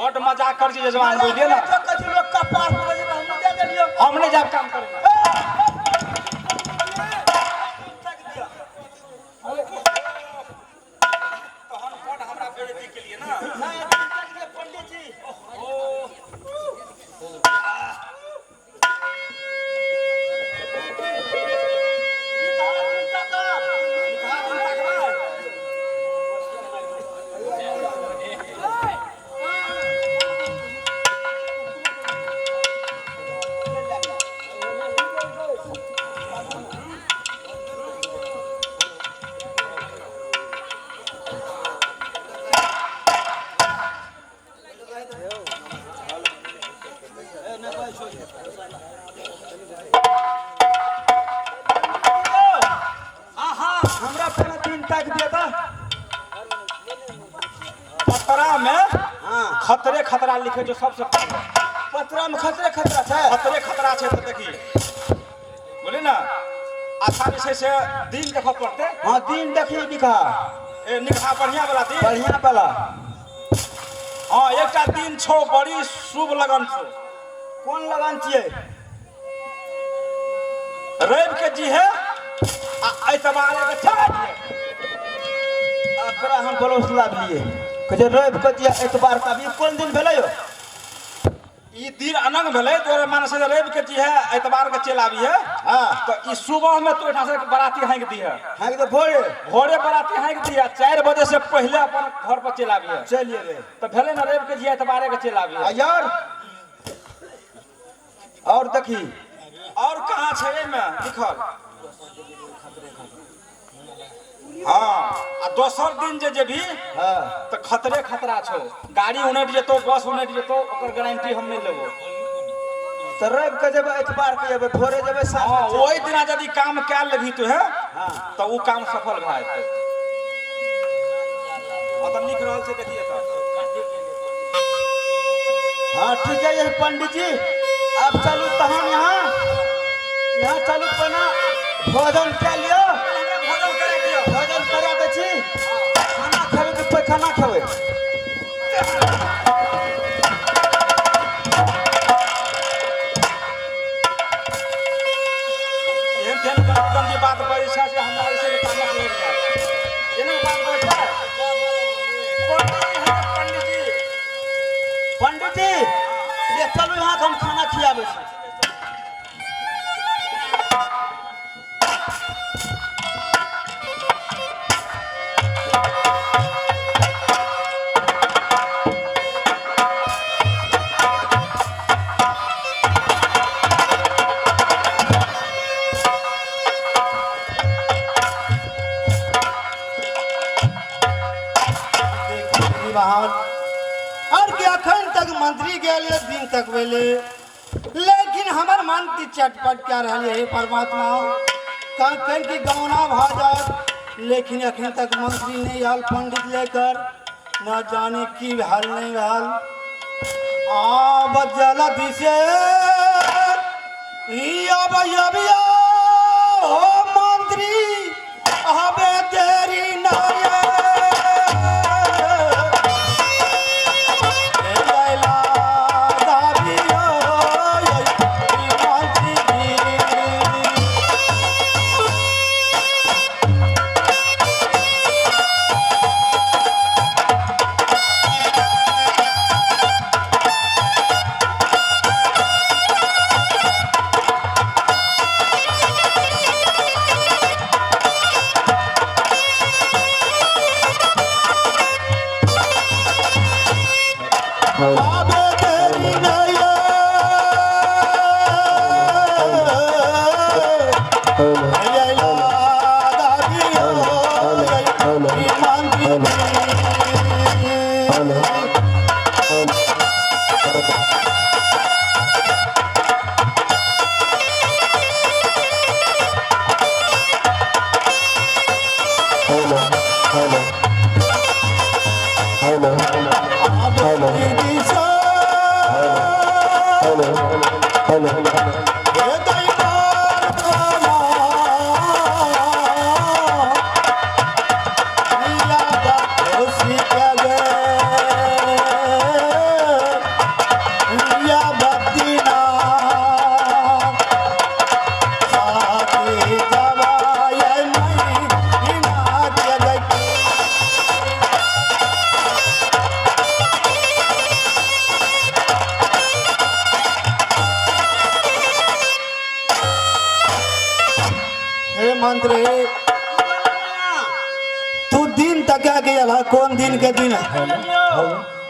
बड मजाक कर छी जजमान, बुझलियै ने? कहै छै लोक कपार पर दै छै, तऽ हमहूँ दे देलियौ। हम नहि जायब काम करे। तहन बड हमरा बेइज्जती केलियै ने? नहि, पंडित जी। ओ। ई कहाँ दिन तक? निकहा दिन तकबै। आहा। हमरा पहले दिन तक दिया था। पतरा में हाँ। खतरे खतरा लिखे जो सबसे पहले। पतरा में खतरे खतरा छै? खतरे खतरा छै, तऽ देखी, बुझली ने, अच्छा जे छै से दिन देखऽ पड़तै। हाँ, दिन देखियो, निकहा। ए, निकहा बढ़िया वाला दिन। बढ़िया वाला। हाँ, एकटा दिन छौ, बड़ी शुभ लगन छौ। कोन लगन छियै? रवि के जी है आ एतबारे के चला दिए। एकरा हम ब्लाउज लाबलियै, कहै छै रवि के दिया, एतबार के। अभी कोन दिन भेलै यौ? ई दिन अनंग भेलै तोरे, माने से रवि के जी है, एतबार के चलि आबिहे। हाँ। तऽ ई सुबह में तू एहिठाम से बराती हाँकि दिहे। हाँ, तऽ भोरे। भोरे बराती हाँकि दिहे, 4 बजे से पहिले अपन घर पर चलि आबिहे। चलि एबै। तऽ भेलै ने, रवि के जी एतबारे के चलि आ आबिहे। यार, और देखी। और कहाँ छै एहिमे लिखल? हाँ, आ दोसर दिन जे जेबही तऽ खतरे खतरा छौ। गाड़ी उनटि जेतौ, बस उनटि जेतौ, ओकर गारंटी हम नहि लेबो। तऽ रवि के जेबै, एतबार के जेबै, भोरे जेबै, साँझ के ओहि दिना यदि काम कए लेबही तू हे हाँ। तऽ ओ काम सफल भए जेतै। ओतऽ लिख रहल छै, देखिए तऽ। हाँ, ठीक है ये पंडित जी, अब चलू तहन यहाँ, यहाँ चलू, पना भोजन कए लिअ। हमरा भोजन करा दियौ। भोजन करा दै छी। खाना खेबै कि पैखाना खेबै? एहन तेहन गंदी गंदी बात बजै छै से हमरा जे छै से तामस लागि जायत। एना बात बजै छै पंडित जी, हँ, पंडित जी। पंडित जी, ये चलू यहाँ के, हम खाना खियाबै छी। बहान और कि अखन तक मंत्री गेल दिन तक भेले, लेकिन हमर मन ती चटपट क्या रहल हे परमात्मा, कखन की गौना भा जात, लेकिन अखन तक मंत्री नहीं आयल पंडित लेकर, न जाने की भेल नहीं भेल। आब जल्दी से अब ओ मंत्री आबे तेरी नाये लैला दाबियो मंत्री जी। आबे तेरी नैया लैला दाबियो मंत्री हे मंत्री, तू दिन तक गेल है, कौन दिन के दिन है,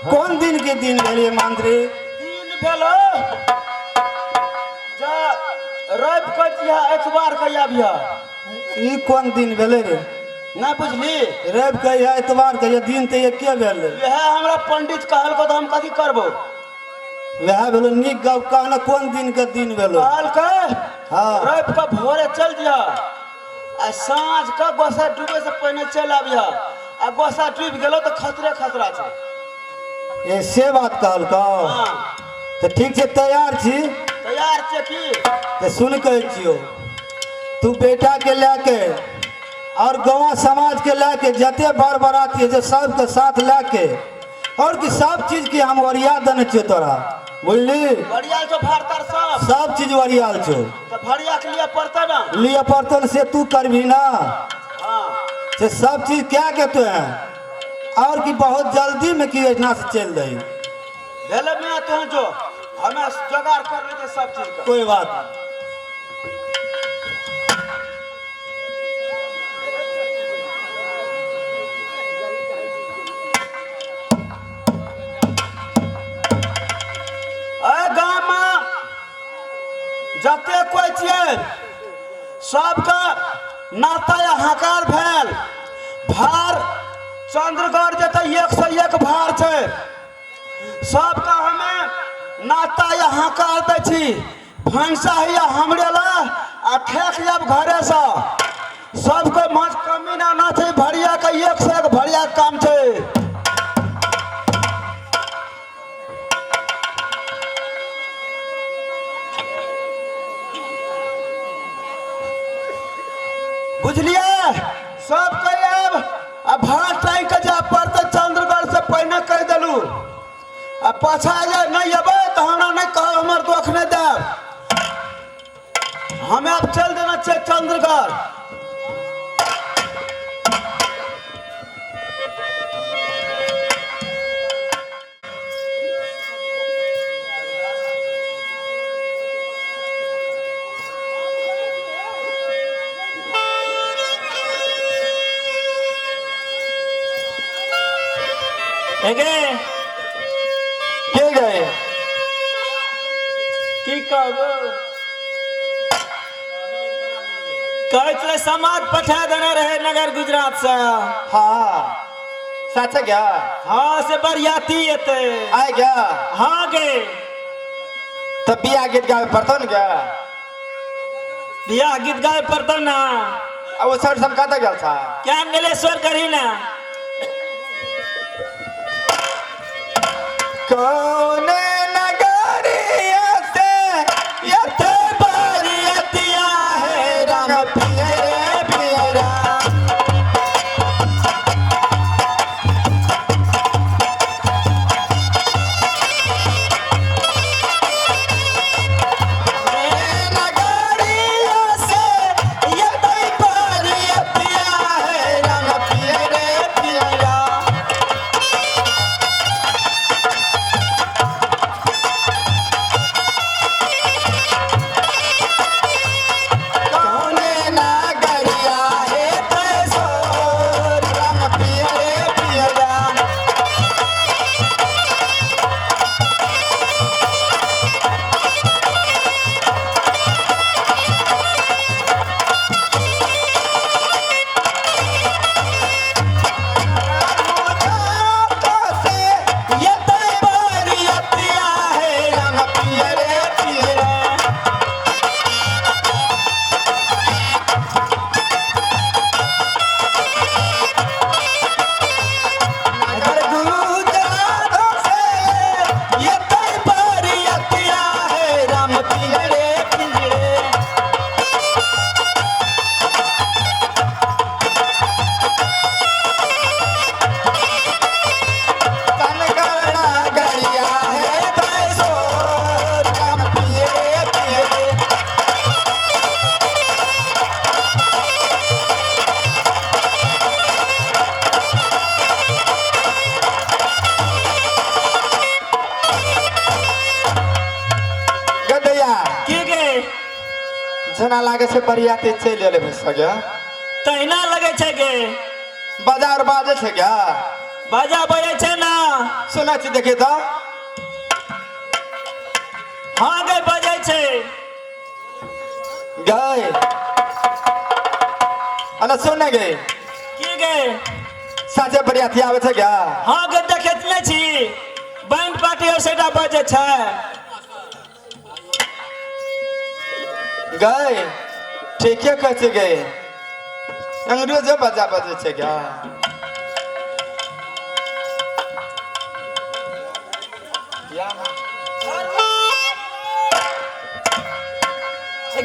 कौन दिन के दिन भेलिए मंत्री? दिन भेलो जा रवि के जिहा एतवार के आबिह। ई कौन दिन भेले रे? ना बुझली? रवि के है एतवार के, दिन तो एके भेलै। इएह हमरा पंडित कहलको तऽ हम कथी करबो? वएह भेलो नीक गप कहना, कौन दिन के दिन भेलो? कहलकै हाँ। रवि के भोरे चल जिह आ साँझ के गोसा डूबे से पहिने चलि आबिह, आ गोसा डूबि गेलो तऽ खतरे खतरा छै। ए से बात कहलकौ? हाँ। तऽ ठीक छै, तैयार छी? तैयार छियै की? तऽ सुन कहै छियौ, तू बेटा के लए के और गाँव समाज के लए के जते बर बराती है सबके साथ लए के और कि सब चीज के हम ओरिया देने छियौ तोरा, बुझली? बढ़िया छौ भार तार सब? सब चीज ओरियाल छौ। तऽ भरिया के लिए पड़तै ना? लिए पड़तौ ने, से तू करबही ना। हाँ। से सब चीज क्या के तू है और कि बहुत जल्दी में की एहिना से चलि दही। भेलै मियाँ, तोहू जो, हमे जोगाड़ कर लेते सब चीज के। कोई बात नहीं। एहि गाममे जते कोइ छियै सबके नाता या हकार भेल। भार चंद्रगढ़ जेतै 101 भार छै, सबके हमे नाता या हकार दै छी। भैंसा हैया हमरे ला आ ठेक जाब घरेसँ। सबके माछ कमी ना ना छै, भरिया के 101 भरिया के काम छै। बुझलियै? सब कहि आयब आ भार टाँगि के जाय पड़तै चंद्रगढ़ से पहिने कहि देलू, आ पाछा जे नहि अबै तऽ हमरा नहि कहब, हमर दोख नहि देब। हमे आब चलि देना छियै चंद्रगढ़। एगे के गए? की कहबो, कहै छलै समाज पठा देने रहे नगर गुजरात से। हाँ, साचे गया? हाँ से बरियाती एते। आय गया? हाँ गे। तब बियाह गीत गावे पड़तो न गया? बियाह गीत गावे पड़तो ना। आ वो सर सब कतऽ गेल छा? क्या नीलेश्वर करी ना। कौन नगरिया से यथे बरियतिया है राम पियरे पियरा। नगरिया से यथे बरियतिया है राम पियरे पियरा। कौन नगरिया है तैसोर राम पियरे पियरा। से यते बरियतिया है राम पियरे पियरा। नगर गुजरात से यते बरियतिया है राम पियरे पियरे। कनकना गरिया है तैसोर राम पियरे पियरे। गदैया की गे? जेना लागे छै बरियाती चलि एलै भैंस गे। तहिना लगे छै गे। बाजार बाजे छै गे? बाजा बजै छै ना। सुनै छी देखी तऽ। हाँ गे बजै छै। गए अना सुन गे। की गे? साँझे बरियाती आबै छै गे? हाँ गे देखैत नहि छी बैंड पार्टी और सेटा बजै छै। गए ठीके कहै छै गे, अंग्रेजो बाजा बजै छै गे।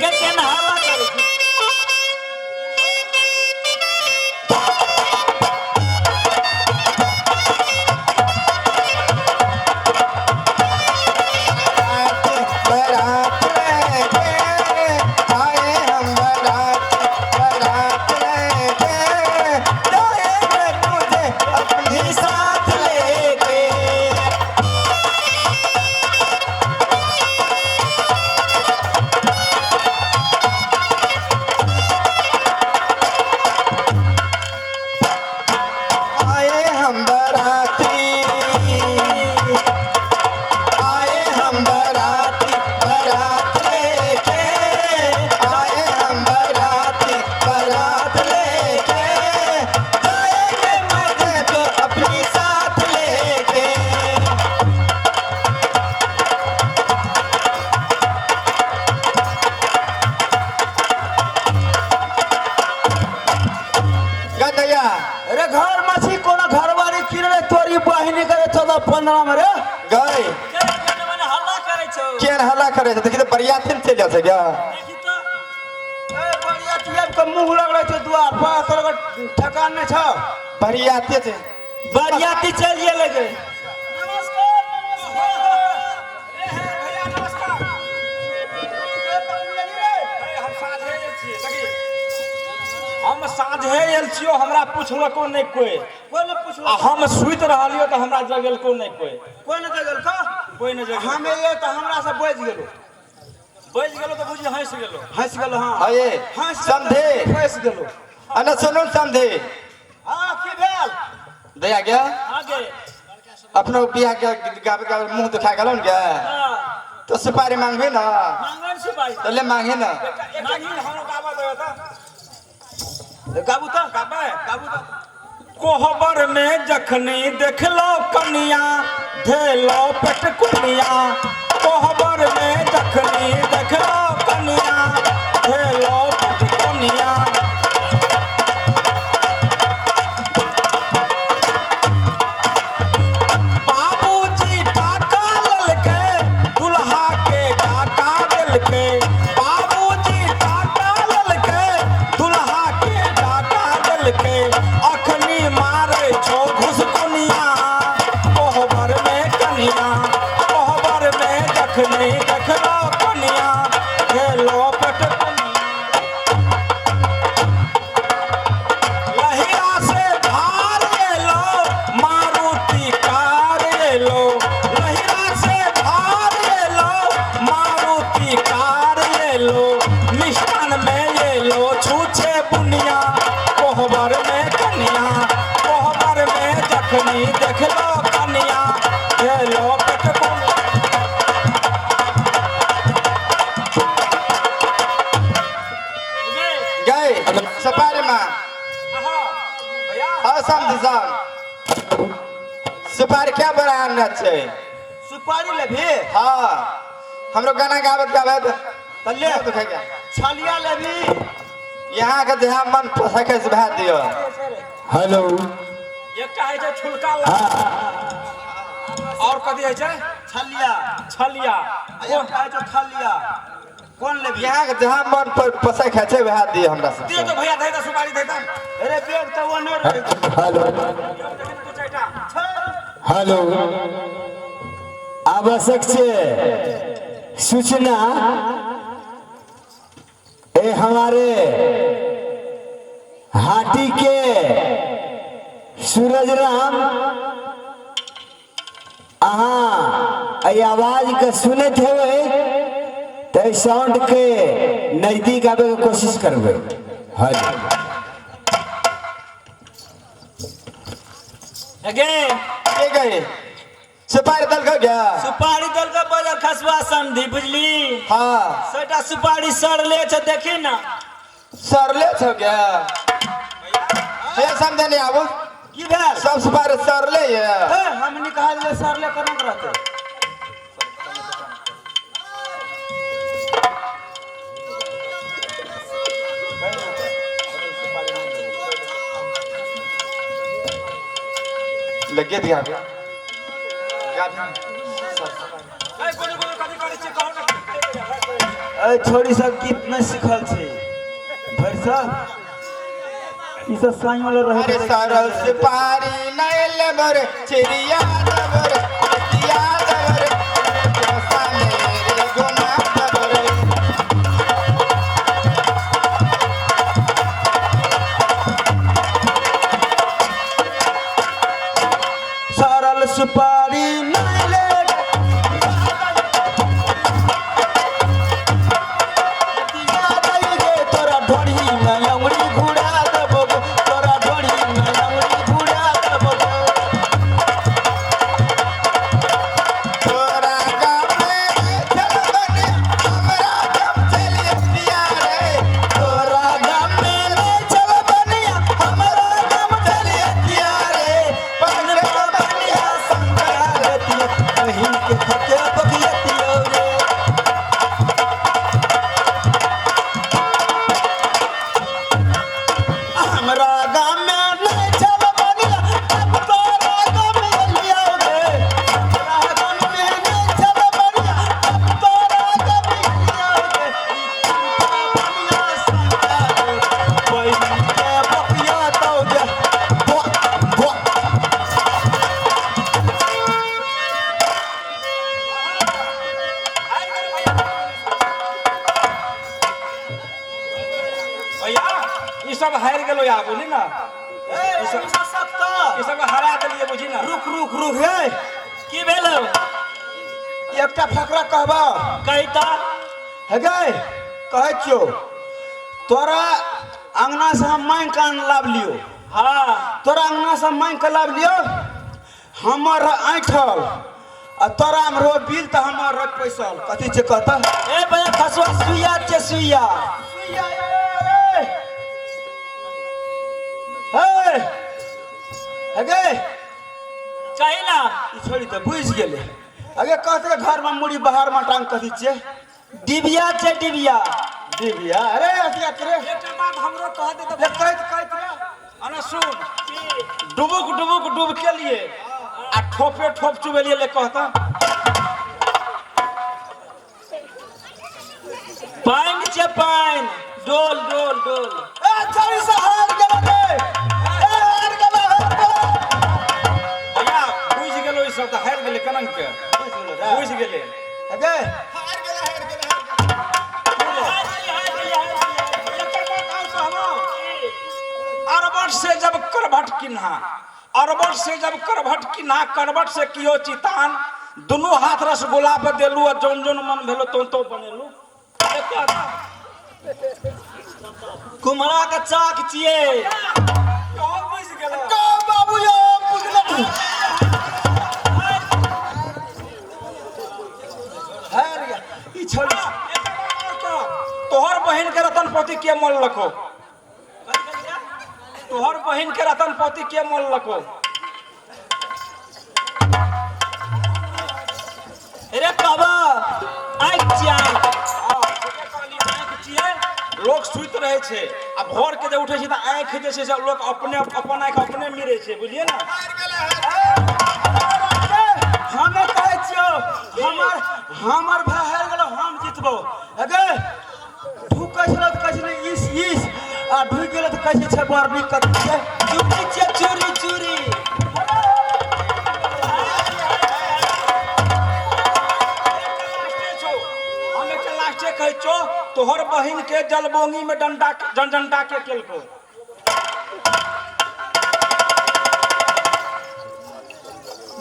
गे केना हल्ला करै छै? बारात लेके आए हम, बारात बारात लेके जाएंगे तुझे अपनी साथ लेके। आए हम बाराती, आए हम बाराती बारात लेके, आए हम बाराती बारात लेके जाएंगे मजे को अपनी साथ लेके। गदैया अरे घर में छी कोनो घरवाली किनले तोरी बहिनी करे 14-15 में रे। गए हल्ला करै छौ? केहन हल्ला करे छै देखी तऽ, बरियाती ने चलि जाइ छै गे। देखी तऽ। ए बरियाती आबि कऽ मुँह लगलै छौ दुआर पर, तोरा ठेकान नहि छौ। बरियाती छै। बरियाती चलि गेलै गे। हम साँझे आयल छियै, देखी हम साँझे आयल छियो, हमरा पुछलको नहि कोइ। कोइ नहि पुछलको? आ हम सुति रहलियो तऽ हमरा जगेलको नहि कोइ। कोइ नहि जगेलको? कोइ नहि जगेलको। हम एलियै तऽ हमरा से बजि गेलो। बजि गेलो तऽ बुझी हँसि गेलो। हँसि गेलो हाँ। हये हँसि समधे। फँसि गेलो। अना सुनू ने समधे। हाँ की भेल? दया गया। हाँ गे। अपनो बियाह के गीत गाबे गाबे मुंह दुखा गेलो ने गे। हाँ। तो सुपारी मांगबे ना? मांगन सुपारी। तो ले मांगे ना। एकटा गीत हमरो गाबऽ देबै तऽ। गाबू तऽ। गाबै? गाबू तऽ। कोहबर में जखनी देखलो कनिया धेलो पेटकुनिया। कोहबर में जखनी देखलो कनिया धेलो पेटकुनिया। बाबूजी टाका ललके दुल्हा के टाका देलके। बाबूजी टाका ललके दुल्हा के टाका देलके। अखनी मारे छो घुसकुनिया कोहबर में कनिया। कोहबर में जखनी देखलो कनिया खेलो पेटकुनिया। लहिरा से भार लो मारुति कार लो। लहिरा से भार लो मारुति कार लो। मिष्ठान में ये लो छूछे बुनिया कोहबर में कनिया। कोहबर में जखनी देखलो कनिया खेलो पेटकुनिया। गए सपारे माँ। हाँ समझी साहब सुपारी क्या बड़ा छै। सुपारी लेबही? हाँ हमरो गाना गाबत गाबत तऽ ले। दुखेगा। छलिया लेबही? यहाँ के जहाँ मन सके से भए दियो। हेलो। एकटा होइ छै छुलका और कथी होइ छै? छलिया। छलिया। आ एकटा होइ छौ खलिया। कोन लेबही? यहाँ के जहाँ मन पर पसै खाइ छै वएह दियो हमरा सब। दियौ तो भैया दे दे सुपारी दे दे। अरे बेग तऽ ओने रहै छै। हेलो। दू चारिटा। हेलो। आवश्यक छै सूचना ए हमारे हाटी के सूरज राम अहाँ एहि आवाज के सुनैत हेबै तऽ एहि साउंड के नजदीक आबे के कोशिश करबै। हेलो। अगे के गए सुपारी दल गया। सुपारी दल के बजर खसुआ समझी बुझली। हाँ सेटा सुपारी सड़ले छै देखी ना। सरले छौ गया। हे समझे नहीं आबू की भेल? सब सुपारी सरले ये। हे, हम निकाल ले सरले कोना के रहतै? लगे दिया ए गोलू गोलू कथी करै छियै कहू ने। ए छोरी सब गीत नहि सिखल छै भरि सब ई सब साई वाला रहै। अरे सरल सुपारी नहीं लेबर चिड़िया देबर चिड़िया देबर दोसा मेरे गुना देबर। सरल सुपारी नहीं ले तोरा ढोरी में अंगुरी घुरा देबो तोरा ढोरी में अंगुरी घुरा देबो। तोरा गाम में चल बने हमरा गाम चलिए दिया रे। तोरा गाम में ले चल बनिया हमरा गाम चलिए दिया रे। पन बनिया संकरा लेतिया बहिन के खके बगियतियो रे। हमरा गाम में नहीं चल बनिया अब तोरा गाम में लिया रे। हमरा गाम में नहीं चल बनिया अब तोरा गाम में लिया रे। बनिया संकरा बहिन के बकिया तो गे बो बो। भैया ई सब हारि गेलो यहाँ बुझली ना। ए, ई सब हरा देलियै बुझी ना। रुक रुक रुक हे की भेल? एकटा फकरा कहबा कही तऽ। हे गए कहै छियौ तोरा अंगना से हम मांगि कऽ लाभ लियौ। हाँ तोरा अंगना से मांगि कऽ लाभ लियौ हमर ऐंठल आ तोरा मे रहो बिल तऽ हमर रह पैसल। कथी छै कहता? ए भैया खसुआ सुइया छै सुइया। सुइया ए, ए, ए। हे गे। कही ना। ई छोड़ी तऽ बुझि गेलै। अगे कहते घरमे मुड़ी बाहर मे टांग कथी छियै? डिबिया छै डिबिया। डिबिया? अरे अथिया करे। एकटा बात हमरो कह दे ले कहैत कहैत रे। अने सुन, डुबुक डुबुक डूब के लिए आ ठोपे ठोप चुबेलिए ले कहता। पानि छै पानि, डोल डोल डोल। ए छोड़ी से हार गेलो रे। ए हार गेलो, हार गेलो। भैया बुझि गेलो ई सब तऽ हारि गेलै कनन के। बुझि गेलो रे। बुझि गेलै। अगे अरबट से जब करभट किन्हा, अरबट से जब करभट किन्हा, करभट से कियो चितान, दुनू हाथ रसगुल्ला पे देलू आ जौन जौन मन भेलो तौन तो बनेलू। कुम्हरा के चाक छियै। बुझि गेलो। का बाबू यो बुझलो। हार गया ई छोड़ी। तोहर बहिन के रतन पोती के मोल लखो? तोहर बहिन के रतन पोती के मोल लखो? रे कहबा आँखि छियै आँखि। आँखि छियै। लोक सुति रहै छै आ भोर के जे उठै छै तऽ आँखि जे छै से लोक अपने अपन आँखि अपने मिरै छै, बुझलियै ने? हमे कहै छियौ हमर हमर भाय हारि गेलो, हम जितबो। अगे ढुकै छलो तऽ कहै छलै इस इस, आ ढुकि गेलो तऽ कहै छै बड़ नीक कथी छै। चूड़ी छियै चूड़ी चूड़ी। हम एकटा लास्टे कहै छियौ, तोहर बहिन के जलबोंगी में डंडा डंडा के केलको?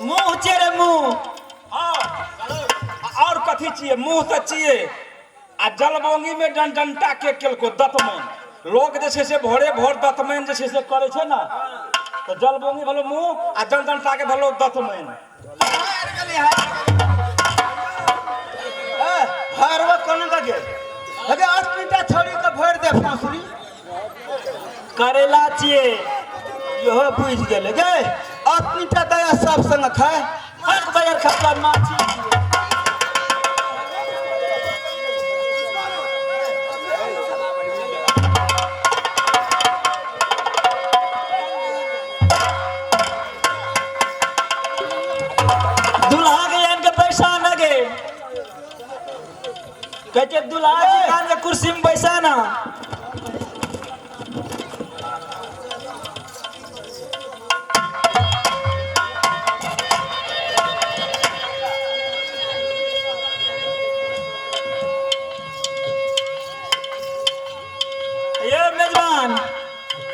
मुँह छै रे मुँह। हाँ, और कथी छियै? मुँह तऽ छियै। आ जलबोंगी में डंडा के केलको? दतमैन। लोक जे छै से भोरे भोर दतमैन जे छै से करै छै ने, तऽ जलबोंगी भेलो मुँह आ जनडंटा के भेलो दतमैन। ए हारबो कोना लगे? अगे 8 मिनट छोड़ी के भरि दे फांसुरी। करेला छियै। इहो बुझि गेलै गे। 8 मिनट दया सब संग खाय। एक बजर खपला माछी छियै। दुल्हा के आन के पैसा न गे, कहै छै दुल्हा के आन के कुर्सी में बैसा ना। ये मेजबान,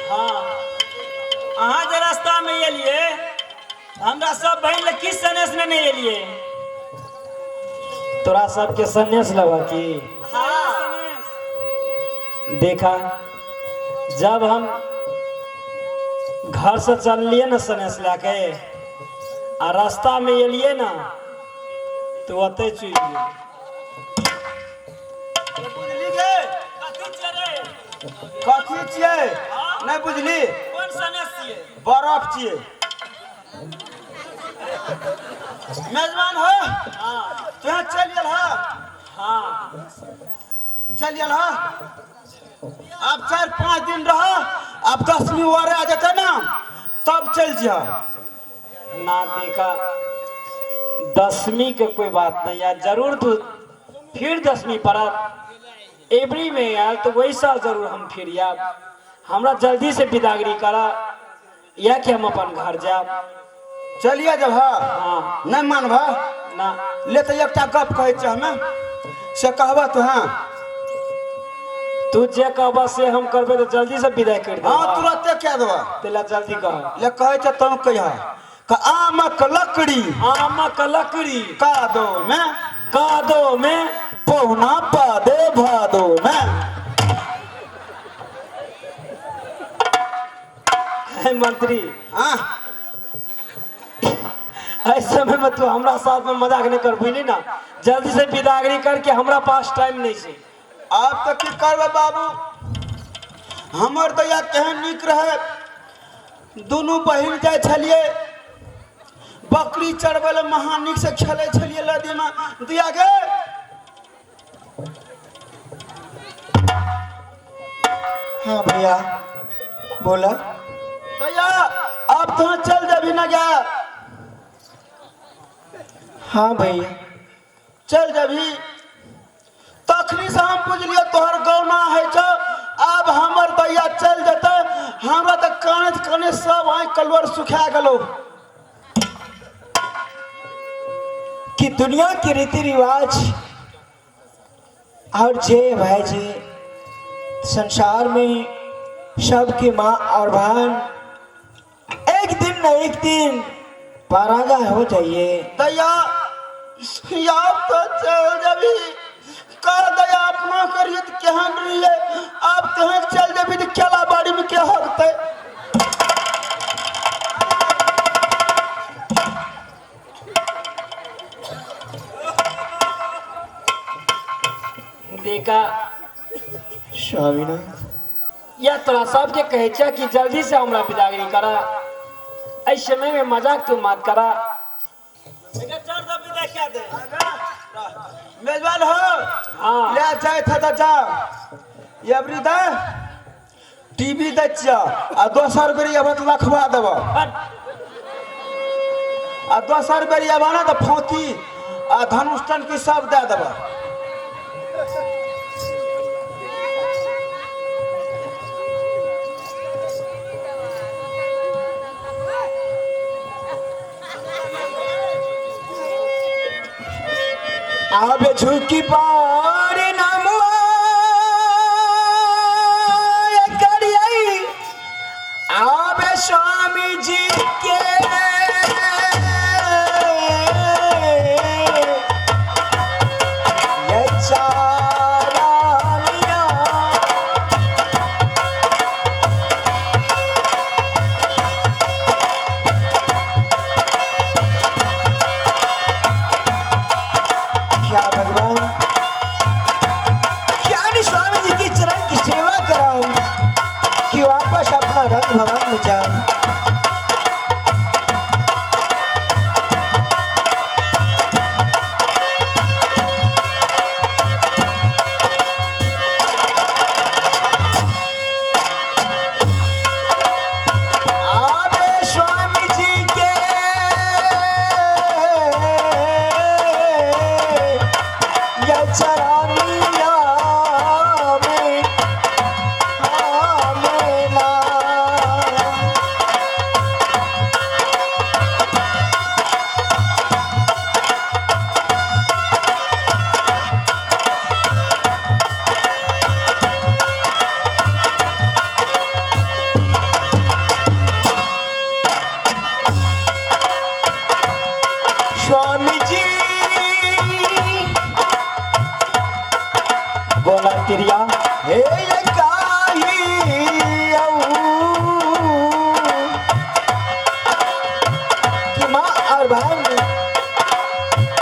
हाँ अहाँ जे रास्ता में एलिए हमरा सब बहिन लग की सनेस ने नहीं एलिए? तोरा सबके सन्यास लेबा की? हाँ। देखा, जब हम घर से चललिए ना सनेस लए के आ रास्ता में एलिए ना तो ओतै चुरि गेल। बुझली गे? कथी छियै नहि बुझली? कोन सनेस छियै? बरफ छियै। मेजबान हो। हाँ। तुहे चलि गेल हा? हाँ। चलि गेल हा। आब 4-5 दिन रह, आब 10वीं वारे आ जेतै ना तब चलि जिह। ना देखा, 10वीं के कोई बात नहीं यार, जरूर तू फिर 10वीं पढ़त एवरी में आयल तो वही साल जरूर हम फिर आयब। हमरा जल्दी से विदागरी करा या कि हम अपन घर जायब। चलिए जब हा। हाँ। नहीं मानबा? ना। ले तऽ एकटा गप कहै छियै हमे, से कहबह तू? हाँ। तू जे कहबह से हम करबै तऽ जल्दी से विदाई कर देब। हाँ, तुरते कह देबह। तेला जल्दी कह। ले कहै छै तू कहिह कि आमक लकड़ी, आमक लकड़ी कादो में, कादो में पहुना पादे भादो में। हे मंत्री, हाँ। ऐसे समय में तू हमरा साथ में मजाक नहीं कर, बुझली ना? जल्दी से विदागरी करके, हमरा पास टाइम नहीं छै। आब तऽ की करबै बाबू, हमर दैया केहन नीक रहे। दुनू बहिन जाइ छलियै बकरी चरबै लए महा नीकसँ खेलै छलियै नदीमे। दिया गे। हाँ भैया, बोला। दैया, अब तो चल जेबही ना गे? हाँ भैया। चल जेबही। तखनी से हम बुझलियै तोहर गौना होइ छौ। आब हमर दैया चल जेतै, हमरा तऽ कानैत कानैत सब आँखि कलवर सुखा गेलौ। कि दुनिया के रीति रिवाज और जे भाई जी संसार में सबकी माँ और बहन एक दिन न एक दिन परागा हो जाइए। दैया, आब तो चल जेबही। कह दैया, अपना करिए तऽ केहन रहियै, आब तोहें चल जेबही तऽ केला बाड़ीमे के हगतै? देखा स्वामीनाथ, या तोरा सबके कहै छियै कि जल्दी से हमरा विदागरी करा। एहि समय में मजाक तू मत करा। मेजबान हो। हाँ। ले जाए था तऽ जा, एबरी दे टीवी दै छियै आ दोसर बेरी अबत लखवा देब आ दोसर बेरी अबा ना तऽ फौती आ धनुष टनकी सब दए देब। अब झुकी पार नमुआ करियई आब स्वामी जी के ये चारानिया। क्या भगवान ज्ञानी स्वामी जी की चरण की सेवा कराऊं कि वापस अपना रंग भवन में जाऊं। आबे स्वामी जी के ये चरनिया में आमेना। स्वामी जी। बोला तिरिया। हे ये काही औ कि माँ और बहन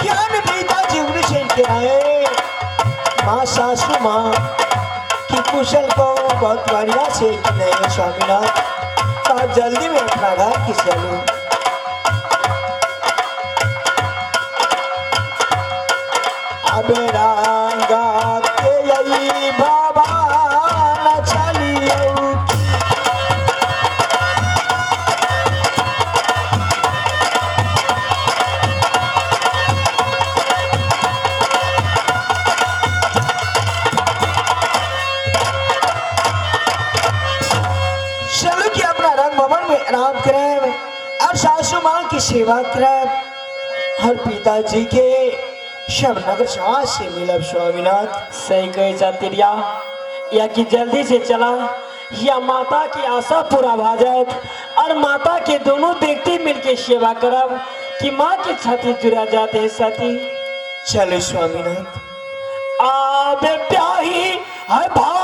ज्ञान पिताजी उग्रसेन के आए माँ सासू माँ की कुशल को बहुत बढ़िया से कि नहीं स्वामीनाथ, तो आप जल्दी में अपना घर की चलूँ। अब रंगा के यही बाबा न चलियो। चलो कि अपना रंग भवन में आराम करें और सासू माँ की सेवा करें और पिताजी के सब नगर समाज से मिलब स्वामीनाथ। सही कहे जा तिरिया, या कि जल्दी से चला या माता की आशा पूरा भा जाए और माता के दोनों व्यक्ति मिलके सेवा करब कि माँ के छाती जुड़ा जाते हैं साथी। चलो स्वामीनाथ। आबे प्याही है भाई।